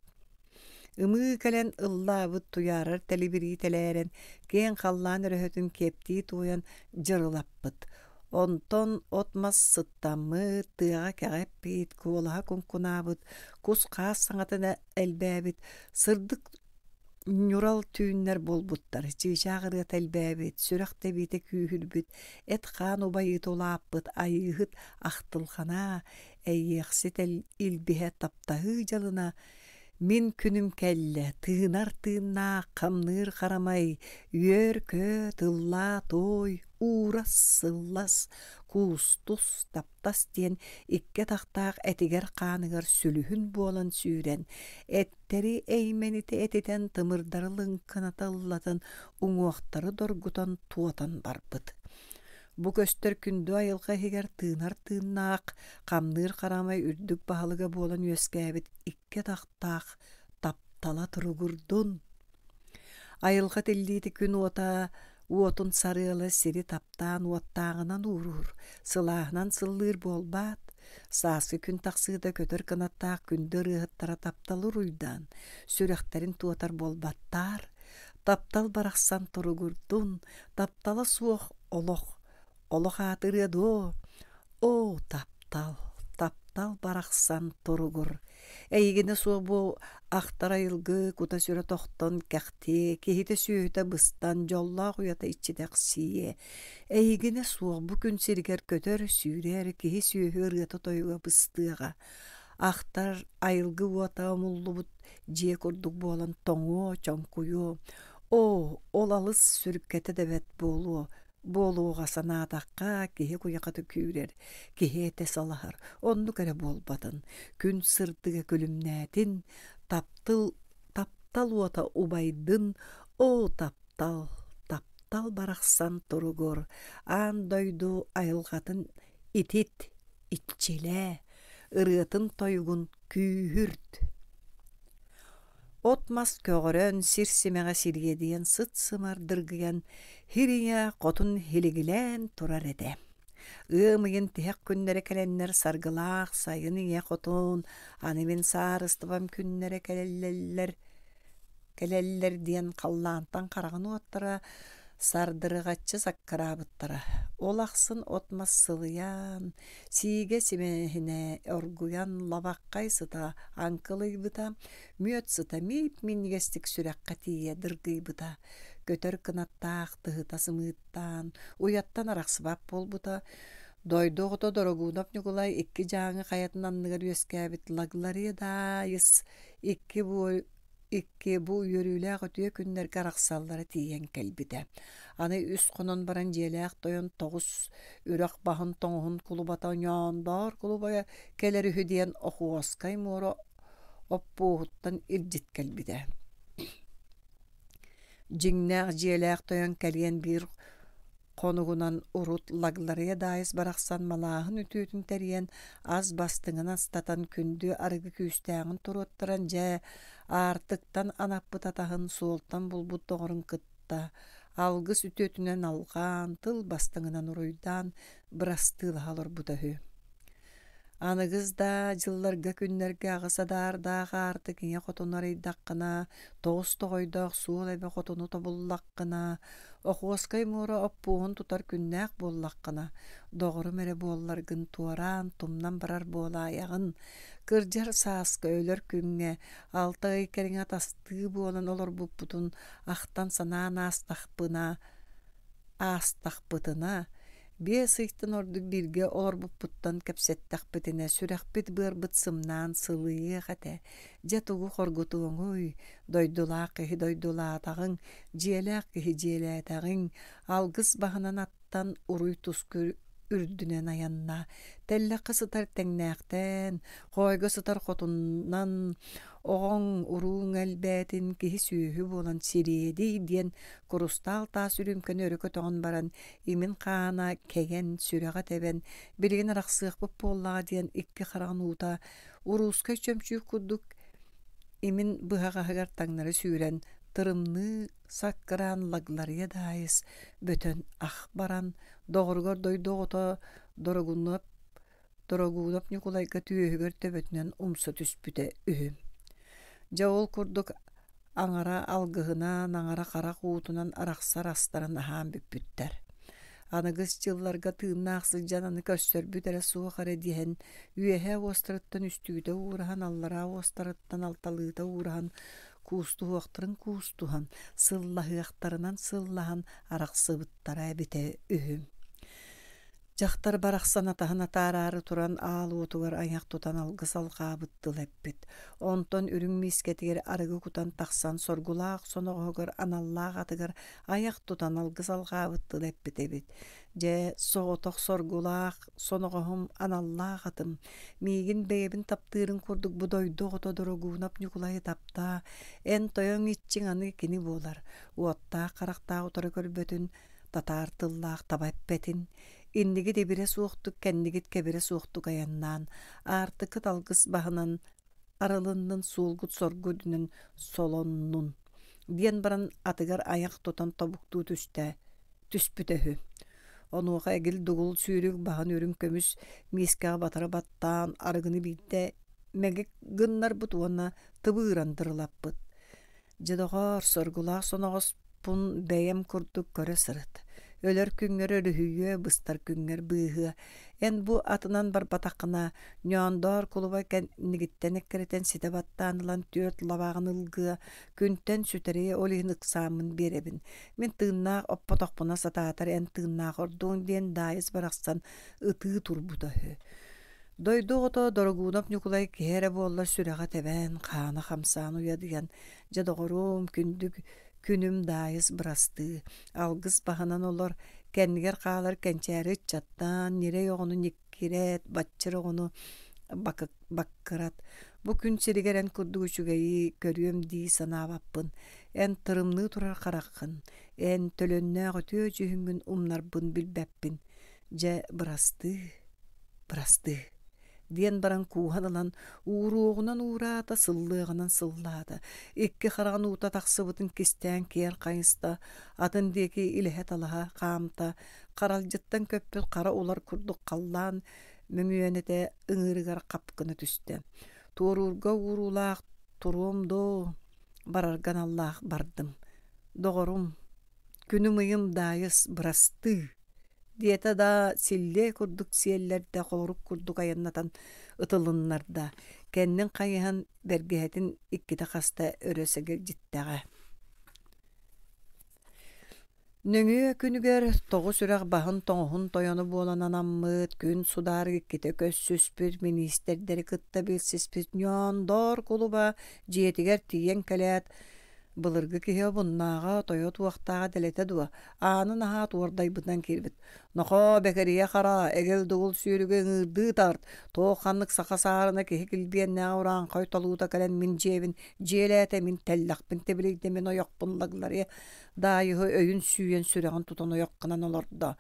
Ымыы кэлэн ыллаабыт туйаарар тэлибирии тэлээрэн, киэҥ халлаан өрөһөтүн киэптии туойан дьырылаппыт. Онтон от-мас сыттаммыт, тыаҕа кэҕэ эппит, куолаһа куҥкунаабыт, кус-хаас саҥата элбээбит, сырдык ньурал түүннэр буолбуттар, чыычаах ырыата элбээбит, сүрэх тэбиитэ күүһүрбүт, эт-хаан убайыыта улааппыт, айыыһыт ахтылҕана, эйиэхсит илбиһэ таптаһыы дьалына Мин күнүм кэллэ, тыынар тыыннаах, хамныыр харамай, үөр-көт, ыллаа туой, уурас, сыллас, куустус, таптас диэн икки атахтаах этигэр-хааныгар сүлүһүн буолан сүүрэн, эттэри эймэнитэ этитэн, тымырдары лыҥкыната ыллатан, уҥуохтары доргутан туотан барбыт. Бу көстөр күндү айылҕа иһигэр тыынар тыыннаах, хамныыр харамай үрдүк баһылыга буолан үөскээбит икки атахтаах таптала туругурдун! Айылҕа тиллиити күн уота уотун сарыала сири таптаан уоттааҕынан ууруур, сылааһынан сыллыыр буолбаат? Сааскы күн тахсыыта көтөр кынаттаах күндү ырыаһыттара тапталы уруйдаан, сүрэхтэрин туотар буолбаттаар? Таптал барахсан туругурдун, таптала суох олох, олох аатырыа дуо? Оо, таптал, Таптал барахсан туругур. Эйигинэ суох бу ахтар айылгы кута-сүрэ тохтон кэхтиэ, киһитэ-сүөһүтэ быстан, дьоллоох уйата иччитэхсийиэ. Эйигинэ суох бу күн сиригэр көтөр-сүүрэр, киһи-сүөһү ырыата-тойуга быстыаҕа. Ахтар айылгы уота умуллубут дьиэ курдук буолан тоҥуо, чоҥкуйуо. Оо, ол алыс сүргэтэ да бэрт буолуо, буолуоҕа санаатахха киһи куйахата күүрэр, киһи этэ салаһар, оннук эрэ буолбатын, күн сырдыга күлүмнээтин, таптал, таптал уота убайдын, оо, таптал, таптал барахсан туругур, аан дойду айылҕатын итит, иччилээ, ырыатын-тойугун күүһүрт. От-мас көҕөрөн, сир симэҕэ сириэдийэн сыт-сымар дыргыйан, хирийэ хотун һилигилээн турар этэ. Ыам ыйын тиһэх күннэрэ кэлэннэр саргылаах сайын ийэ хотун, аны мин саарыстыбам күннэрэ кэлэллэр кэлэллэр диэн халлаантан хараҕын уоттара сардырҕаччы саккыраабыттара. Ол ахсын от-мас сылыйан, сиигэ симэһинэ оргуйан лабаххай сыта аҥкылыйбыта, мүөт сыта мип-минньигэстик сүрэххэ тиийэ дыргыйбыта, көтөр кынаттаах тыһыта сымыыттаан, уйаттан арахсыбат буолбута, Дойду оҕото Дорогунов Ньукулай икки Дьааҥы хайатын анныгар үөскээбит Лаглария Даайыс икки икки бу үөрүүлээх үтүө күннэргэ арахсаллара тиийэн кэлбитэ. Аны үс хонон баран дьиэлээх тойон тоҕус үрэх баһын тоҥуһун кулубата Ньоондоор кулуба кэлэр үһү диэн Охуоскай муора оппуоһуттан илдьит кэлбитэ. Дьиҥнээх дьиэлээх тойон кэлиэн биир Хонугунан урут Лагларыйа Даайыс барахсан малааһын үтүөтүн тэрийэн, ас бастыҥын астатан, күндү арыгы күүстээҕин туруоттаран, дьэ, аартыктан анаппыт атаһын суолтан булбут доҕорун кытта алгыс үтүөтүнэн алҕаан, тыл бастыҥынан уруйдаан бырастыылаһа олорбута үһү. Аныгыс да дьылларга күннэргэ аҕыс адаардаах аартык ийэ хотуну арыйдаххына, тоҕус тоҕойдоох суол эбэ хотуну тобуллаххына, Охуоскай муора оппуоһун тутар күннээх буоллаххына, доҕорум эрэ буолларгын туораан, тумнан барар буолаайаҕын, кырдьар сааска өлөр күҥҥэ алта ый кэриҥэ атастыы буолан олорбуппутун ахтан-санаан аастахпына, аастахпытына, биэс ыйтан ордук бииргэ олорбуппуттан кэпсэттэхпитинэ сүрэхпит-быарбыт сымнаан сылыйыах этэ. Дьэ тугу хоргутуоҥуй, дойдулаах киһи дойдулаатаҕыҥ, дьиэлээх киһи дьиэлээтэҕиҥ, алгыс баһынан аттан уруй-туску үрдүнэн айанна, тэллэххэ сытар тэҥнээхтэн, хоойго сытар хотуннан, оҕоҥ, урууҥ элбээтин, киһи-сүөһү буолан сириэдий диэн курустаал таас үрүүмкэни өрө көтөҕөн баран, имин хаана кэйэн, сүрэҕэ тэбэн, билигин арахсыахпыт буоллаҕа диэн икки хараҕын уута уруускай чөмчүүк курдук имин быһаҕаһыгар таҥнары сүүрэн, тырымныы саккыраан лагларыйа даайыс бөтөн ах баран, доҕоругар дойду оҕото Дорогунуоп Дорогуунап Ньукулайга түөһүгэр төбөтүнэн умса түспүтэ үһү. Дьэ ол курдук аҥара алгыһынан, аҥара харах уутунан арахсар астарын аһаан бүппүттэр. Аныгыс дьылларга тыыннаах сылдьан аны көрсөрбүт эрэ суох эрэ диэн үөһээ уостарыттан үстүүтэ уураһан, аллараа уостарыттан алталыыта уураһан куустуһуохтарын куустуһан, сыллаһыахтарынан сыллаһан арахсыбыттара эбитэ үһү. Дьахтар барахсан атаһын атаараары туран аал уотугар айах тутан алгыс алҕаабыт тыл эппит. Онтон үрүҥ миискэтигэр арыгы кутан тахсан соргулаах соноҕоһугар аналлаах атыгар айах тутан алгыс алҕаабыт тыл эппит эбит. Дьэ, соҕотох соргулаах соноҕоһум аналлаах атым, миигин бэйэбин таптыырын курдук бу дойду оҕото Дорогуунап Ньукулайы таптаа, эн тойоҥ иччиҥ аны кини буолар, уоттаах харахтаах утары көрбөтүн, татаар тыллаах таба эппэтин, иннигит ибирэ суохтук, кэннигит кэбирэ суохтук айаннаан, аартыккыт алгыс баһынан арылыннын, суолгут соргу үрдүнэн солоннун диэн баран атыгар айах тутан тобуктуу түстэ, түспүтэ үһү. Онуоха эгил-дугул сүүрүк баһын үрүҥ көмүс миискэҕэ батары баттаан, арыгыны биирдэ мэгик гыннарбыт уонна тыбыыран дырылаппыт. Дьэ, доҕоор, соргулаах соноҕоспун бэйэм курдук көрө сырыт. Өлөр күҥҥэр өрүһүйүө, быстар күҥҥэр быыһыа. Эн бу атынан барбатаххына, Ньоондоор кулуба кэннигиттэн эккирэтэн ситэ баттаан ылан түөрт лабааҕын ылгыа, күнтэн сүтэриэ, ол иһин ыксааммын биэрэбин. Мин тыыннаах оппотохпуна сатаатар эн тыыннаах ордуоҥ диэн Даайыс барахсан ытыы турбута үһү. Дойду оҕото Дорогуунап Ньукулай киһи эрэ буоллар сүрэҕэ тэбэн, хаана хамсаан уйадыйан, «Дьэ доҕоруом, күндү күнүм Даайыс бырастыы, алгыс баһынан олор, кэннигэр хаалар кэнчээри ыччаттаан, ньирэй оҕону ньиккирэт, баччыр оҕону баккырат. Бу күн сиригэр эн курдук үчүгэйи көрүөм дии санаабаппын. Эн тырымныы турар хараххын, эн төлөннөөх үтүө дьүһүҥҥүн умнарбын билбэппин. Дьэ, бырастыы, бырастыы диэн баран кууһан ылан ууруоҕунан уураата, сыллыаҕынан сыллаата. Икки хараҕын уута тахсыбытын кистээн киэр хайыста, атын диэки илэһэ-талаһа хаамта, харалдьыттан көппүт хара улар курдук халлаан мөҥүөнэтэ ыҥыырыгар хап гына түстэ. Туоруурга ууруулаах туруом доо, барарга аналлаах бардым. Доҕорум, күнүм-ыйым Даайыс, бырастыы диэтэ да силлиэ курдук сиэллэрдэ холорук курдук айаннатан ытылыннарда кэннин хайыһан бэргэһэтин иккитэ хаста өрө сэгэлдьиттэҕэ Нөҥүө күнүгэр тоҕус үрэх баһын тоҥоһун тойоно буолан анаммыт, күн судаар иккитэ көссүспүт, миниистирдэри кытта билсиспит Ньоондоор кулуба дьиэтигэр тиийэн кэлээт, Былыргы киһи обуннааҕа, тойо туохтааҕа дэлэтэ дуо, аанын аһаат уордайбытынан киирбит: «Нохоо, Бэкэрийэ хара, эгил-дугул сүүрүгү ыҥыырдыы тарт, туох ханнык саха саарына киһи килбиэннээҕи урааҥхай толуута кэлэн мин дьиэбин дьиэлээтэ, мин тэллэхпин тибилийдэ, мин ойохпун лагларыа» Даайыһы өйүн сүүйэн сүрэҕин тутан ойоххунан олордо.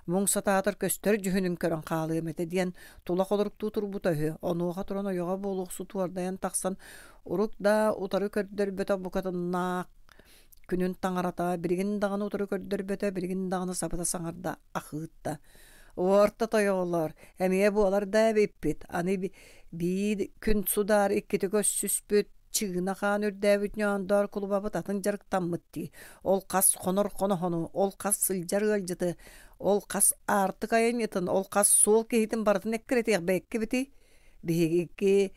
Муҥ сатаатар көстөр дьүһүнүн көрөн хаалыам этэ диэн тула холоруктуу турбута үһү. Онуоха туран ойоҕо буолуохсут уордайан тахсан Урут да утары көрдөрбөтөх букатыннаах күнүн таҥарата билигин даҕаны утары көрдөрбөтө, билигин даҕаны сабыта саҥарда ахыытта. Уорта тойоҕолор, эмиэ буолар да эбиппит, аны биир күн судаар иккитэ көрсүспүт, чыына хаан үрдээбит ньоондоор кулубабыт атын дьарыктаммыт дии. Ол хас хонор хоноһону, ол хас сылдьар ыалдьыты, ол хас аартык айанньытын, ол хас суол киһитин барытын эккирэтиэх бэйэккэбитий? Биһиги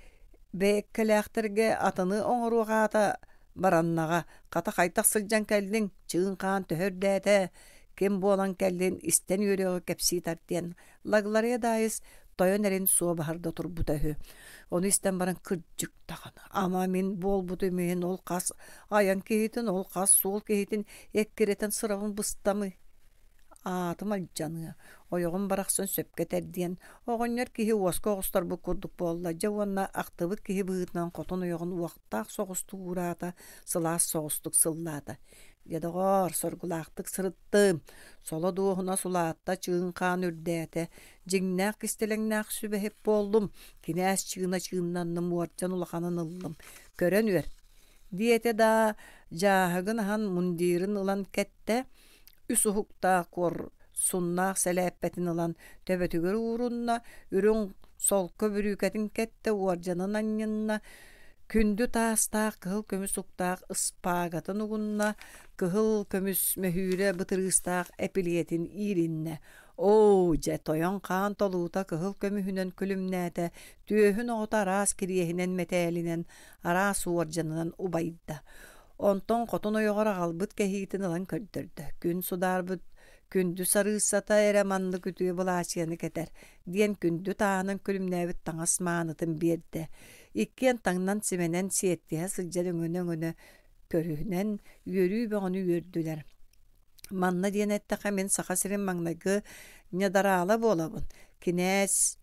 бэйэккэлээхтэргэ атыны оҥоруох аата бараннаҕа, хата хайдах сылдьан кэллиҥ, чыын-хаан төһө үрдээтэ, ким буолан кэллин истэн үөрүөҕү кэпсии тарт диэн Лаглария Даайыс тойон эрин суобаһарда турбута үһү. Ону истэн баран кырдьык даҕаны, ама мин буолбутум иһин ол хас айан киһитин, ол хас суол киһитин эккирэтэн сырабын быстамый Аатым алдьаныа, ойоҕум барахсан сөпкө этэр диэн, оҕонньор киһи уоска оҕустарбыт курдук буолла дьэ уонна ахтыбыт киһи быһыытынан хотун ойоҕун уохтаах соҕустук уураата, сылаас соҕустук сыллаата. Дьэ доҕоор, соргулаахтык сырыттым, соло дуоһуна сулаатта, чыын-хаан үрдээтэ, дьиҥнээх кистэлэҥнээх сүбэһит буоллум, кинээс чыына чыыннанным, уордьан улаханын ыллым, көрөн үөр диэтэ да, дьааһыгын аһан мундирын ылан кэттэ, үс уһуктаах куорсуннаах сэлээппэтин ылан төбөтүгэр уурунна, үрүҥ солко бүрүүкэтин кэттэ, уордьанын анньынна, күндү таастаах кыһыл көмүс уктаах ыспаагатын угунна, кыһыл көмүс мөһүүрэ бытырыыстаах эпилиэтин иилиннэ. Оо, дьэ, тойон хаан толуута кыһыл көмүһүнэн күлүмнээтэ, түөһүн оҕото араас кириэһинэн мэтээлинэн, араас уордьанынан убайда. Онтон хотун ойоҕор аҕалбыт кэһиитин ылан көрдөрдө: «Күн судаарбыт күндү сарыыссата эрэ маннык үтүө былаачыйаны кэтэр» диэн күндү тааһынан күлүмнээбит таҥас маанытын биэрдэ. Иккиэн таҥнан-симэнэн сиэттиһэ сылдьан өҥөнө-өҥөнө көрүнэн үөрүү бөҕөнү үөрдүлэр. Манна диэн эттэххэ, мин Саха сирин маҥнайгы ньадараала буолабын. Кинээс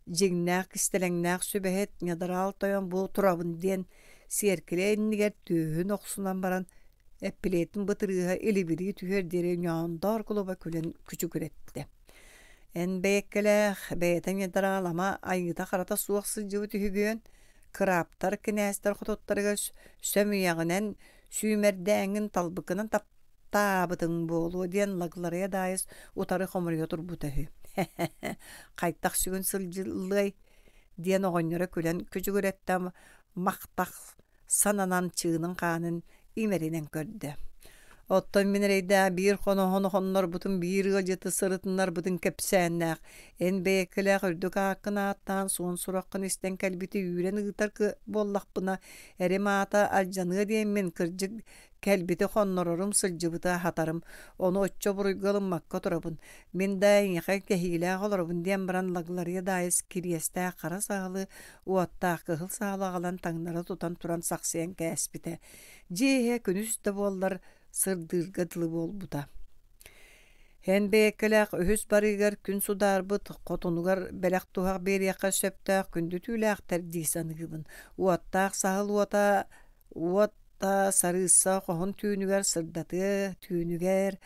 дьиҥнээх кистэлэҥнээх сүбэһит ньадараал тойон бу турабын диэн сиэркилэ иннигэр түөһүн охсунан баран эппилиэтин бытырыыһа илибирии түһүөр диэри ньоондоор кулуба күлэн күчүгүрэттэ. Эн бэйэккэлээх, бэйэтэ ньадараалама айыыта-харата суох сылдьыбыт үһүгүөн, кыраптар кинээстэр хотуттарыгар сөмүйэҕинэн сүүмэрдээҥҥин талбыккынан таптаабытыҥ буолуо диэн Лагларыйа Даайыс утары хомуруйа турбута үһү. Хайтах сүгүн сылдьыллыай диэн оҕонньоро күлэн күчүгүрэттэ махтах сананан чыынын хаанын имэринэн көрдө. Оттон мин эрэйдээх биир хоноһону хоннорбутум, биир ыалдьыты сырытыннарбытын кэпсээннээх, эн бэйэккэлээх үрдүк ааккын ааттаан суон сураххын истэн кэлбити үүрэн ыытар буоллахпына, эрим аата алдьаныа диэммин, кырдьык, кэлбити хоннорорум, сылдьыбыты аһатарым, ону оччо буруйга ылыммакка турабын. Мин да эйиэхэ кэһиилээх олоробун диэн баран Лагларыйа Даайыс кириэстээх хара саһылы, уоттаах кыһыл саһылы аҕалан таҥнары тутан туран сахсыйан кээспитэ. Дьиэ иһэ күнүс да буоллар сырдыырга дылы буолбута. Эн бэйэккэлээх үһүс барыыгар күн судаарбыт хотунугар бэлэх-туһах биэриэххэ сөптөөх күндү түүлээхтэр дии саныыбын. Уоттаах саһыл уота уот сарыысса хоһун түүнүгэр сырдатыа, түүнүгэр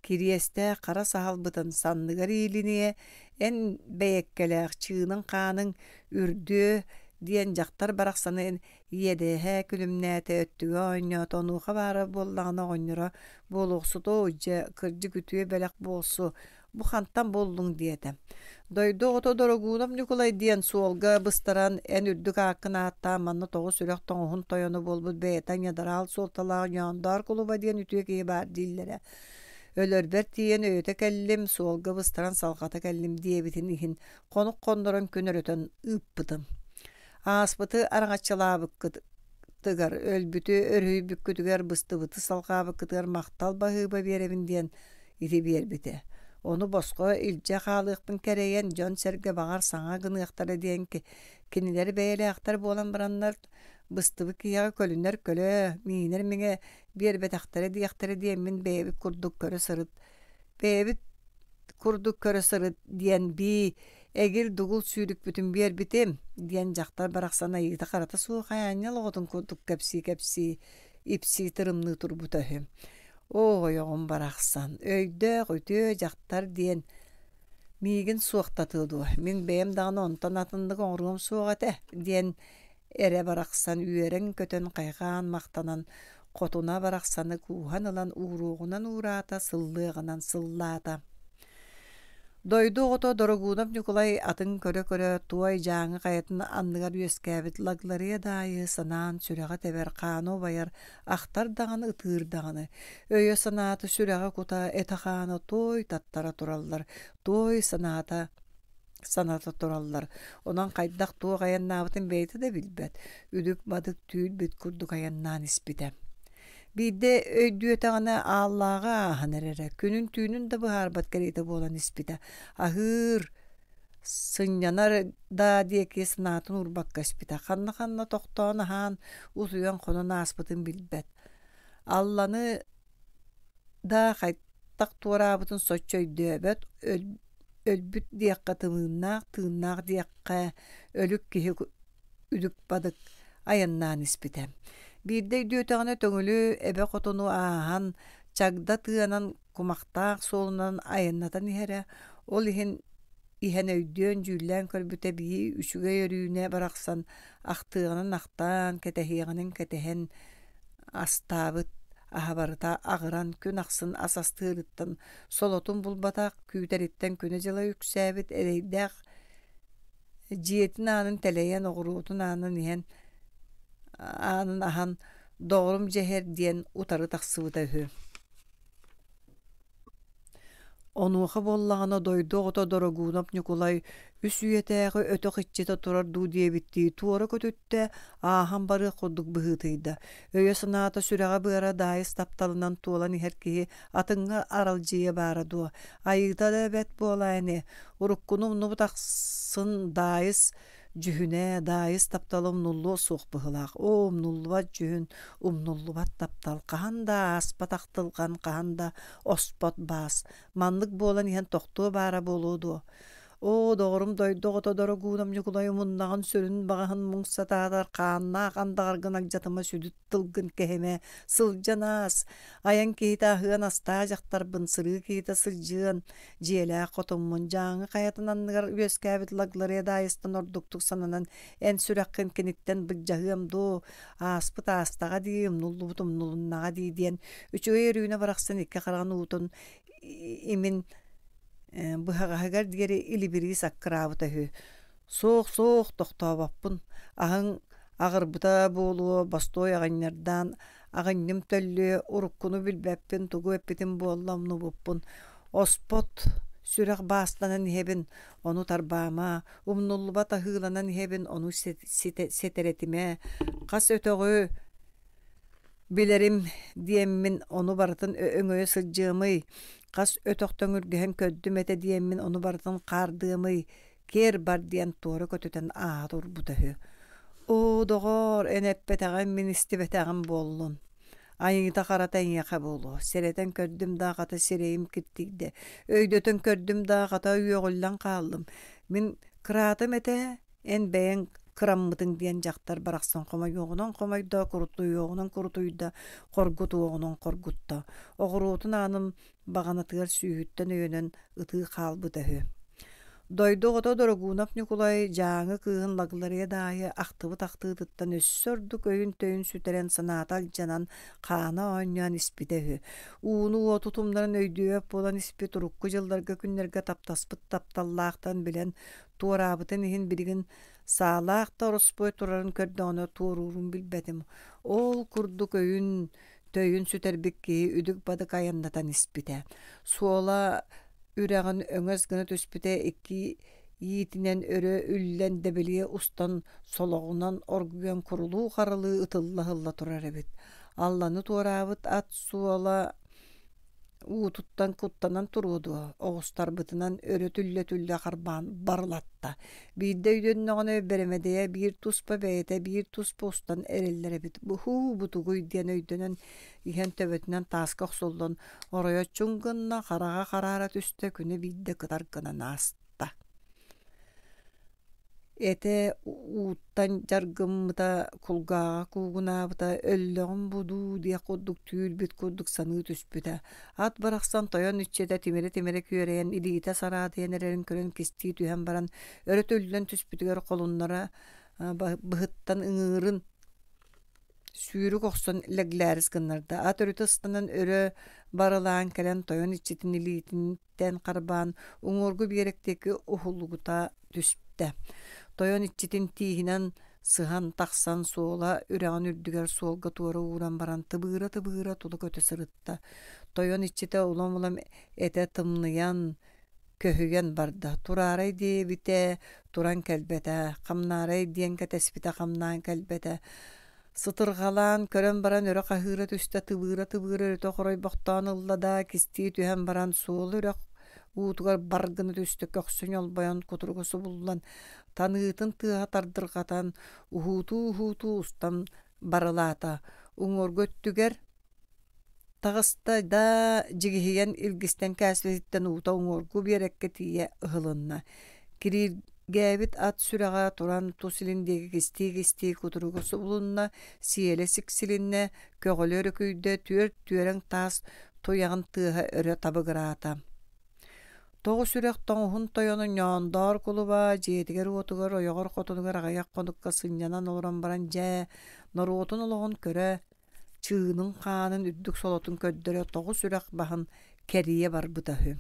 кириэстээх хара саһылбытын санныгар иилиниэ, эн бэйэккэлээх чыыныҥ-хааныҥ үрдүө диэн дьахтар барахсаны иэдэһэ күлүмнээтэ, өттүгэ оонньоото, онуоха баара буоллаҕына оҕонньоро буолуохсуту дьэ кырдьык үтүө бэлэх буолсу бу хантан буллуҥ диэтэ. Дойду оҕото Дорогуунап Ньукулай диэн суолга быстаран эн үрдүк ааккын ааттаан манна тоҕус үрэх тоҥуһун тойоно буолбут бэйэтэ ньадараал суолталаах Ньоондоор кулуба диэн үтүө киһи баар дииллэрэ. Өлөрбөр тиийэн өйөтө кэллим, суолга быстаран салҕата кэллим диэбитин иһин хонук хоннорон күн өрөтөн ыыппытым. Ааспыты араҥаччылаабыккыт тыгар, өлбүтү өрүһүйбүккүтүгэр, быстыбыты салҕаабыккытыгар махтал баһыыба биэрэбин диэн ити биэрбитэ. Ону босхо илдьэ хаалыахпын кэрэйэн, дьон-сэргэ баҕар саҥа гыныахтара диэн кинилэр бэйэлээхтэр буолан бараннар, быстыбыт киһиэхэ көлүнэр көлө, миинэр миҥэ биэрбэтэхтэрэ диэхтэрэ диэммин бэйэбит курдук көрө сырыт, бэйэбит курдук көрө сырыт диэн бии эгил-дугул сүүрүкпүтүн биэрбитим диэн дьахтар барахсан айыыта-харата суох аанньал оҕотун курдук кэпсии-кэпсии ипсии тырымныы турбута үһү. Оо, ойоҕум барахсан, өйдөөх, үтүө дьахтар диэн миигин суохтатыа дуо, мин бэйэм даҕаны онтон атыннык оҥоруом суох этэ диэн эрэ барахсан үөрэн-көтөн хайҕаан махтанан хотуна барахсаны кууһан ылан ууруоҕунан уураата, сыллыаҕынан сыллаата. Дойду оҕото Дорогуунап Ньукулай атын көрө-көрө туой Дьааҥы хайатын анныгар үөскээбит Лагларыйа Даайы санаан сүрэҕэ тэбэр, хаана убайар, ахтар даҕаны, ытыыр даҕаны. Өйө-санаата, сүрэҕэ-кута, этэ-хаана туой таттара тураллар, туой санаата саната тураллар. Онон хайдах туох айаннаабытын бэйэтэ да билбэт, үдүк-бадык түүл-бит курдук айаннаан испитэ. Биирдэ өйдүөтэҕинэ Ааллааҕы ааһан эрэрэ, күнүн-түүнүн да быһаарбат кэриэтэ буолан испитэ. Аһыыр, сынньанар да диэки санаатын уурбакка испитэ. Ханна-ханна тохтоон аһаан, утуйан хонон ааспытын билбэт. Алланы да хайдах туораабытын соччо өйдөөбөт, өлбүт диэххэ тымыыннаах, тыыннаах диэххэ өлүк киһи үдүк-бадык айаннаан испитэ. Биирдэ өйдүөтэҕинэ Төҥүлү эбэ хотону ааһан, чагда тыанан кумахтаах суолунан айаннатан иһэрэ, ол иһин иһэн өйдүөн-дьүүллээн көрбүтэ бии үчүгэй Өрүүнэ барахсан ахтыаҕынан ахтаан, кэтэһиэҕинэн кэтэһэн астаабыт аһа барыта аҕыран күн ахсын ас астыырыттан солотун булбатах, күүтэриттэн күнэ-дьыла үксээбит эрэйдээх Дьиэтин аанын тэлэйэн, оҕуруотун аанын иһэн аанын аһан доҕорум дьэһэр диэн утары тахсыбыта үһү. Онуоха буоллаҕына дойду оҕото Дорогуунап Ньукулай үс үйэтээҕи өтөх иччитэ турар дуу диэбиттии туора көтүттэ, ааһан барыах курдук быһыытыйда. Өйө-санаата сүрэҕэ-быара Даайыс тапталынан туолан иһэр киһи атыҥҥа аралдьыйа баара дуо, айыыта да бэрт буолаа ини, Уруккуну умнубут ахсын Даайыс дьүһүнэ, Даайыс таптала умнуллуо суох быһыылаах. Оо, умнуллубат дьүһүн, умнуллубат таптал, хаһан да ааспат ахтылҕан, хаһан да оспот баас. Маннык буолан иһэн тохтуо баара буолуо дуо? Оо, доҕорум дойду оҕото Дорогуунам Ньукулай умуннаҕын сүрүн баҕаһын муҥ сатаатар хааннаах андаҕаргын алдьатыма сүдү тылгын кэһимэ, сылдьан аас, айан киһитэ аһыан астаа дьахтарбын, сырыы киһитэ сылдьыан, дьиэлээх хотуммун, Дьааҥы хайатын анныгар үөскээбит Лаглария Даайыстан ордуктук сананан эн сүрэххин киниттэн былдьаһыам дуу, ааспыт аастаҕа дии, умнуллубут умнулуннаҕа дии диэн үчүгэй Өрүүнэ барахсан икки хараҕын уутун имин быһаҕаһыгар диэри илибирии саккыраабыта үһү. Суох, суох, тохтообоппун. Аһыҥ, Аҕырбыта буолуо, бостуой аҕынньардаан аҕынньым төллүө, уруккуну билбэппин, тугу эппитим буолла умнубуппун. Оспот сүрэх баастанан иһэбин, ону тарбаама, умнуллубат аһыыланан иһэбин, ону сэтэрэтимэ. Хас өтөҕү билэрим диэммин ону барытын өҥөйө сылдьыамый, хас өтөх төҥүргэһин көрдүм этэ диэммин ону барытын хаардыамый, киэр бар диэн туора көтүтэн ааһа турбута үһү. Оо, доҕоор, эн эппэтэҕим, мин истибэтэҕим буоллун. Айыыта-харата эйиэхэ буолуо. Сэрэтэн көрдүм да, хата сирэйим киртийдэ. Өйдөтөн көрдүм да, хата үөҕүллэн хааллым. Мин кыраатым этэ, эн бэйэҥ кыраммытыҥ диэн дьахтар барахсан хомойуоҕунан хомойдо, курутуйуоҕунан курутуйда, хоргутуоҕунан хоргутта. Оҕуруотун аанын баҕанатыгар сүүһүттэн өйөнөн ытыы хаалбыта үһү. Дойду оҕото Дорогунов Ньукулай Дьааҥы кыыһын Лагларыйа Даайы ахтыбыт ахтыытыттан өссө ордук өйүн-төйүн сүтэрэн санаата алдьанан хаана оонньоон испитэ үһү. Ууну-уоту тумнаран өйдүөбэт буолан испит урукку дьылларга күннэргэ таптаспыт тапталлаахтан билэн туораабытын иһин билигин саалаах да ороспуой турарын көрдөҕүнэ туоруурун билбэтим. Ол курдук өйүн Төйүн сүтэрбит киһи үдүк-бадык айаннатан испитэ. Суола үрэҕин өҥөс гына түспүтэ икки иитинэн өрө үллэн дэбилийэ устан солоҕунан оргуйан курулуу-харылыы ытылла-ыһылла турар эбит. Алланы туораабыт ат суола уутуттан куттанан туруо дуо, оҕустарбытынан өрө түллэ-түллэ харбаан барылатта. Биирдэ өйдөннөҕүнэ бэрэмэдэйэ биир туспа бэйэтэ биир туспа устан эрэллэр эбит. Һуу, бутугуй диэн өйдөнөн иһэн төбөтүнэн тааска охсуллан оройо чуҥ гынна, хараҕа хараара түстэ, күнэ биирдэ кытар гынан ааста. Этэ ууттан дьаргыммыта, кулгааҕа куугунаабыта, өллөҕүм бу дуу диэх курдук түүл-бит курдук саныы түспүтэ. Ат барахсан тойон иччитэ тимирэ-тимирэ күөрэйэн, илиитэ сараадыйан эрэрин көрөн кистии түһэн баран, өрө түллэн түспүтүгэр холуннара быһыттан ыҥыырын Сүүрүк охсон лэглээрис гыннарда, ат өрүтэ ыстанан өрө барылаан кэлэн тойон иччитин илиититтэн харбаан уҥуоргу биэрэк диэки уһулугута түстэ. Тойон иччитин тииһинэн сыһан тахсан суола үрэҕин үрдүгэр суолга туора ууран баран тыбыыра-тыбыыра тула көтө сырытта. Тойон иччитэ улам-улам этэ тымныйан, көһүйэн барда. Тураарай диэбитэ, туран кэлбэтэ, хамнаарай диэн кэтэспитэ хамнаан кэлбэтэ. Сытырҕалаан көрөн баран өрө хаһыыра түстэ, тыбыыра-тыбыыра өрүтэ хоройбохтоон ылла да, кистии түһэн баран суол үрэх уутугар бар гына түстэ, көхсү ньолбойон, кутуруга субуллан, таныытын тыаһа тардырҕатан, уһуутуу-уһуутуу устан барылаата. Уҥуоргу өттүгэр Таҕыста да дьигиһийэн илгистэн кээспититтэн уута уҥуоргу биэрэккэ тиийэ ыһылынна. Кирииргээбит ат сүрэҕэ туран тус илин диэки кистии-кистии кутуруга субулунна, сиэлэ сиксилиннэ, көҕүлэ өрүкүйдэ, түөрт түөрэҥ таас туйаҕын тыаһа өрө табыгыраата. Тоҕус үрэх тоҥуһун тойоно Ньоондоор кулуба дьиэтигэр-уотугар ойоҕор хотунугар аҕыйах хонукка сынньанан олорон баран дьэ, норуотун олоҕун көрө, чыынын-хаанын үрдүк солотун көрдөрө тоҕус үрэх баһын кэрийэ барбыта үһү.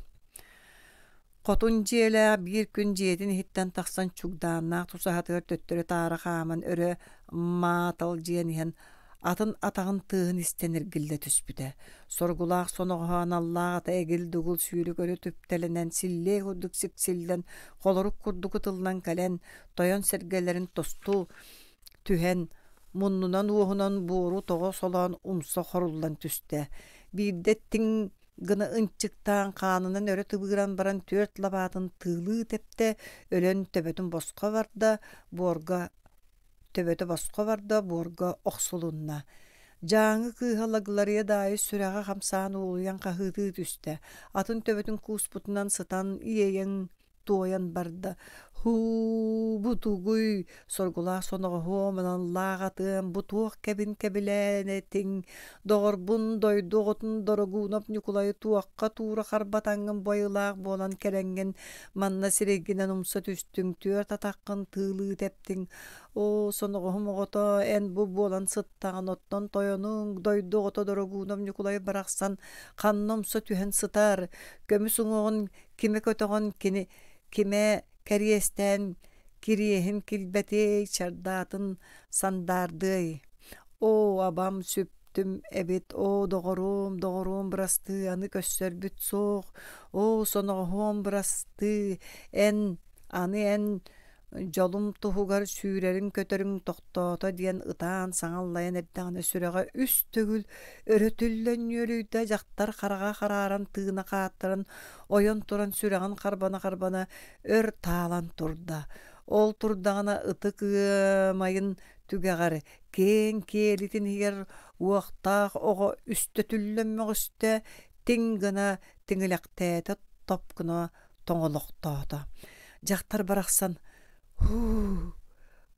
Хотун дьиэлээх биир күн дьиэтин иһиттэн тахсан чугдааннаах тусаһатыгар төттөрү-таары хааман өрө мааталдьыйан иһэн атын атаҕын тыаһын истэн эргиллэ түспүтэ. Соргулаах соноҕоһо аналлаах ата эгил-дугул сүүрүк өрө түптэлэнэн силлиэ курдук сиксиллэн холорук курдук ытыллан кэлэн тойон сэргэлэрин тосту түһэн муннунан-уоһунан буору тоҕо солоон умса хоруллан түстэ. Биирдэ тиҥ гына ынчыктаан хаанынан өрө тыбыыран баран түөрт лабаатын тыылыы тэптэ, өлөн төбөтүн босхо барда, буорга төбөтө босхо барда, буорга охсулунна. Дьааҥы кыыһа Лагларыйа Даайыс сүрэҕэ хамсаан уолуйан хаһыытыы түстэ. Атын төбөтүн кууспутунан сытан иэйэн туойан барда «Һуу, бу тугуй, соргулаах соноҕоһуом, аналлаах атыам, бу туох кэбин кэбилээн этиҥ, доҕорбун, дойду оҕотун Дорогуунап Ньукулайы туохха туура харбатаҥҥын бойылаах буолан кэлэҥҥин манна сирэйгинэн умса түстүҥ, түөрт атаххын тыылыы тэптиҥ, оо, соноҕоһум оҕото, эн бу буолан сыттаҕын, оттон тойонуҥ, дойду оҕото Дорогуунап Ньукулай барахсан ханна умса түһэн сытар, көмүс уҥуоҕун кимэ көтөҕөн кини кимэ кэриэстээн Кириэһин килбэтиэй, чардаатын сандаардыай. Оо, абам сүптүм эбит, оо, доҕоруом, доҕоруом бырастыы, аны көрсөрбүт суох, оо, соноҕоһуом бырастыы, эн, аны эн дьолум туһугар сүүрэриҥ-көтөрүҥ тохтоото диэн ытаан саҥа аллайан эрдэҕинэ сүрэҕэ үс төгүл өрө түллэн ньүөлүйдэ, дьахтар хараҕа харааран тыына хааттаран ойон туран сүрэҕин харбана-харбана өр таалан турда. Ол турдаҕына ытык ыамайын түгэҕэр киэҥ киэлитин иһигэр уохтаах оҕо үстэ түллэн мөҕүстэ, тиҥ гына тиҥилэхтээтэ топ гына тоҥолохтоото. Дьахтар барахсан «Һуу,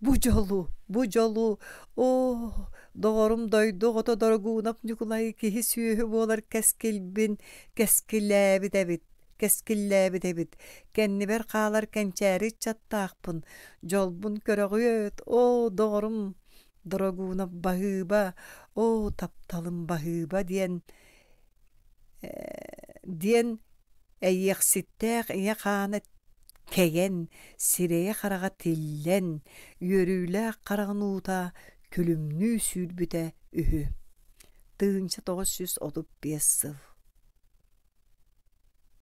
бу дьолу, бу дьолу, оо, доҕорум дойду оҕото Дорогуунап Ньукулай киһи-сүөһү буолар кэскилбин кэскилээбит эбит, кэскиллээбит эбит, кэннибэр хаалар кэнчээри ыччаттаахпын, дьолбун көрөҕүөт, оо, доҕорум Дорогуунап баһыыба, оо, тапталым баһыыба» диэн диэн эйиэхситтээх ийэ хаана кэйэн, сирэйэ-хараҕа тиллэн, үөрүүлээх хараҕын уута күлүмнүү сүүрбүтэ үһү. 1935 сыл.